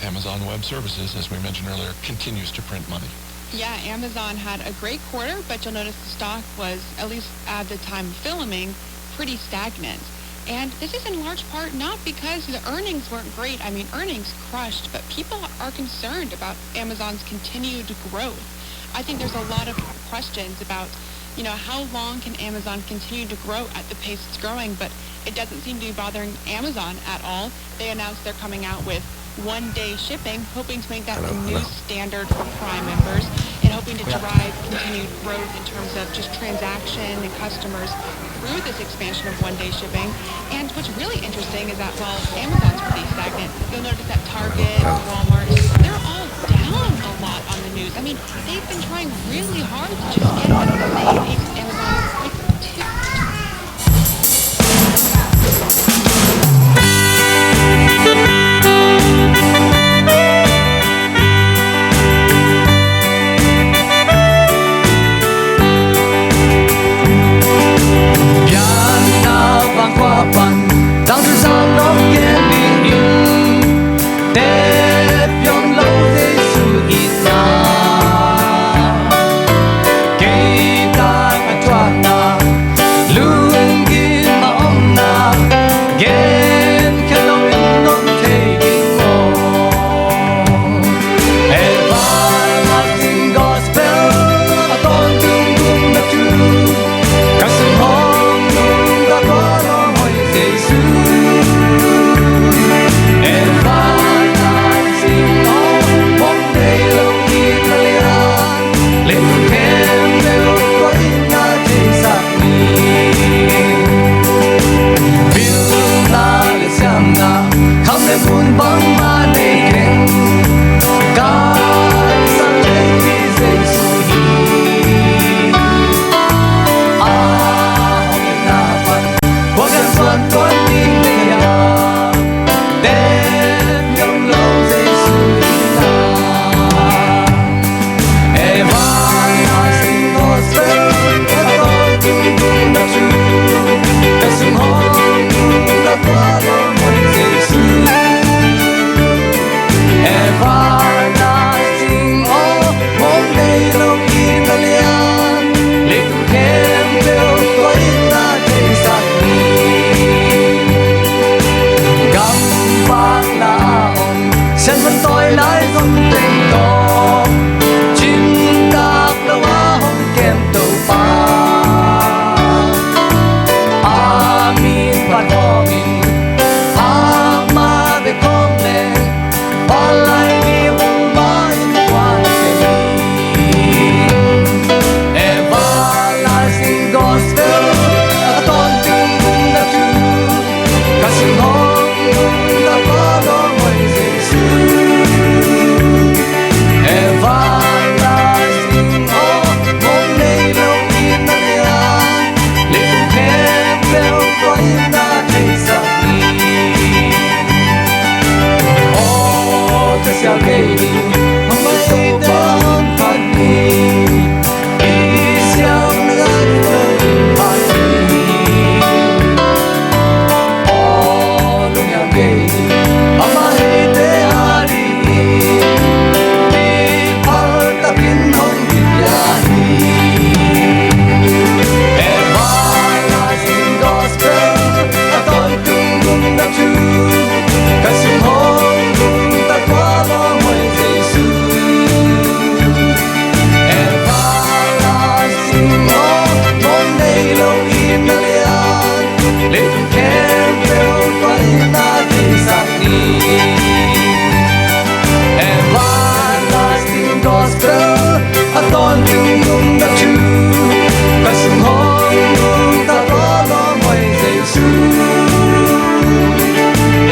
Amazon Web Services, as we mentioned earlier, continues to print money. Yeah, Amazon had a great quarter, but you'll notice the stock was, at least at the time filming, pretty stagnant. And this is in large part not because the earnings weren't great. I mean, earnings crushed, but people are concerned about Amazon's continued growth. I think there's a lot of questions about, you know, how long can Amazon continue to grow at the pace it's growing, but it doesn't seem to be bothering Amazon at all. They announced they're coming out with one-day shipping, hoping to make that the new standard for Prime members and hoping to drive continued growth in terms of just transaction and customers through this expansion of one-day shipping. And what's really interesting is that while Amazon's pretty stagnant, you'll notice that Target, Walmart, they're all down a lot on the news. I mean, they've been trying really hard to just get at the same pace as Amazon. It's like two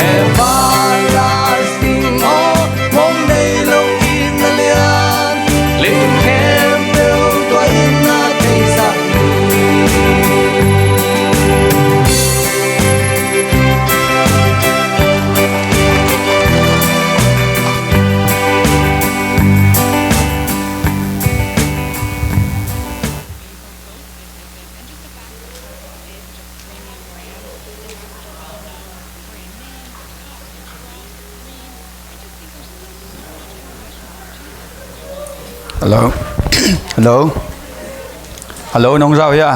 Everlasting aw, mong nei lo in a lian, leitung khempeuh tua in a theisak. Hello. Hello. Hello, nong zau hia?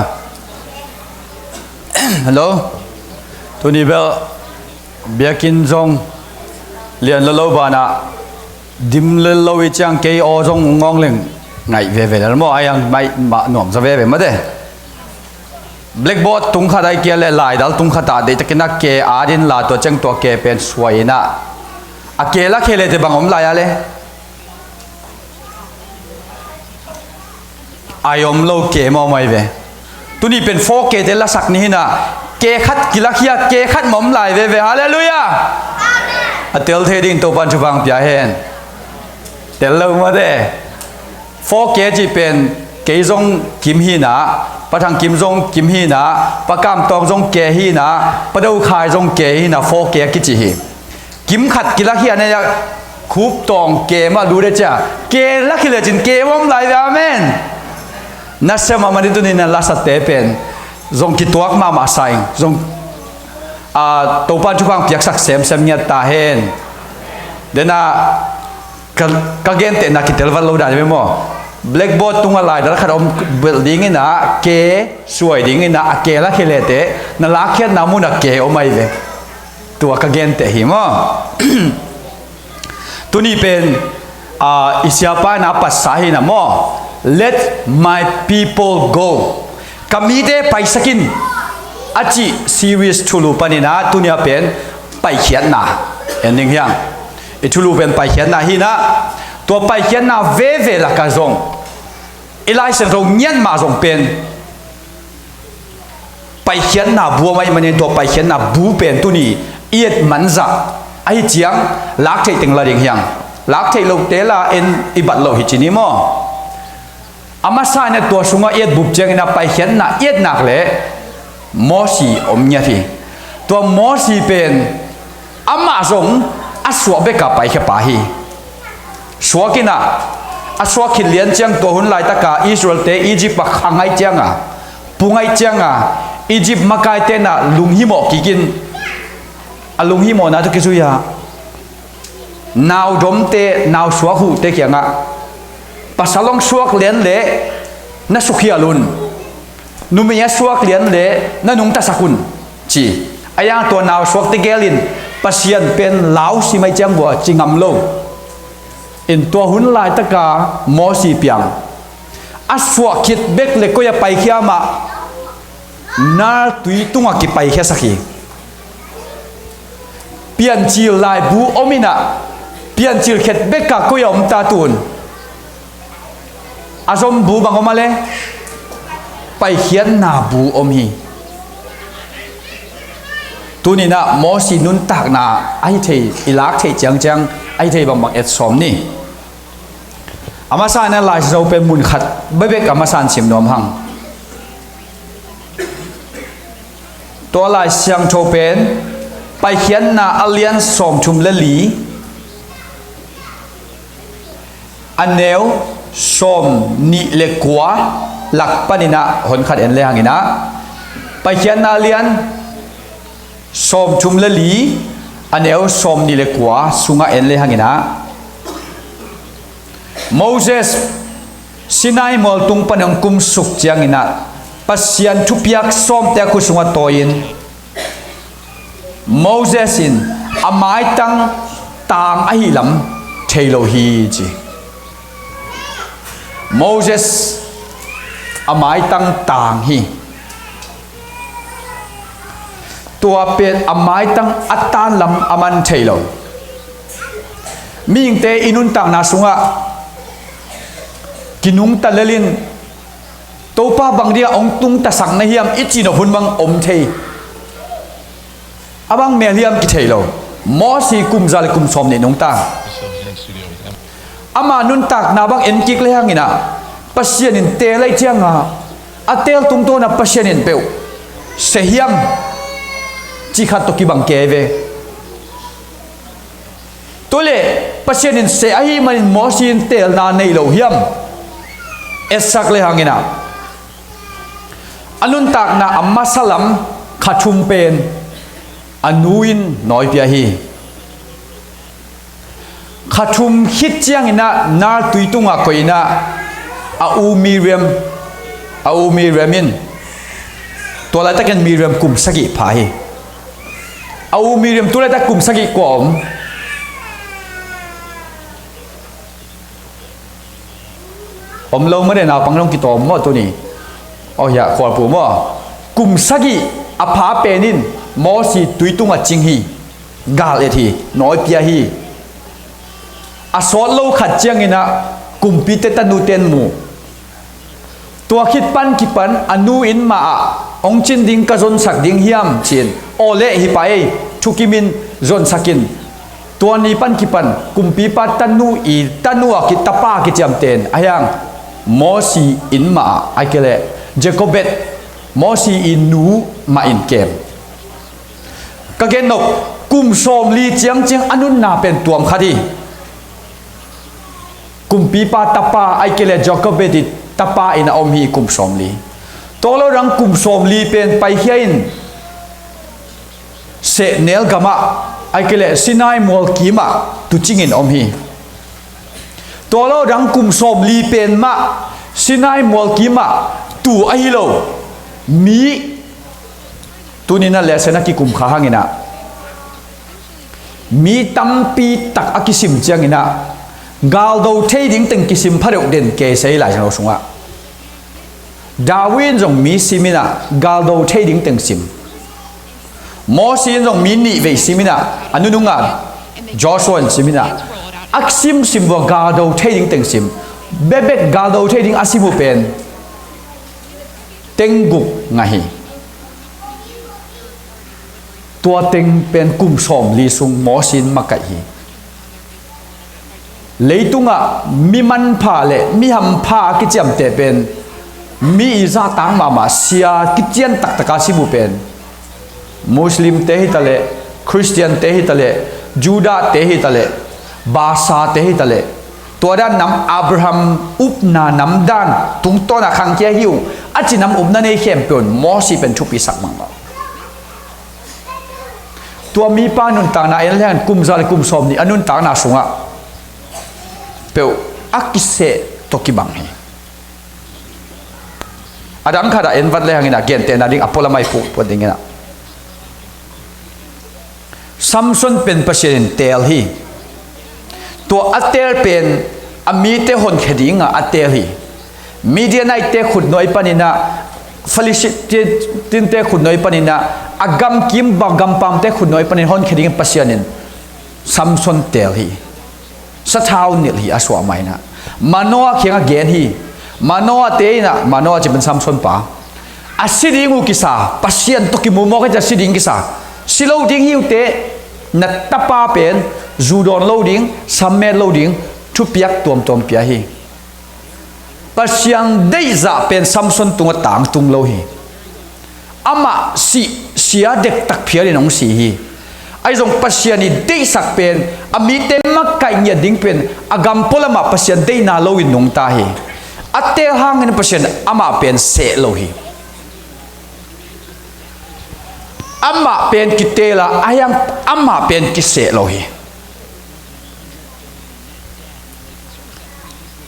Hello. Tuni bel biakinn zong lian lo lo banah dim lo lo i ciang kei aw zong ngawng leng ngaih veve lel maw, ai ang maih mah nuam za veve mate. Blackboard tung khat ai kia le laidal tung khat ah deihtakin a ke adin la tua ciang tua ke pen suai inah a ke la khe le te bang om lai a le ai om lo ke mawh mai ve. Tuni pen four K te lasak ni hinah ke khat kilak hia ke khat mawh om lai veve. Halleluiah. A tel thei ding Topan thupha pia hen. Tel lo mate. Four K cih pen kei zong kim hinah, Pa Thang Kim zong kim hinah, Pa Kam Tawng zong ke hinah, Pa Do Khai zong ke hinah, four K a kici hi. Kim khat kilak hi a nei a khup tawng ke mah lut e cia ke lak hi lecin ke mawh om lai ve. Amen. Nasem a mani tuni na lasate pen zong kituak mahmah sa ing zong a Topan thupha piaksak semsem ngiat ta hen. Dena ka, ka gentehna kitel vat lo dan ve maw? Blackboard tungah laidal khat om belh dingin ah ke suai dingin ah a ke la khe lete na lakkhiatna munah ke om ai ve. Tua ka genteh hi maw? Tuni pen a, i siapa in a patsa hi na maw? Let my people go. Ka mite paisak in a cih series thulu panin ah tunia pen paikhiatna en ding hiang. I thulu pen paikhiatna hi na, tua paikhiatna veve laka zong i Lai Siangtho ngiat mah zong pen paikhiatna bu a maih manin tua paikhiatna bu pen tuni i et manzah ahi ciang lak theih teng la ding hiang. Lak theih lote la en i bat loh hi ci ni maw? A masa in a tua sungah i et bup ciangin a paikhiatna i et nak leh Mosi om ngiat hi. Tua Mosi pen amah zong a suak beka paikhia pa hi. Suak in ah a suak khit lian ciang tua hun laitaka Israel-te Egypt a kha ngaih cianga pu ngaih cianga Egypt makaite in ah lunghimawh kikin a lunghimawhna tawh kizui a nau domte nau suak huhte kiangah pasal hong suak lian leh na sukhial un. Numei a suak lian leh na nungtasak un ci. A yang tua nau suakte gelin Pasian pen lau sim aih ciang vua ci ngam lo. In tua hun laitaka Mosi piang a suak khit bek le koi a paikhia mah Nile tui tungah kipaikhiasak hi. Piancil laibu om in ah piancil khet beka koi a om ta tun a zom bu bang om a le paikhiatna bu om hi. Tuninah Mosi nuntakna ahi thei i lak theih ciangciang ahi thei bangbang et sawm ni. A masa in a Lai Siangtho pen mun khat bekbek a masa in sim nuam hang. Tua Lai Siangtho pen Paikhiatna a lian sawmthum le li a neu sawm nih le kua lak paninah honkhat en le hanginah Paikhiatna a lian sawmthum le li a neu sawm nih le kua sungah en le hanginah Moses Sinai mualtung pan hong kumsuk cianginah Pasian thupiak sawmte a khut sungah tawi-in Moses in a maitang taang ahi lam thei lo hi ci. Moses a maitang taang hi. Tua pen a maitang a taan lam a man thei lo. Mihingte i nuntakna sungah kinungta lelin Topa bang dingah hong tungtasak na hiam i cihnop hun bang om thei. A bang mel hiam kithei lo. Mosi kum za le kum sawm nih nungta. Ama nuntakna bang en kik le hangin ah, Pasian in teel ahih ciangin a teel tungtawn ah Pasian in peuh seh hiam cih khat tawh kibang kei ve. Tua leh Pasian in seh ahih manin Mosi in teelna nei lo hiam? Etsak le hangin ah, a nuntakna a masa lam kha thum pen a nu in nawipia hi. Kha thum khit ciangin ah Nile tui tungah koih in ah, a u Miriam, a u Miriam in, tua laitakin Miriam kum sagih pha hi. A u Miriam tu laitak kum sagih kua om? Om lo mah, naupang dong kitawm maw tuni? Aw, hiah Khualpu maw? Kum sagih a pha pen in Mosi tui tungah cing hi. Gal et hi, nawipia hi. A sawt lo khat ciangin ah kumpite tanute in mu. Tua khit pan kipan a nu inn mah ah hong cin ding ka zonsak ding hiam ci-in, aw leh hi pa ei, thukim in, zonsak in. Tua ni pan kipan kumpipa tanu i, tanu a ki, tapa kiciamte in a hiang Mosi inn mah ah, ahih kei leh Jochebed, Mosi i nu mah in kem. Ka gen nop, kum sawmli ciangciang a nunna pen tuam khat hi. Kumpipa tapa, ahih kei leh Jochebed i tapa in a om hi kum sawmli. Tua lo dang kum sawmli pen paikhia in sehnel gamah, ahih kei leh Sinai mualkim ah tuucing in om hi. Tua lo dang kum sawmli pen mah Sinai mualkim ah tuu ahi lo mi, tuni in a lesson a kikum kha hangin ah, mi tampi tak a kisim ciangin ah, galdo thei ding teng kisim pha deuh den kei sei Lai Siangtho sungah. David in zong mi sim in ah, galdo thei ding teng sim. Mosi in zong mi nih vei sim in ah, a nunung ah Joshua in sim in ah, a sim sim vua galdo thei ding teng sim. Bekbek galdo thei ding a sim uh pen teng guk ngah hi. Tua teng pen kum sawmli sung Mosi in makaih hi. Leitungah mi manpha le mi hampha a kiciamteh pen mi i zahtak mahmah, sia kician taktak a sim uh pen Muslimte hi ta leh, Khristiante hi ta leh, Judahte hi ta leh, Basate hi ta leh, tua dan nam Abraham upna nam dan tungtawn a khangkhia hi uh a ci nam upna nei khempeuh in Mosi pen thupisak mahmah. Tua mipa nuntakna en le hang kum za le kum sawm nih a nuntakna sungah peuh a kiseh tawh kibang hi. A dang khat ah en vat le hangin ah gentehna ding a pualam ah i puk puat dingin ah, Samson pen Pasian in teel hi. Tua a teel pen a mite honkhia dingah a teel hi. Midianite khutnuai panin ah, Philistine-te khutnuai panin ah, a gamkim bang gampamte khutnuai panin honkhia dingin Pasian in Samson teel hi. Sathau nilh hi a suah mah in ah. Manoah kiangah gen hi. Manoah-te in ah, Manoah cih pen Samson pa, a si ding uh kisa, Pasian tawh kimu mawk a ci a si ding kisa, si lo ding hi uh teh, na tapa pen zu dawn lo ding, sam met lo ding, thupiak tuamtuam pia hi. Pasian deihzah pen Samson tungah tangtung lo hi. Amah sih, sia dektak phialin hong si hi. Ahi zong Pasian i deihsak pen, a mite makaih ngiat ding pen, a gam pualamah Pasian deihna loin nungta hi. A teel hangin Pasian amah pen seh lo hi. Amah pen kiteel a, ahi hang amah pen kiseh lo hi.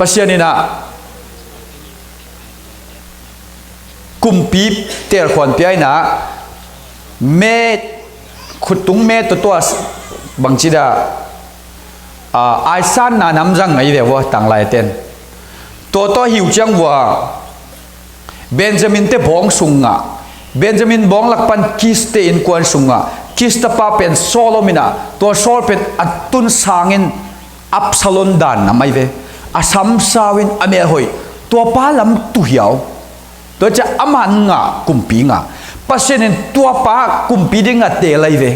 Pasian in ah kumpi teelkhuan pia in ah, me, khuttung me tuatua bangci dah, ah, aisanna nam zang ngai ve vua tanglaiten. Tuatua hi uh ciang vua Benjamin-te bawng sungah, Benjamin bawng lak pan Kis-te innkuan sungah, Kis tapa pen Saul om in ah, tua Saul pen a tun sangin Absalom dan nam ahi ve. A sam sau in a mel hoih. Tua pa lam tuhiau. Tua ciah amah ngah, kumpi ngah. Pasian in tua pa kumpi dingah teel ahi ve.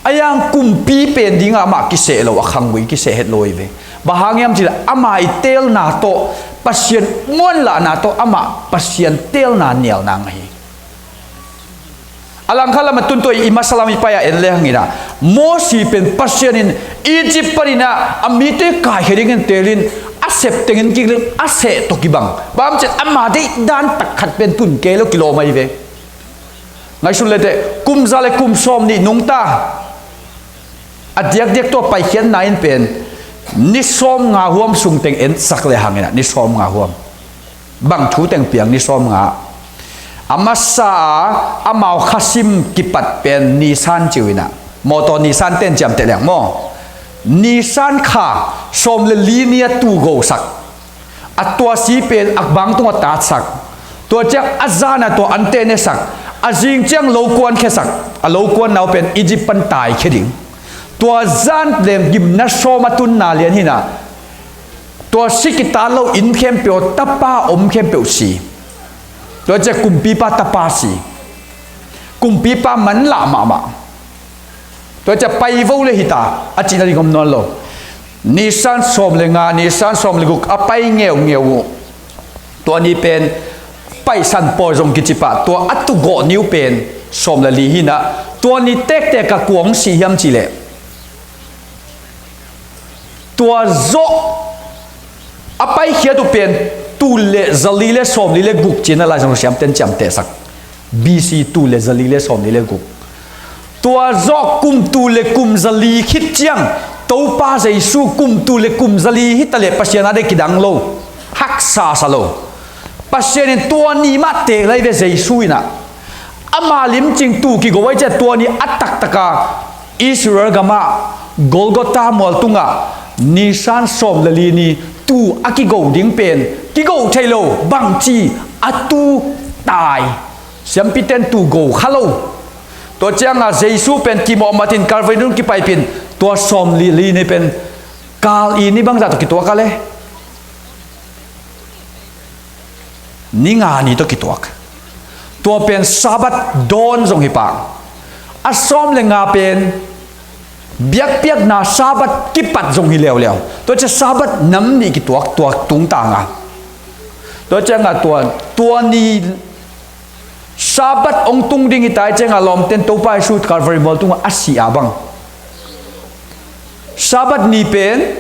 A yang kumpi pen dingah amah kiseh lo, a khanggui kiseh het lo hi ve. Bang hang hiam cih leh ama i teelna tawh, Pasian muanlahna tawh amah Pasian teelna nialna ngah hi. A langkhat lam a tun tua i masa lam i pai-a en le hang inah, Mosi pen Pasian in Egypt paninah a mite kaikhia dingin teelin, a sep tengin kik leng a seh tawh kibang. Bang hang hiam cih leh ama deihdan tak khat pen tun kei lo kilawm ahi ve. Ngaihsun leteh, kum za le kum sawm nih nungta a diakdiak tua paikhiatna in pen ni sawm nga huam sung teng ensak le hang inah, ni sawm nga huam. Bang thu teng piang ni sawm nga. A masa a amau khasim kipat pen Nisan ci uh inah. Mawtaw Nisan ten ciamteh leng maw. Nisan kha sawm le li ni a tuu gosak. A tua si pen a bang tungah tatsak. Tua ciang a zan a tua ante nesak. A zing ciang lokuan khiasak. A lokuan nau pen Egypt pan taikhia ding. Tua zan lem gimna sawm a tunna lian hinah. Tua si kitat lo inn khempeuh, tapa om khempeuh si. Tua ciang kumpipa tapa si. Kumpipa manlah mahmah. Tua ciang pai vo le hita, a cihna ding om nawn lo. Nisan sawm le nga, Nisan sawm le guk a pai ngeungeu uh. Tua ni pen Paisan pawi zong kici pah, tua a tugawh ni uh pen sawm le li hinah. Tua ni tektek a kua hong si hiam cih leh, tua zawh a paikhiat uh pen tul le zali le sawm li le guk ci-in a Lai Siangtho siamten ciamtehsak. B C tul le zali le sawm li le guk. Tua zawh kum tul le kum zali khit ciang, Topa Jesu kum tul le kum zali hita leh Pasian a deih kidang lo. Haksa sa lo. Pasian in tua ni mah teel ahi ve Jesu inah. Ama limcing tuu kigo ahi ciang tua ni a taktaka Israel gamah Golgotha mual tungah Nisan sawm le li ni tuu a kigo ding pen kigo thei lo, bangci a tuu tai. Siampiten tuu go kha lo. Tua ciangah Jesu pen kimawh matin Calvary nung kipaipin tua sawm le li ni pen kal i ni bangzah tawh kituak a le. Ni nga ni tawh kituak. Tua pen Sabbath dawn zong hi pah. A sawm le nga pen biakpiakna Sabbath kipat zong hi leuleu. Tua ciang Sabbath nam nih kituak, tua tungtangah. Tua ciangah tua, tua ni Sabbath hong tung ding hi tai ciangah lawmten Topa Jesu Calvary mual tungah a si a bang. Sabbath ni pen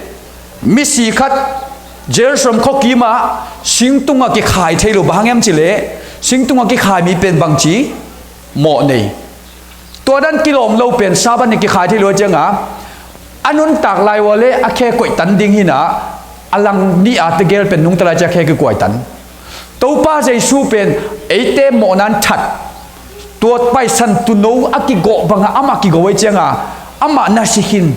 misi khat Jerusalem khuakim ah singtungah kikhai thei lo, bang hang hiam cih leh singtungah kikhai mi pen bangci mawh nei. Tua dan kilawm lo pen Sabbath ni kikhai thei lo ciangah a nuntak lai ua le a khe kuaihtan ding hinah, a lang nih a tegel pen nungta lai ciang a khe kikuaihtan. Topa Jesu pen eite mawhna in that. Tua Paisan tuuno a kigawh bangah amah kigo ahi ciangah amah na si khin.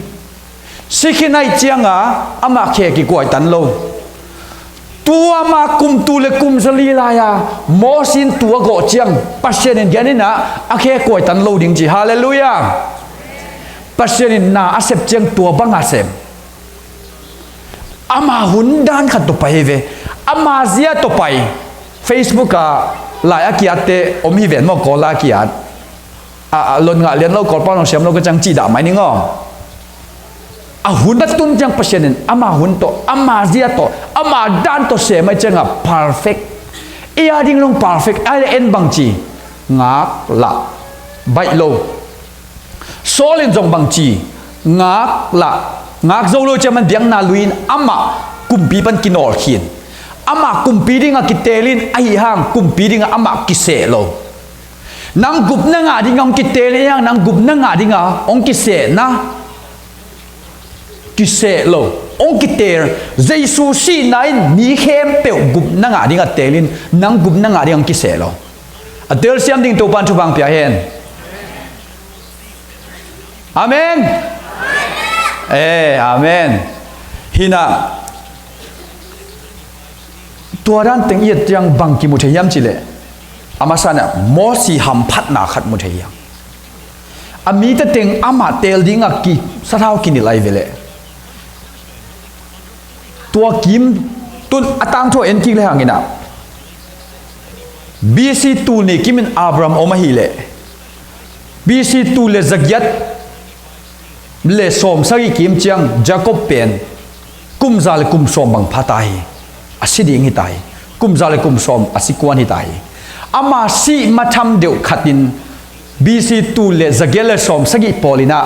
Si khin ahi ciangah amah khe kikuaihtan lo. Tua mah kum tul le kum zali lai-a Mosi in tuu a gawh ciang Pasian in gen inah a khe kuaihtan lo ding ci. Halleluiah. Pasian in na a sep ciang tua banga sem. Ama hun dan khat tawh pai hi ve. Ama zia tawh pai. Facebook ah lai a kiatte om hi ven maw, Kawl lai a kiat. A, a lon ngah lian lo, Kawlpau nong siam lo ka ciang cih dah mai ning aw. A hun a tun ciang Pasian in ama hun tawh, ama zia tawh, ama dan tawh sem ahi ciangah perfect. Ei a ding long perfect, ai le en bangci. Ngak lah. Baih lo. Saul in zong bangci. Ngak lah. Ngak zo lo ciang man biakna lui in amah kumpi pan kinawl khin. Amah kumpi dingah kitelin ahi hang kumpi dingah amah kiseh lo. Nang gupna ngah dingah hong kitel in ahi hang nang gupna ngah dingah hong kiseh na. Kiseh lo. Hong kitel. Jesu sihna in mi khempeuh gupna ngah dingah telin nang gupna ngah dingah hong kiseh lo. A telsiam ding Topan thupha pia hen. Amen. Eh, amen. Hinah. Tua dan teng i et ciang bang kimu thei hiam cih leh, a masa inah Mosi hamphatna khat mu thei hiam. A mite teng amah teel dingah ki sathau kinilh ahi ve leh. Tua kim tun a tangthu a en kik le hang inah, B C tul nih kimin Abraham om ahih leh, B C tul le zagiat Le sawm sagih kim ciang Jacob pen kum za le kum sawm bang pha ta hi. A si ding hi ta hi. Kum za le kum sawm a si kuan hi ta hi. Ama sih matham deuh khatin B C tul le zagiat le sawm sagih pawl inah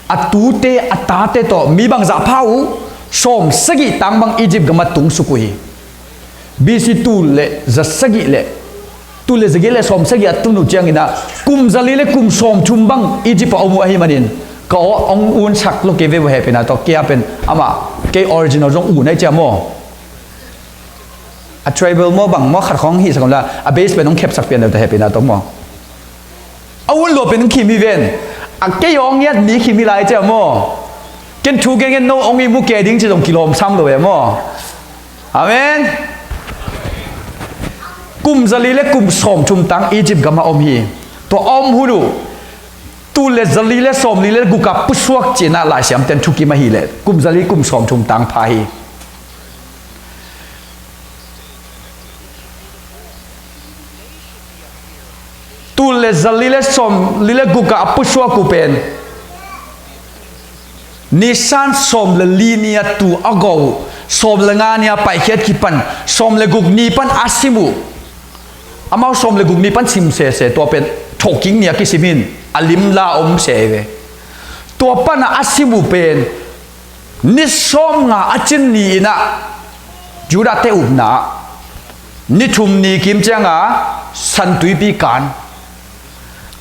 a tute a tate tawh mi bangzah pha uh, sawm sagih tang bang Egypt gamah tungsuk uh hi. B C tul le za sagih le tul le zagiat le sawm sagih a tun uh cianginah kum zali le kum sawm thum bang Egypt a om uh ahi manin ka aw hong unsak lo kei ve uh hehpihna tawh. Kei a pen amah kei original zong un ahi cia maw? A tribal maw bang maw khat khawng hihsak om la a base pen hong khepsak pian lo ta hehpihna tawh maw? A un lo pen hong khim hi ven. A kei aw ngiat mi khim hi lai cia maw? Ken thu gengen no hong i mu kei ding ci zong kilawm sam lo e maw? Amen. Kum zali le kum sawm thum tang Egypt gamah om hi. Tua a om hun uh tul le zali le sawm li le gukah pusuak cinah laisiamten thukim ahi le kum zali kum sawm thum tang pha hi. Tul le zali le sawm li le gukah a pusuak uh pen Nisan sawm le li ni a tu a go uh sawm le nga ni a paikhiat kipan sawm le guk ni pan a sim uh. Amau sawm le guk ni pan sim sese tua pen thawhkik ni a kisim in a limla om se ve. Tua pana a sim uh pen ni sawm nga a cin ni inah Judah te upna ah ni thum ni kim cianga Santuipi kan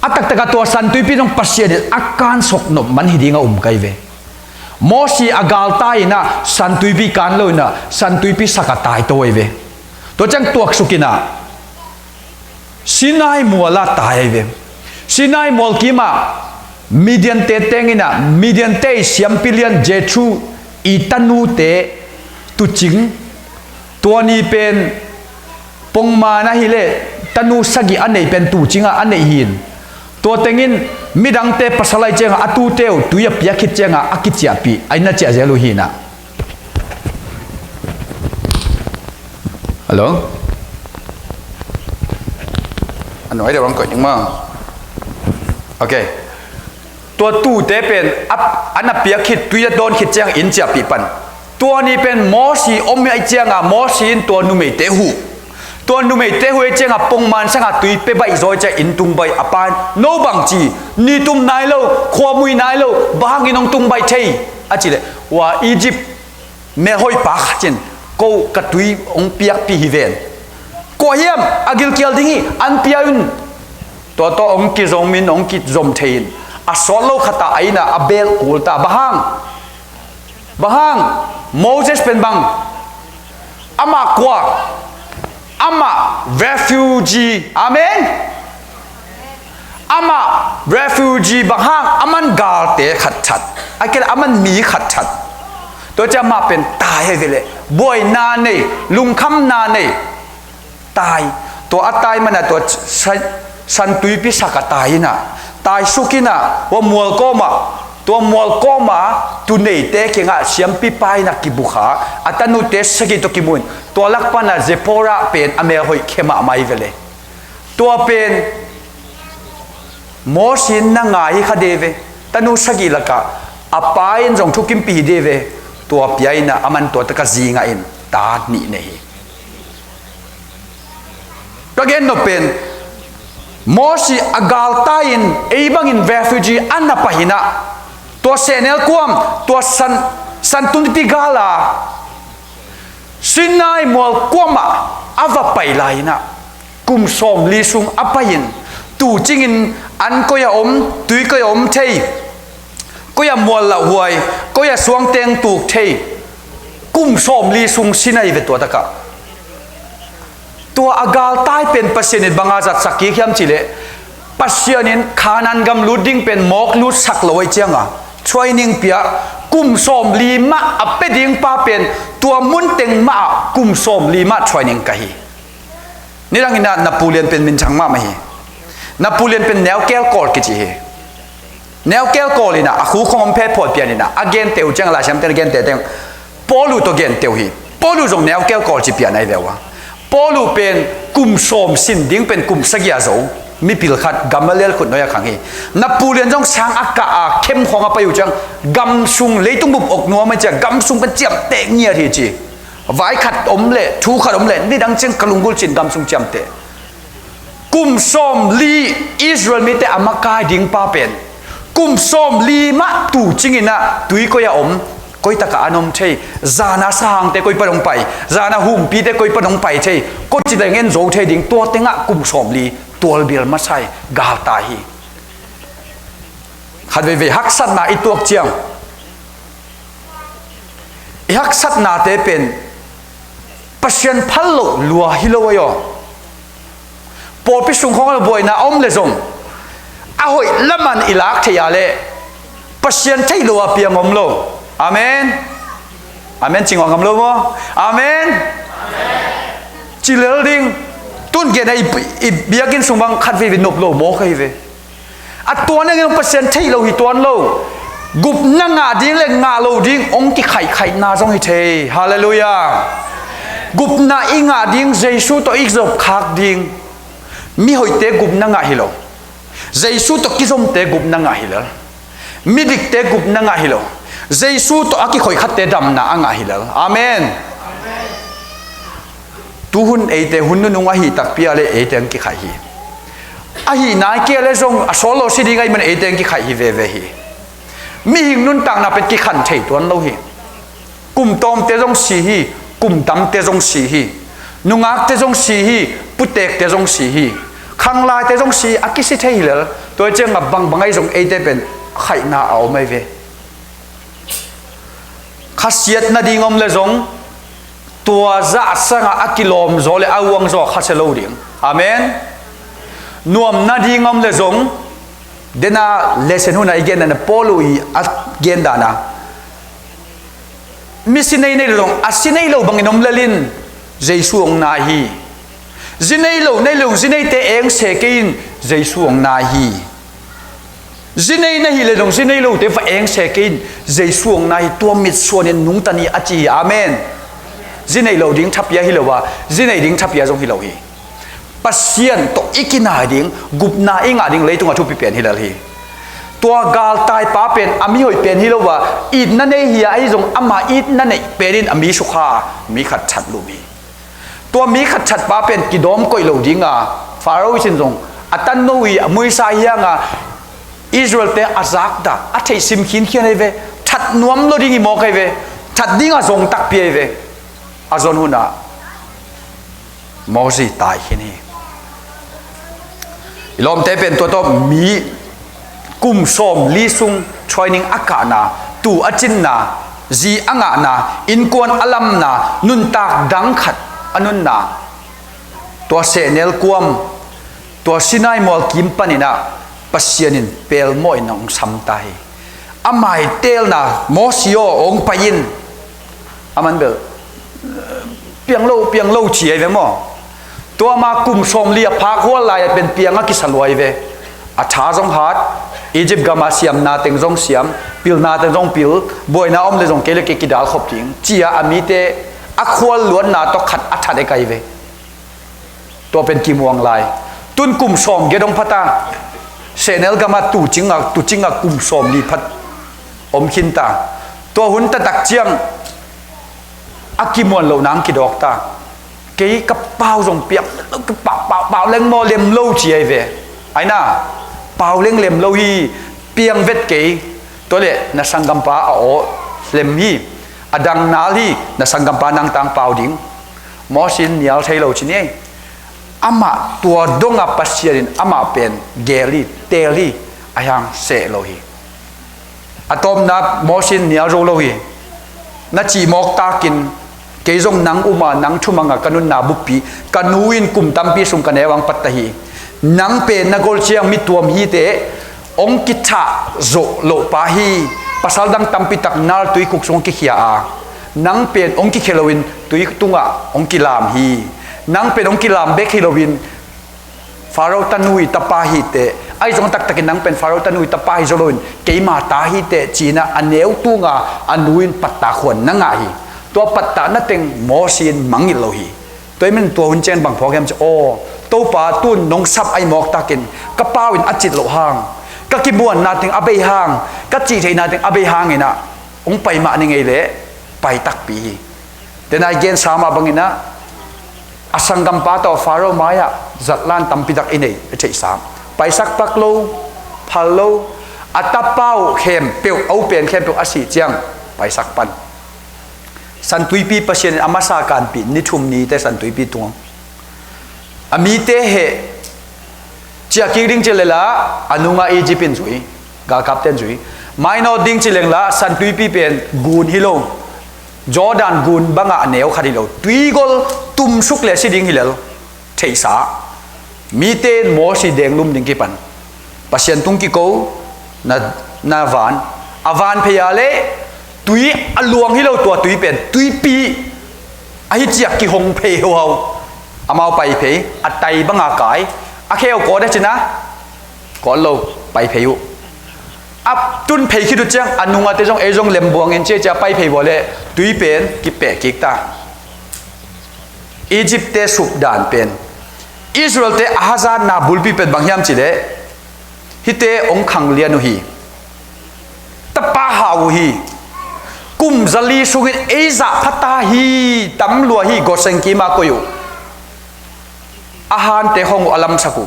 a taktaka tua Santuipi zong Pasian in a kansok nop man hi dinga um kai ve. Mosi a galta inah Santuipi kan lo inah Santuipi saka tai to ai ve. Tua ciang tuaksuk inah Sinai mual ah tai ai ve. Sinai mual kimah Midian te teng inah Midian te i siampi lian Jethro i tanute tucing tua ni pen pongman ahi le tanu sagih a nei pen tucingah a neih hin. Tua tengin midangte pasal ai cianga a tute uh tui a piak khit cianga a kiciahpih a inn a ciah zel uh hinah. Hello? A nuai deuh ang koih ding ma. Ok. Tua tute pen a, a na piak khit tui a dawn khit ciang inn ciahpih pan. Tua ni pen Mosi om ahi cianga Mosi in tua numeite huh. Tua numeite huh ahi cianga pongman sanga tui pe baih zaw ahi ciang inn tung baih a pan no bang ci ni tum nai lo khuamui nai lo bang hangin hong tung baih thei a cileh ua Egypt melhoih pa khat in ko ka tui hong piakpih hi ven. Kua hiam a gilkial ding hi an pia un. Tua tawh hong kizom in hong kizom thei in a sawt lo khatah a inn ah a bel kul ta. Bang hang? Bang hang? Moses pen bang? Amah kua? Amah refugee. Amen. Amah refugee bang hang? Aman galte khat that a kei le aman mi khat that. Tua ciah amah pen tai ahi veleh buaina nei, lungkhamna nei. Tai. Tua a tai mana tua san, santuipi sak a tai ina tai suk ina tua mual kawma tua mual kawma tuneite kengah siampipa ina kibukha a tanute sagih tawh kimuin tua lak pana Zipporah pen a melhoih khe mahmah hi veleh. Tua pen Mosi in na ngai hi kha deve. Tanu sagih lakah a pa in zong thukimpih hi deve. Tua pia ina aman tua taka zingah in ta nih nei hi. Ka gen nop pen Mosi a galta in ei bangin refugee a na pahinah tua sehnel kuam tua san, santunpi gala Sinai mual kuamah a va pai lai-inah kum sawmli sung a pai-in tucingin an koi a om, tui koi a om thei, koi a mual lauhuai, koi a suangteng tuk thei, kum sawmli sung Sinai ve tua takah. Tua a galtai pen Pasian in banga zatsak kik hiam cihleh Pasian in Khanan gam lut ding pen mawk lutsak lo ai cianga training pia kum sawmli mah a pe ding pa pen tua mun teng mah ah kum sawmli mah training ka hi. Nidang inah Napoleon pen minthang mahmah hi. Napoleon pen neukel kawl kici hi. Neukel kawl inah a khu khong om phe phawl pian inah a gente uh ciang laisiamte na gente teng Paulu tawh gente uh hi. Paulu zong neukel kawl ci pian ahi ve uh a. Paulu pen kum sawm sin ding pen kum sagih a zo. Mipil khat Gamaliel khutnuai a khang hi. Na pu lian zong sang a kah a khem khawng a pai uh ciang, gam sung, leitung bup ok nuam a, ciah gam sung pen ciamteh ngiat hi ci. Vai khat om leh, thu khat om leh, nidang ciang ka lunggulh cin gam sung ciamteh. Kum sawmli Israel mite a makai ding pa pen, kum sawmli mah tu cingin ah tui koi a om, koi takah an om thei, zana sahangte koi pan hong pai, zana humpite koi pan hong pai thei, koi ci teng en zo thei ding, tua tengah kum sawmli tualbial masa hi, galtai hi. Khat veivei haksatna i tuak ciang, i haksatnate pen Pasian phal loh lua hi lo ahi aw. Pawlpi sung khawng a buaina a om leh zong, a hoih laman i lak theih a leh Pasian theih loh a piang om lo. Amen. Amen ci ngawh ngam lo maw? Amen. Ci lel ding. Tun gen a i, i biakinn sung bang khat veivei nop lo maw ka hi ve. A tuan ding in Pasian theih lo hi tuan lo. Gupna ngah ding le ngah lo ding hong kikhaihkhaihna zong hi thei. Halleluiah. Gupna i ngah ding, Jesu tawh i zop khak ding. Mihoihte gupna ngah hi lo. Jesu tawh kizomte gupna ngah hi lel. Midikte gupna ngah hi lo. Jesu tawh a kikhoih khatte damna a ngah hi lel. Amen. Tuhun eite hun nunung ahi takpi a le eite ang kikhaih hi. Ahi nai kei a le zong a sawl lo si ding ahi man eite ang kikhaih hi veve hi. Mihing nuntakna pen kikhan thei tuan lo hi. Kum tawmte zong si hi. Kum tamte zong si hi. Nungakte zong si hi. Putekte zong si hi. Khanglaite zong si hi. A kisi thei hi lel. Tua hi ciangah bangbang ahi zong eite pen khaihna a om ahi ve. Khasiat nading om le zong, tua zah sangah a kilawm zaw le a uang zaw khasia lo ding. Amen. Nuam nading om le zong, dena lesson hunah i gen dana Paul uh i a gen dana, mi si nei nei lo zong, a si nei lo bangin om lelin Jesu hong nai hi. Zi nei lo nei lo zong, zi neite eng se kei in Jesu hong nai hi. Zi nei na hi le dong, zi nei lote va eng se kei in, Jesu hong nai hi, tua mitsuanin nungta ni a ci hi. Amen. Zi nei lo ding thapia hi lo a, zi nei ding thapia zong hi lo hi. Pasian tawh i kinai ding, gupna i ngah ding leitungah thupi pen hi lel hi. Tua galtai pa pen a mihoih pen hi lo a, itna nei hi a, ahi zong ama itna neih pen in a mi sukha, mi khat that lum hi. Tua mi khat thatpa pen kidawm koih lo dinga, Pharaoh sin zong a tanno hi, a muisa hi hanga, Israel-te a zakdah, a theihsim khinkhian ahi ve. That nuam lo ding hi mawk ahi ve. That dinga zong takpi ahi ve. A zon hunah Moses tai khin hi. I lawmte pen tua tawh mi kum sawmli sung training a kahna, tuu a cinna, zi a ngahna, innkuan a lamna, nuntak dang khat a nunna, tua sehnel kuam, tua Sinai mual kim paninah Pasian in pelmawh in hong sam ta hi. Amah i teelna, Moses aw, hong pai in. Aman bel piang lo, piang lo ci ahi ve maw? Tua ma kum sawmli a phak hual lai-ah pen piang a kisa lua hi ve. A tha zong hat, Egypt gama siamna teng zong siam, pilna teng zong pil, buaina om le zong kei le kei kidal khop ding ci-a a mite a khual luatna tawh khat a that e kai ve. Tua pen kimuang lai. Tun kum sawm ge dong phata. Sehnel gama tuucinga, tuucinga kum sawmli phat om khinta. Tua hun taktak ciang a kimuan loh nang kidawkta. Kei ka pau zong piak, pau, pau, pau leng maw lem lo ci ahi ve. Aina, pau leng lem lo hi, piang vet kei. Tua le na sanggampa a aw lem hi. A dang nal hi, na sanggampa nangtang pau ding. Moses in nial thei lo ci ni. Amah tua donga Pasian in amah pen gel hi, teel hi, a hiang seh lo hi. A tawpna Moses in nial zo lo hi. Na cihmawk takin kei zong nang uma, nang thumanga ka nunna buppi, ka nu in kum tampi sung ka neu ang patta hi. Nang pen na gol ciang mi tuam hite hong kithah zawh loh pa hi. Pasal dang tampi tak nal tuikhuk sung hong kikhia a, nang pen hong kikhia loin tui tungah hong kilam hi. Nang pen hong kilam bek hi loin Pharaoh tanu i tapa hi teh, ahi zong taktakin nang pen Pharaoh tanu i tapa hi zo loin keima ta hi teh ci-in a neu tunga a nu in pattah khuan na ngah hi. Tua pattah na teng Moses in mangngilh lo hi. Tua hi men tua hun ciang bang phawk hiam ci, aw, Topa tun nong sap ahi mawk takin ka pau in a cit loh hang, ka kimuanna teng a bei hang, ka cihtheihna teng a bei hangin ah hong pai mah ni ngei leh pai takpi hi. Tena i gensa mah bangin ah a sanggampa tawh Faro mai-ah zatlan tampi tak i nei i theihsa. Paisak pak lo, phal lo, a tapa uh khempeuh, a u pen khempeuh a sih ciang paisak pan. Santuipi Pasian in a masa kanpih ni thum nite Santuipi tung. A mite heh ciah kik ding ci leh la, a nungah Egypt in zui, galkapte in zui. Mainawt ding ci leng la, Santuipi pen gun hi lo, Jordan gun bangah neu khat hi lo, tuigol tumsuk leh si ding hi lel. Theihsa. Mite in Mosi denglum ding kipan Pasian tung kiko, na, na van, a van phei a leh tui a luang hi lo, tua tui pen tuipi ahi ciak kihong phei hauhau. Amau pai phei, a tai banga kai, a kheu kawt a cina, kawt lo, pai phei uh. A tun phei khit uh ciang a nungate zong, ei zong lembuangin ciacia pai phei vua leh tui pen kipeh kik ta. Egypt-te supdan pen, Israel-te a hazatna bulpi pen bang hiam ci leh, hihte hong khanglian uh hi. Tapa hau uh hi. Kum zali sungin ei zah phata hi, tam lua hi, Gosen kima koih uh. A hante hong uh, a lamsak uh.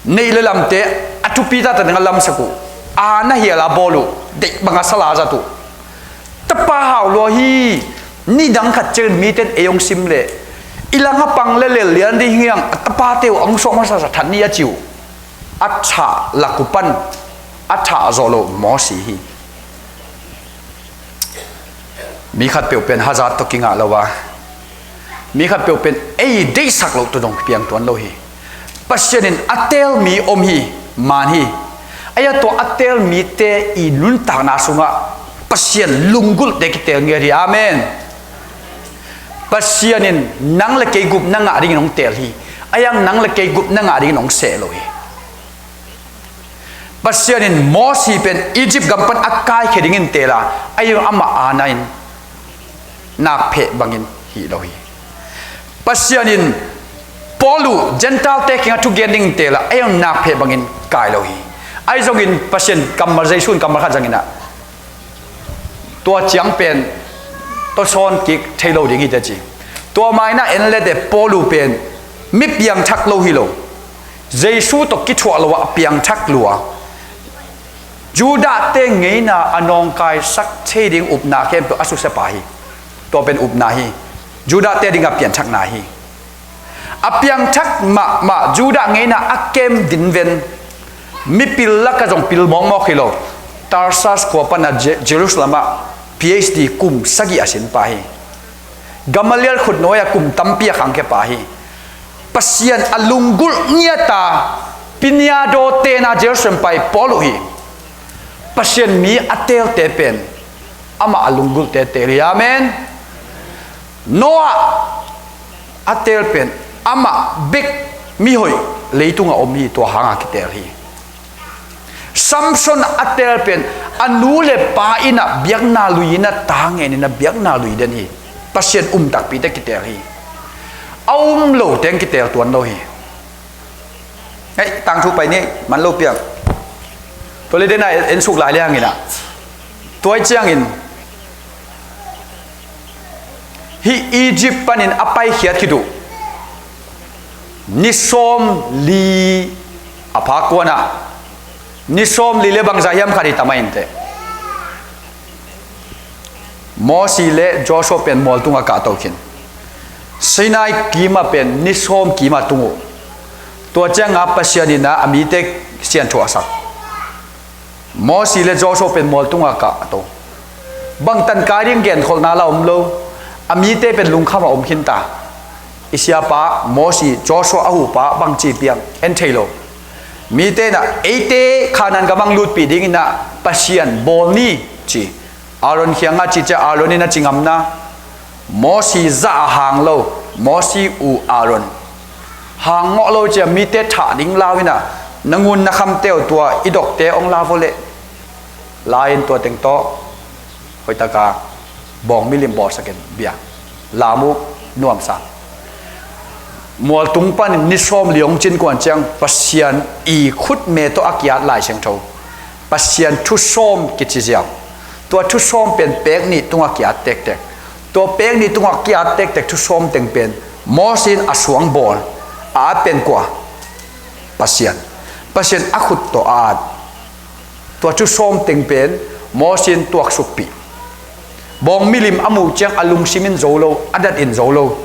Neih le lamte a thupi tata ding a lamsak uh. A na hial a bawl uh, deih banga sala zat uh. Tapa hau lua hi. Nidang khat ciangin mite in ei hong sim leh, i langah pang le lel lian ding hi hang, a tapate uh a hong suak masasa that ni a ci uh. A thah lak uh pan a thah zawh loh Mosi hi. Mi khatpeuh pen hazat tawh kingah lo a, mi khatpeuh pen ei deihsak loh tawh dong piang tuan lo hi. Pasian in a teel mi om hi, man hi. Ahi a, tua a teel mite i nuntakna sungah Pasian lunggulhte kiteel ngiat hi. Amen. Pasian in nang le kei gupna ngah dingin hong teel hi. Ahi hang nang le kei gupna ngah dingin hong seh lo hi. Pasian in Mosi pen Egypt gam pan a kaikhia dingin teel a, ahi zong amah aana in nakpheh bangin hih lo hi. Pasian in Paul uh Gentile-te kiangah thugen dingin teel a, ahi zong nakpheh bangin kai lo hi. Ahi zongin Pasian kammal, Jesu in kammal khat zangin ah, tua ciang pen tawsawn kik thei lo ding hi teh ci. Tua maina en le teh Paul uh pen mi piangthak lo hi lo. Jesu tawh kithuah lo ah a piangthak lua. Judah-te ngeina a nawngkaisak thei ding upna khempeuh a susia pa hi. Tua pen upna hi. Judah-te dingah pianthakna hi. A piangthak mahmah Judah ngeina a kem dinven, mipil lakah zong pil mawkmawk hi lo. Tarsus khua pana Je-, Jerusalem ah P H D kum sagih a sin pa hi. Gamaliel khutnuai-ah kum tampi a khangkhia pa hi. Pasian a lunggulh ngiata piniado tena Jerusalem pai Paul uh hi. Pasian mi a teelte pen amah a lunggulhte teel hi. Amen. Noah a teel pen amah bek mihoih leitungah om hi, tua hanga kiteel hi. Samson a teel pen a nu le pa innah biakna lui innah ta ngeninah biakna lui den hi. Pasian um takpite kiteel hi. A um lo teng kiteel tuan lo hi. Hei, tangthu pai ni, man lo piang. Tua le dena en suk lai le hanginah, tua ciangin hih Egypt panin a paikhiat khit uh ni sawm li a phak kuanah, ni sawm li le bangzah hiam khat hi ta mah inteh. Mosi le Joshua pen mualtungah kahto khin. Sinai kimah pen ni sawm kimah tung uh. Tua cianga Pasian innah a mite sianthuah a sak. Mosi le Joshua pen mualtungah kahto. Bangtan kai ding genkholhna la om lo. A mite pen lungkhamah om khinta. I siapa Mosi, Joshua a hupa bangci piang en thei lo. Mite innah eite Khanan gamang lutpih dinginnah Pasian bawl ni ci. Aaron khiangah cicia Aaron in a ci ngamna, Mosi zah a hang lo, Mosi u Aaron hang ngawh lo cia mite thah ding lau innah, na ngun na khamte uh tua i dokte hong la vawleh, la-in tua teng tawh hoihtaka bawng milim bawlsakin bia lam uh nuamsa. Mualtung panin ni sawm li hong cin kuan ciang Pasian i khutme tawh a ki-at Lai Siangtho, Pasian thu sawm kici ziau. Tua thu sawm pen pek nih tungah ki-at tektek. Tua pek nih tungah ki-at tektek thu sawm teng pen Moses in a suang bawl, a at pen kua? Pasian. Pasian a khut tawh a at. Tua thu sawm teng pen Moses in tuaksukpih. Bawng milim a muh ciang a lungsim in zo lo, a dat in zo lo,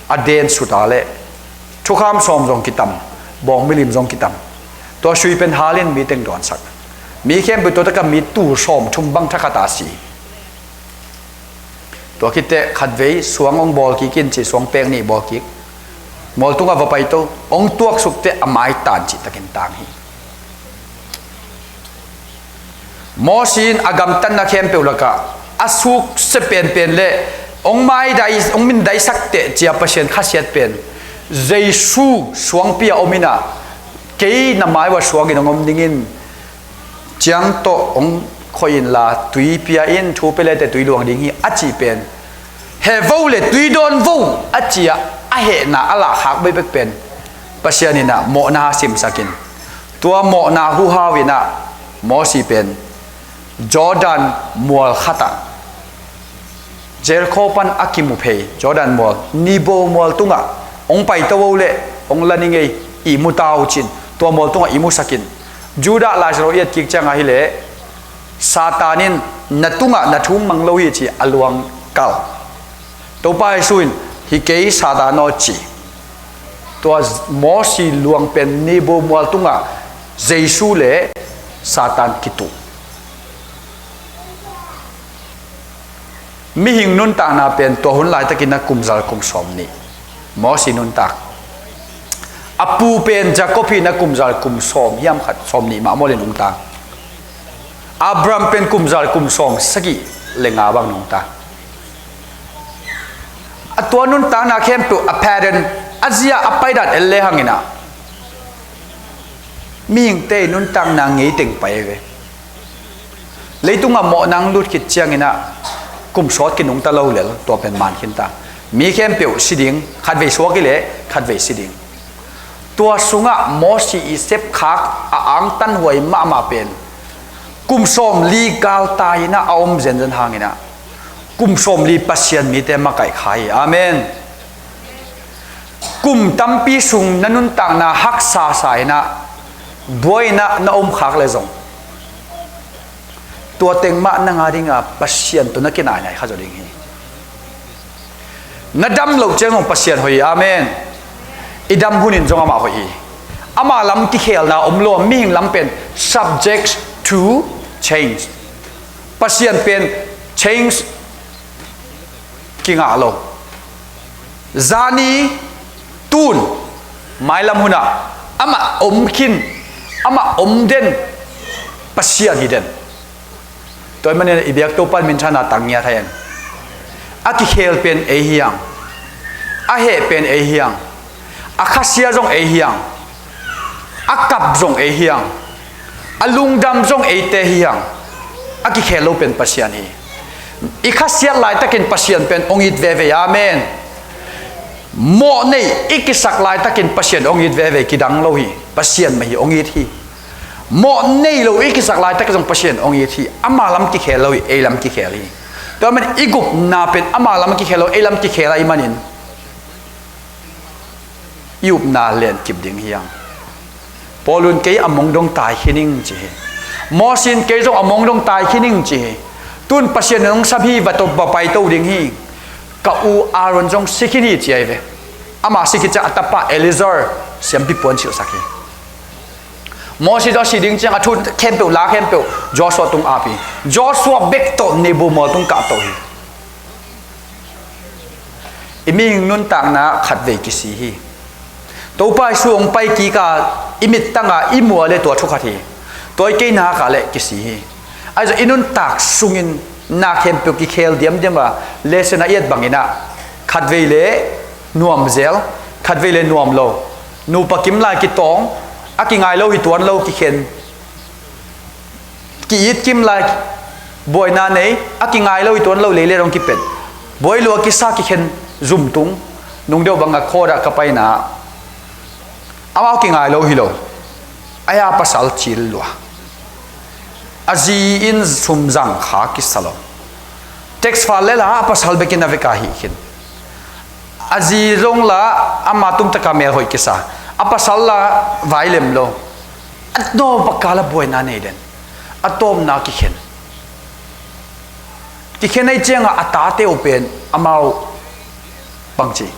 a den suta leh thukham sawm zong kitam, bawng milim zong kitam. Tua sui pen hal in mi teng dawnsak. Mi khempeuh tua taka mi tul sawm thum bang thakhat a si. Tua khit teh khatvei suang hong bawl kik in ci, suang pek nih bawl kik. Mualtungah va paito, hong tuaksuk teh a maitan cihtakin tang hi. Moses in a gamtatna khempeuh lakah a suksia penpen le hong maidai, hong mindaisak teh cia Pasian khasiat pen Jesu suangpi a om in ah, kei na mai uah suangin hong om dingin, ciang tawh hong khoih inla, tui pia in, thu pia le teh tui luang ding hi, a cih pen, heh vo le tui dawn vo, a ci-ah a hehna a lahkhak bekbek pen Pasian in ah mawhna simsak in. Tua mawhna huhau in ah Moses pen Jordan mual khatah, Jericho pan a kimu phei Jordan mual, Nebo mual tungah hong paito o leh hong la ning ei, ihmu ta o cin, tua mual tungah ihmusak in. Judah Lai Siangtho i et kik ciangah hileh, Satan in na tungah na thum mang lo hi ci a luang kal. Topa Jesu in, hi kei Satan aw ci. Tua Moses luang pen Nebo mual tungah Jesu le Satan kituh. Mihing nuntakna pen tua hun laitakin a kum za le kum sawm nih. Moses nuntak. A pu pen Jacob hi in a kum za le kum sawm hiam khat, sawm nih mah mawlin nungta. Abraham pen kum za le kum sawm sagih le nga bang nungta. A tua nuntakna khempeuh a pattern, a zia a paidan en le hang in ah, mihingte nuntakna ngei teng pai ve. Leitungah mawhna hong lut khit ciangin ah kum sawt kinungta lo lel, tua pen man khin ta. Mi khempeuh si ding, khatvei suak i leh khatvei si ding. Tua sungah Moses i sepkhak a angtanhuai mahmah pen kum sawm li galtai in ah a om zenzen hangin ah, kum sawm li Pasian mite makaih kha hi. Amen. Kum tampi sung na nuntakna haksa sa in ah, buai in ah na om khak le zong, tua teng mah nang a dinga Pasian tawh na kinainai kha zaw ding hi. Na dam loh ciang zong Pasian hoih hi. Amen. I dam hunin zong amah hoih hi. Ama lam kikhelna om lo, mihing lam pen subject to change. Pasian pen change kingah lo. Zani, tun, mailam hunah amah om khin, amah om den, Pasian hi den. Tua ahih manin i biak Topa in minthanna tang ngiat hi. A kikhel pen ei hi hang, a heh pen ei hi hang, a khasia zong ei hi hang, a kap zong ei hi hang, a lungdam zong eite hi hang. A kikhel lo pen Pasian hi. I khasiat laitakin Pasian pen hong it veve. Amen. Mawh nei i kisak laitakin Pasian hong it veve, kidang lo hi. Pasian mah hi hong it hi. Mawh nei lo i kisak laitakin zong Pasian hong it hi. Ama lam kikhel lo hi, ei lam kikhel hi. Tua ahih manin i gupna pen ama lam kikhel lo, ei lam kikhel ahih manin i upna len kip ding hi hang. Paul in kei a mong dong tai khin ing ci hi. Moses in kei zong a mong dong tai khin ing ci hi. Tun Pasian in hong sam hi, va to, va paito ding hi. Ka u Aaron zong si khin hi ci ahi ve. Ama si khit ciang a tapa Eleazar siampi puan silhsak hi. Moses zong a si ding ciang a thu khempeuh, la khempeuh Joshua tung ap hi. Joshua bek tawh Nebo mual tung kahto hi. I mihing nuntakna khatvei kisi hi. Topa Jesu hong pai kik a, i mittang a i muh a le tua thu khat hi. Tua i kei nak a le kisi hi. Ahi zong i nuntak sungin na khempeuh kikhel diamdiam a, lesson a i et bangin ah, khatvei le nuam zel, khatvei le nuam lo. Nupa kim lai kitawng, a kingai lo hi tuan lo kikhen. Ki-it kim lai, buaina nei, a kingai lo hi tuan lo, lei le dong kipet. Buai lua kisa kikhen zumtung, nung deuh bang a khawt ah ka paina, Amau kingai lo hi lo. Ahi a pasal cil lua. A zi in sum zang kha kisa lo. Tax file le la a pasal bekin a vek a hih khin. A zi zong la ama tumtaka mel hoih kisa. A pasal la vai lem lo. A tawm baka la buaina nei den. A tawmna kikhen. Kikhen ahi cianga a tate uh pen amau bangci.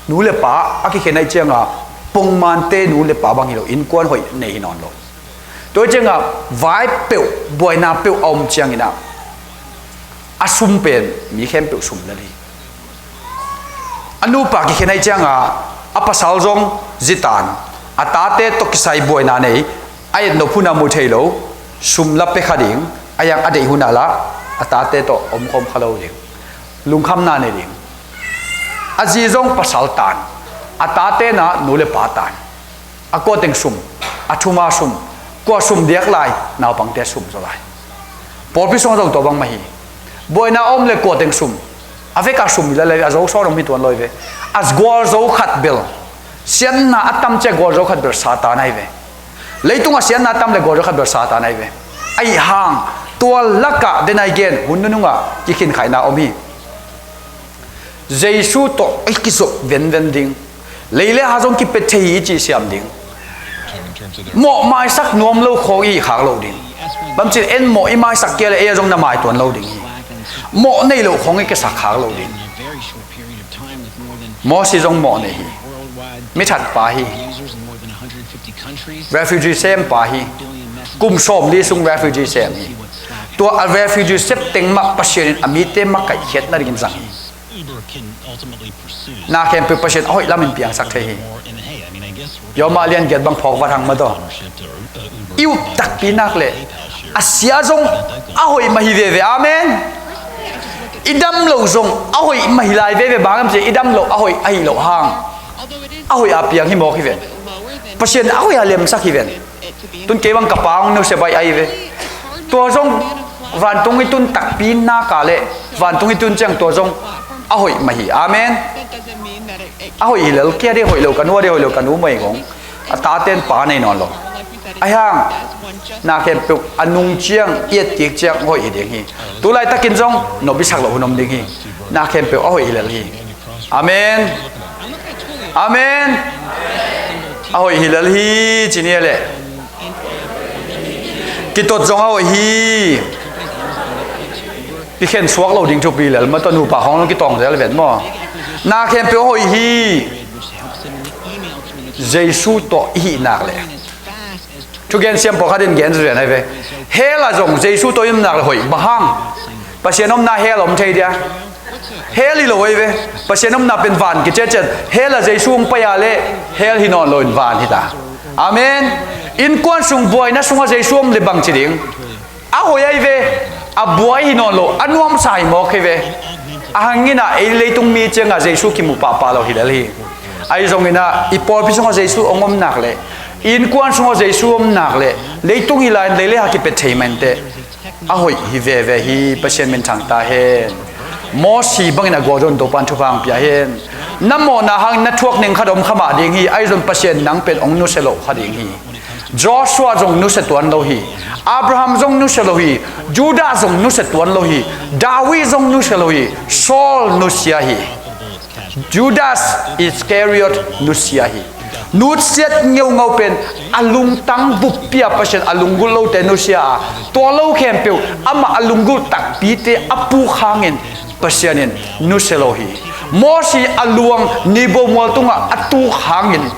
Nu le pa a kikhen ahi cianga pongmante nu le pa bang hi lo, innkuan hoih nei hi nawn lo. Tua hi cianga vai peuh, buaina peuh a om ciangin ah a sum pen mi khempeuh sum lel hi. A nupa kikhen ahi cianga a pasal zong zitan, a tate tawh kisai buaina nei, a etnop huna mu thei lo, sum la pia kha ding, a yang a deih huna la a tate tawh omkhawm kha lo ding. Lungkhamna nei ding. A zi zong pasal tan, a tate na nu le pa tan. A kua teng sum, a thuma sum, kua sum diak lai, naupangte sum zaw lai. Pawlpi sung a zong tua bang mah hi. Buaina a om le kua teng sum, a veka sum hi la lai, a zo sawn om hi tuan lo hi ve. A gualzo khat bel, siatna a tam ciang gualzo khat bel Satan ahi ve. Leitung a siatna a tam le gualzo khat bel Satan ahi ve. Ahi hang, tua lakah den ahi gen, hun nunungah kikhin khaina om hi. Jesu tawh i kizop venven ding. Lei le ha zong kipia thei hi i cih siam ding. Mawh maisak nuam lo khawng i hih khak lo ding. Bangci en mawh i maisak kei le ei a zong na mai tuan lo ding hi. Mawh nei lo khawng i kiasak khak lo ding. Moses zong mawh nei hi. Mi that pa hi. Refugee sem pa hi. Kum sawmli sung refugee sem hi. Tua a refugee sep teng mah Pasian in a mite makaihkhiat nadingin zang hi. Na khempeuh Pasian a hoih lamin piangsak thei hi. Yawmah lian giat bang phawk vat hang mataw. I up takpi nak le a sia zong a hoih mah hi veve. Amen. I dam lo zong a hoih mah hi lai veve. Bang hiam cih i dam lo a hoih ahi lo hang a hoih a piang hi mawk hi ven. Pasian a hoih a lemsak hi ven. Tun kei bang ka pa hong nusia baih ahi ve. Tua zong vantung i tun takpi naka le vantung i tun ciang tua zong a hoih mah hi. Amen. A hoih hi lel kia dih, hoih lo ka nu a dih, hoih lo ka nu mah hi ngong. A taten pa nei nawn lo. Ahi hang na khempeuh a nung ciang i et kik ciang hoih hi ding hi. Tulaitakin zong nop i sak loh hun om ding hi. Na khempeuh a hoih hi lel hi. Amen. Amen. A hoih hi lel hi ci ni a leh. Kitot zong a hoih hi. Kikhen suak lo ding thupi lel mataw, nupa khawng lo kitawng zel vet maw. Na khempeuh a hoih hi. Jesu tawh i hih nak leh. Thugen siam pawlkhat in gen zurian ahi ve. Hell ah zong Jesu tawh i om nak le hoih bang hang. Pasian omna hell om thei dia. Hell hi lo ahi ve. Pasian omna pen van kiciatciat. Hell ah Jesu hong pai a le hell hi nawn lo in van hi ta. Amen. Innkuan sung buaina sungah Jesu om le bang ci ding. A hoih ahi ve, a buai hi nawn lo, a nuamsa hi mawk hi ve. A hangin ah ei leitung mi ciangah Jesu kimu pahpah lo hi lel hi. Ahi zongin ah i pawlpi sungah Jesu hong om nak leh, i innkuan sungah Jesu om nak leh, leitung hi lai-in lei le ha kipia thei mah inteh. A hoih hi veve hi. Pasian minthang ta hen. Mosi bangin a gualzawhna Topa'n thupha hong pia hen. Na mawhna hangin na thuak ning khat om kha mah ding hi. Ahi zong Pasian nang pen hong nusia lo kha ding hi. Joshua zong nusia tuan lo hi. Abraham zong nusia lo hi. Judah zong nusia tuan lo hi. David zong nusia lo hi. Saul nusia hi. Judas Iscariot nusia hi. Nusiat ngeungau pen a lungtang buppi-a Pasian a lunggulh lote nusia a, tua lo khempeuh amah a lunggulh takpite a puk hangin Pasian in nusia lo hi. Mosi a luang Nebo mual tungah a tuk hangin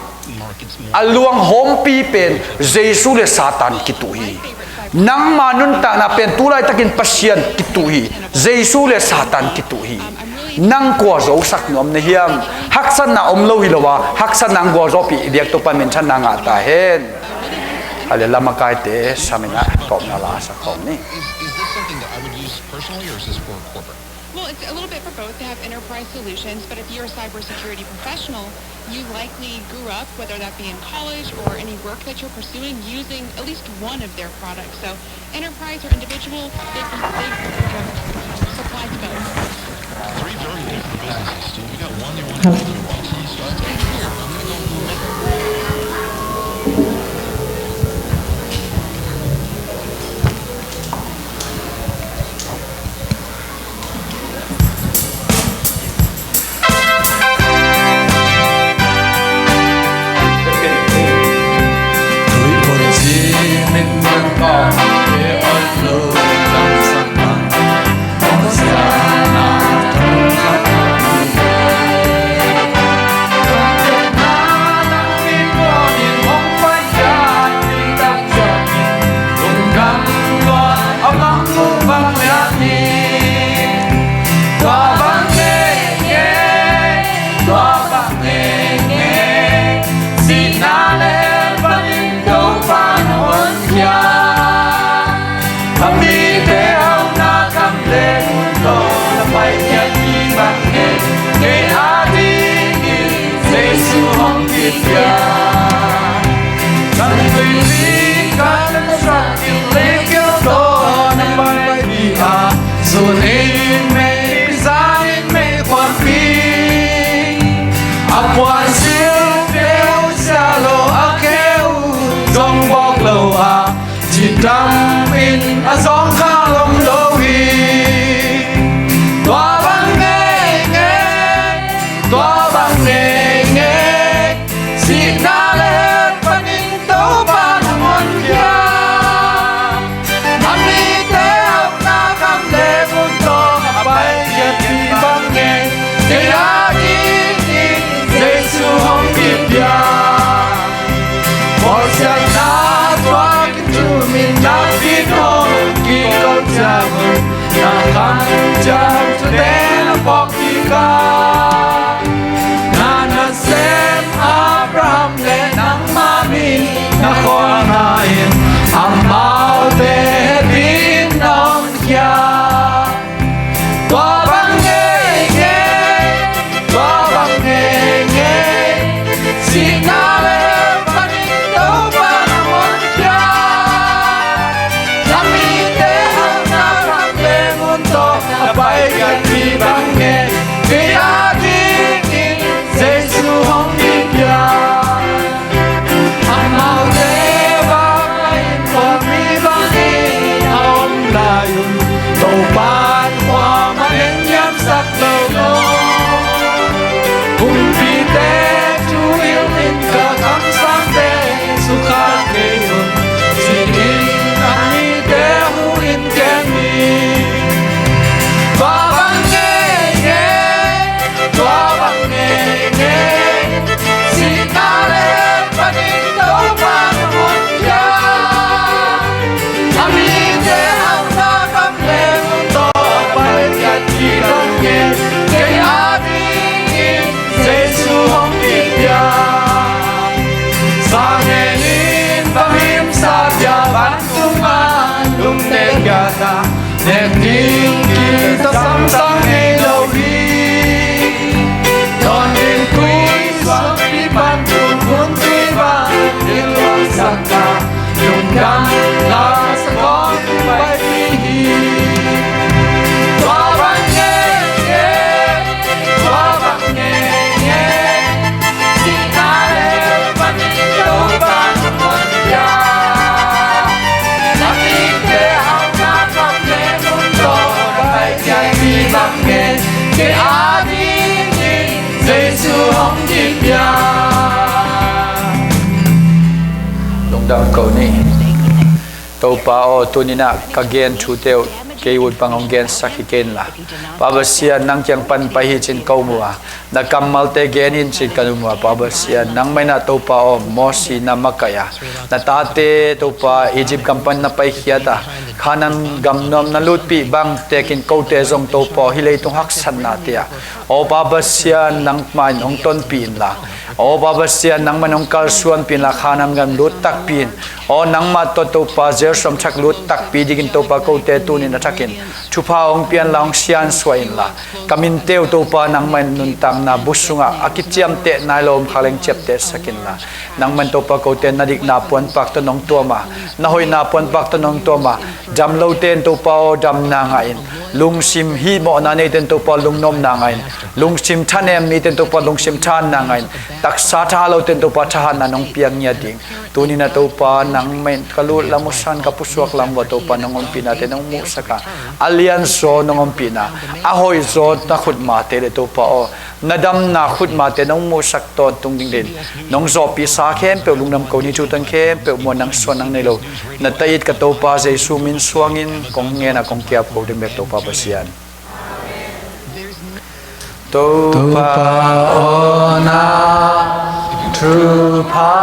a luang hawmpi pen Jesu le Satan kituh hi. Nangma nuntakna pen tu laitakin Pasian kituh hi. Jesu le Satan kituh hi. Nang kua zosak nuam na hiam? Haksatna om lo hi lo a, haksatna hong gualzawhpih i biak Topa minthanna ngah ta hen. Hallelujah, makaite samin ah tawpna la a sak khawm ni. Is, is this something that I would use personally, or is this for corporate? Well, it's a little bit for both. They have enterprise solutions, but if you're a cybersecurity professional, you likely grew up, whether that be in college or any work that you're pursuing, using at least one of their products. So enterprise or individual, they can, they, you know, supply to both. Three very different businesses, Steve. You got one you want to go through. Why don't you start right here? I'm gonna go A puan sil peuh sia lo, a kheu zong bawk lo a, cidam in a zawng kha lom lo hi. Tua bang ngeingei, tua bang ngeingei, sihna le panin Topa na honkhia. A mite hauhna kham le mun tawh a paikhiatpih bang ngeingei, kei a dingin Jesu hong kipia. Bawlsiatna tuak in, thu min nakpi tawh kiko ciangun, na kham ciang thute na phawk kik a, na nasem Abraham le nangmah mi na khualna in amaute hehpih in na honkhia. Tua bang ngeingei, tua bang ngeingei, sihna le panin Topa na honkhia. Na mite hauhna kham le mun tawh a paikhiatpih bang ngeingei, kei a dingin Jesu hong kipia. Amaute bang a innkuanpih bangin a om lai un, Topa in kuamah nengniamsak lo lo. Kumpite thu hilh in, ka kamsangte sukha kei un, ci-in a mite hu in kem hi. Tua bang ngeingei, tua bang ngeingei, sihna le panin Topa na honkhia. A mite hauhna kham le mun tawh a paikhiatpih bang ngeingei, kei a dingin Jesu hong kipia. Sangen in bang himsa pia, vantunga lungte kiata, nek ding kisam sang ngei lo hi. Dawn ding tui suakpi pan tung hun tui bang, dil luangsak a, lungdam la sa kong paipih hi. Tua bang ngeingei, tua bang ngeingei, sihna le panin Topa na honkhia. Na mite hauhna kham le mun tawh a paikhiatpih bang ngeingei, kei a dingin Jesu hong kipia. Lungdam ko ni. Topa aw, tuni-in ah ka gen thute uh kei ut bang hong gensak hi kei inla, Pa Pasian, nang kiang pan pai hi ci-in ka um uh a, na kammalte gen in ci-in ka um uh a, Pa Pasian, nangmah in ah Topa aw, Mosi na makaih a, na tate Topa Egypt gam pan na paikhiat a, Kanaan gam nuam na lutpih bang tekin kote zong Topa aw, hih leitung haksatnate ah, aw Pa Pasian, nangmah in hong tonpih inla, aw Pa Pasian, nangmah in hong kalsuanpih inla, Kanaan gam lut takpi in, aw nangmah tawh Topa Jerusalem thak lut takpi dingin Topa kote tuni-in a thakin thupha hong pia inla, hong siansuah inla, ka minte uh Topa nangmah in nuntakna bu sungah a kiciamteh nai lo om khak leng ciaptehsak inla, nangmah in Topa kote na dikna puanpak tawh nong tuam a, na hoihna puanpak tawh nong tuam a, Dam lote in Topa aw, damna ngah in. Lungsim hihmawhna neite in Topa aw, lungnopna ngah in. Lungsim thanem mite in Topa aw, lungsim thahatna ngah in. Taksa thahat lote in Topa aw, thahatna nong piak ngiat ding. Tuni-in ah Topa aw, nangmah in ka lut lam uh sang, ka pusuak lam uh ah Topa aw, nong ompihnate nong muhsak a, a lianzaw nong ompihna, a hoihzaw na khutmate le Topa aw, na damna khutmate nong muhsak tawntung dingin nong zawhpihsa khempeuh, lungdam ko ni. Thu tang khempeuh muan nang suan nang nei lo, na ta-it ka Topa Jesu min suangin kong ngen a, kong ki-ap ko ding bek Topa Pasian. Topa aw, na thupha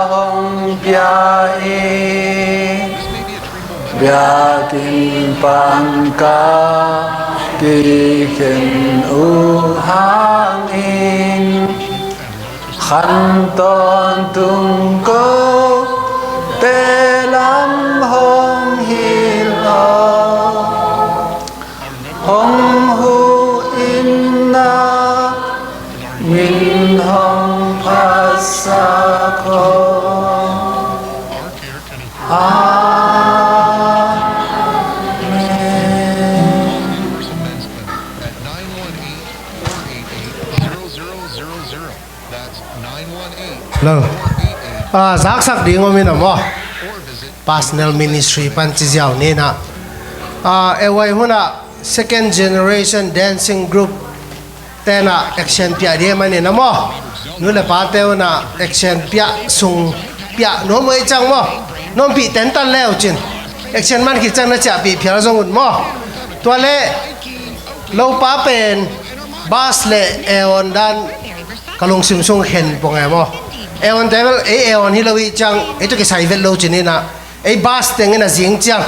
hong pia in, biakinn pan ka kikhen uh hangin, khan tawntung kote lam hong hilh aw. Hong huh in, na min hong phatsak aw. Amen. Hello. Ah, zaksak ding om in ah maw? Personal ministry pan ci ziau ni in ah. Ah, e wai hun ah second generation dancing group te in ah action piah ding om in ah maw? Nu le pate un ah action piah, sung piah nuam uh ei ciang maw? Nuampih tentan le uh cin. Action man khit ciang na ciahpih phial zong un maw? Tua le lopa pen bass le eon dan ka lungsim sung khen pong e maw? Eon te bel ei eon hi lo ih ciang ei tawh kisai vet lo cin in ah, ei bass teng in ah zing ciang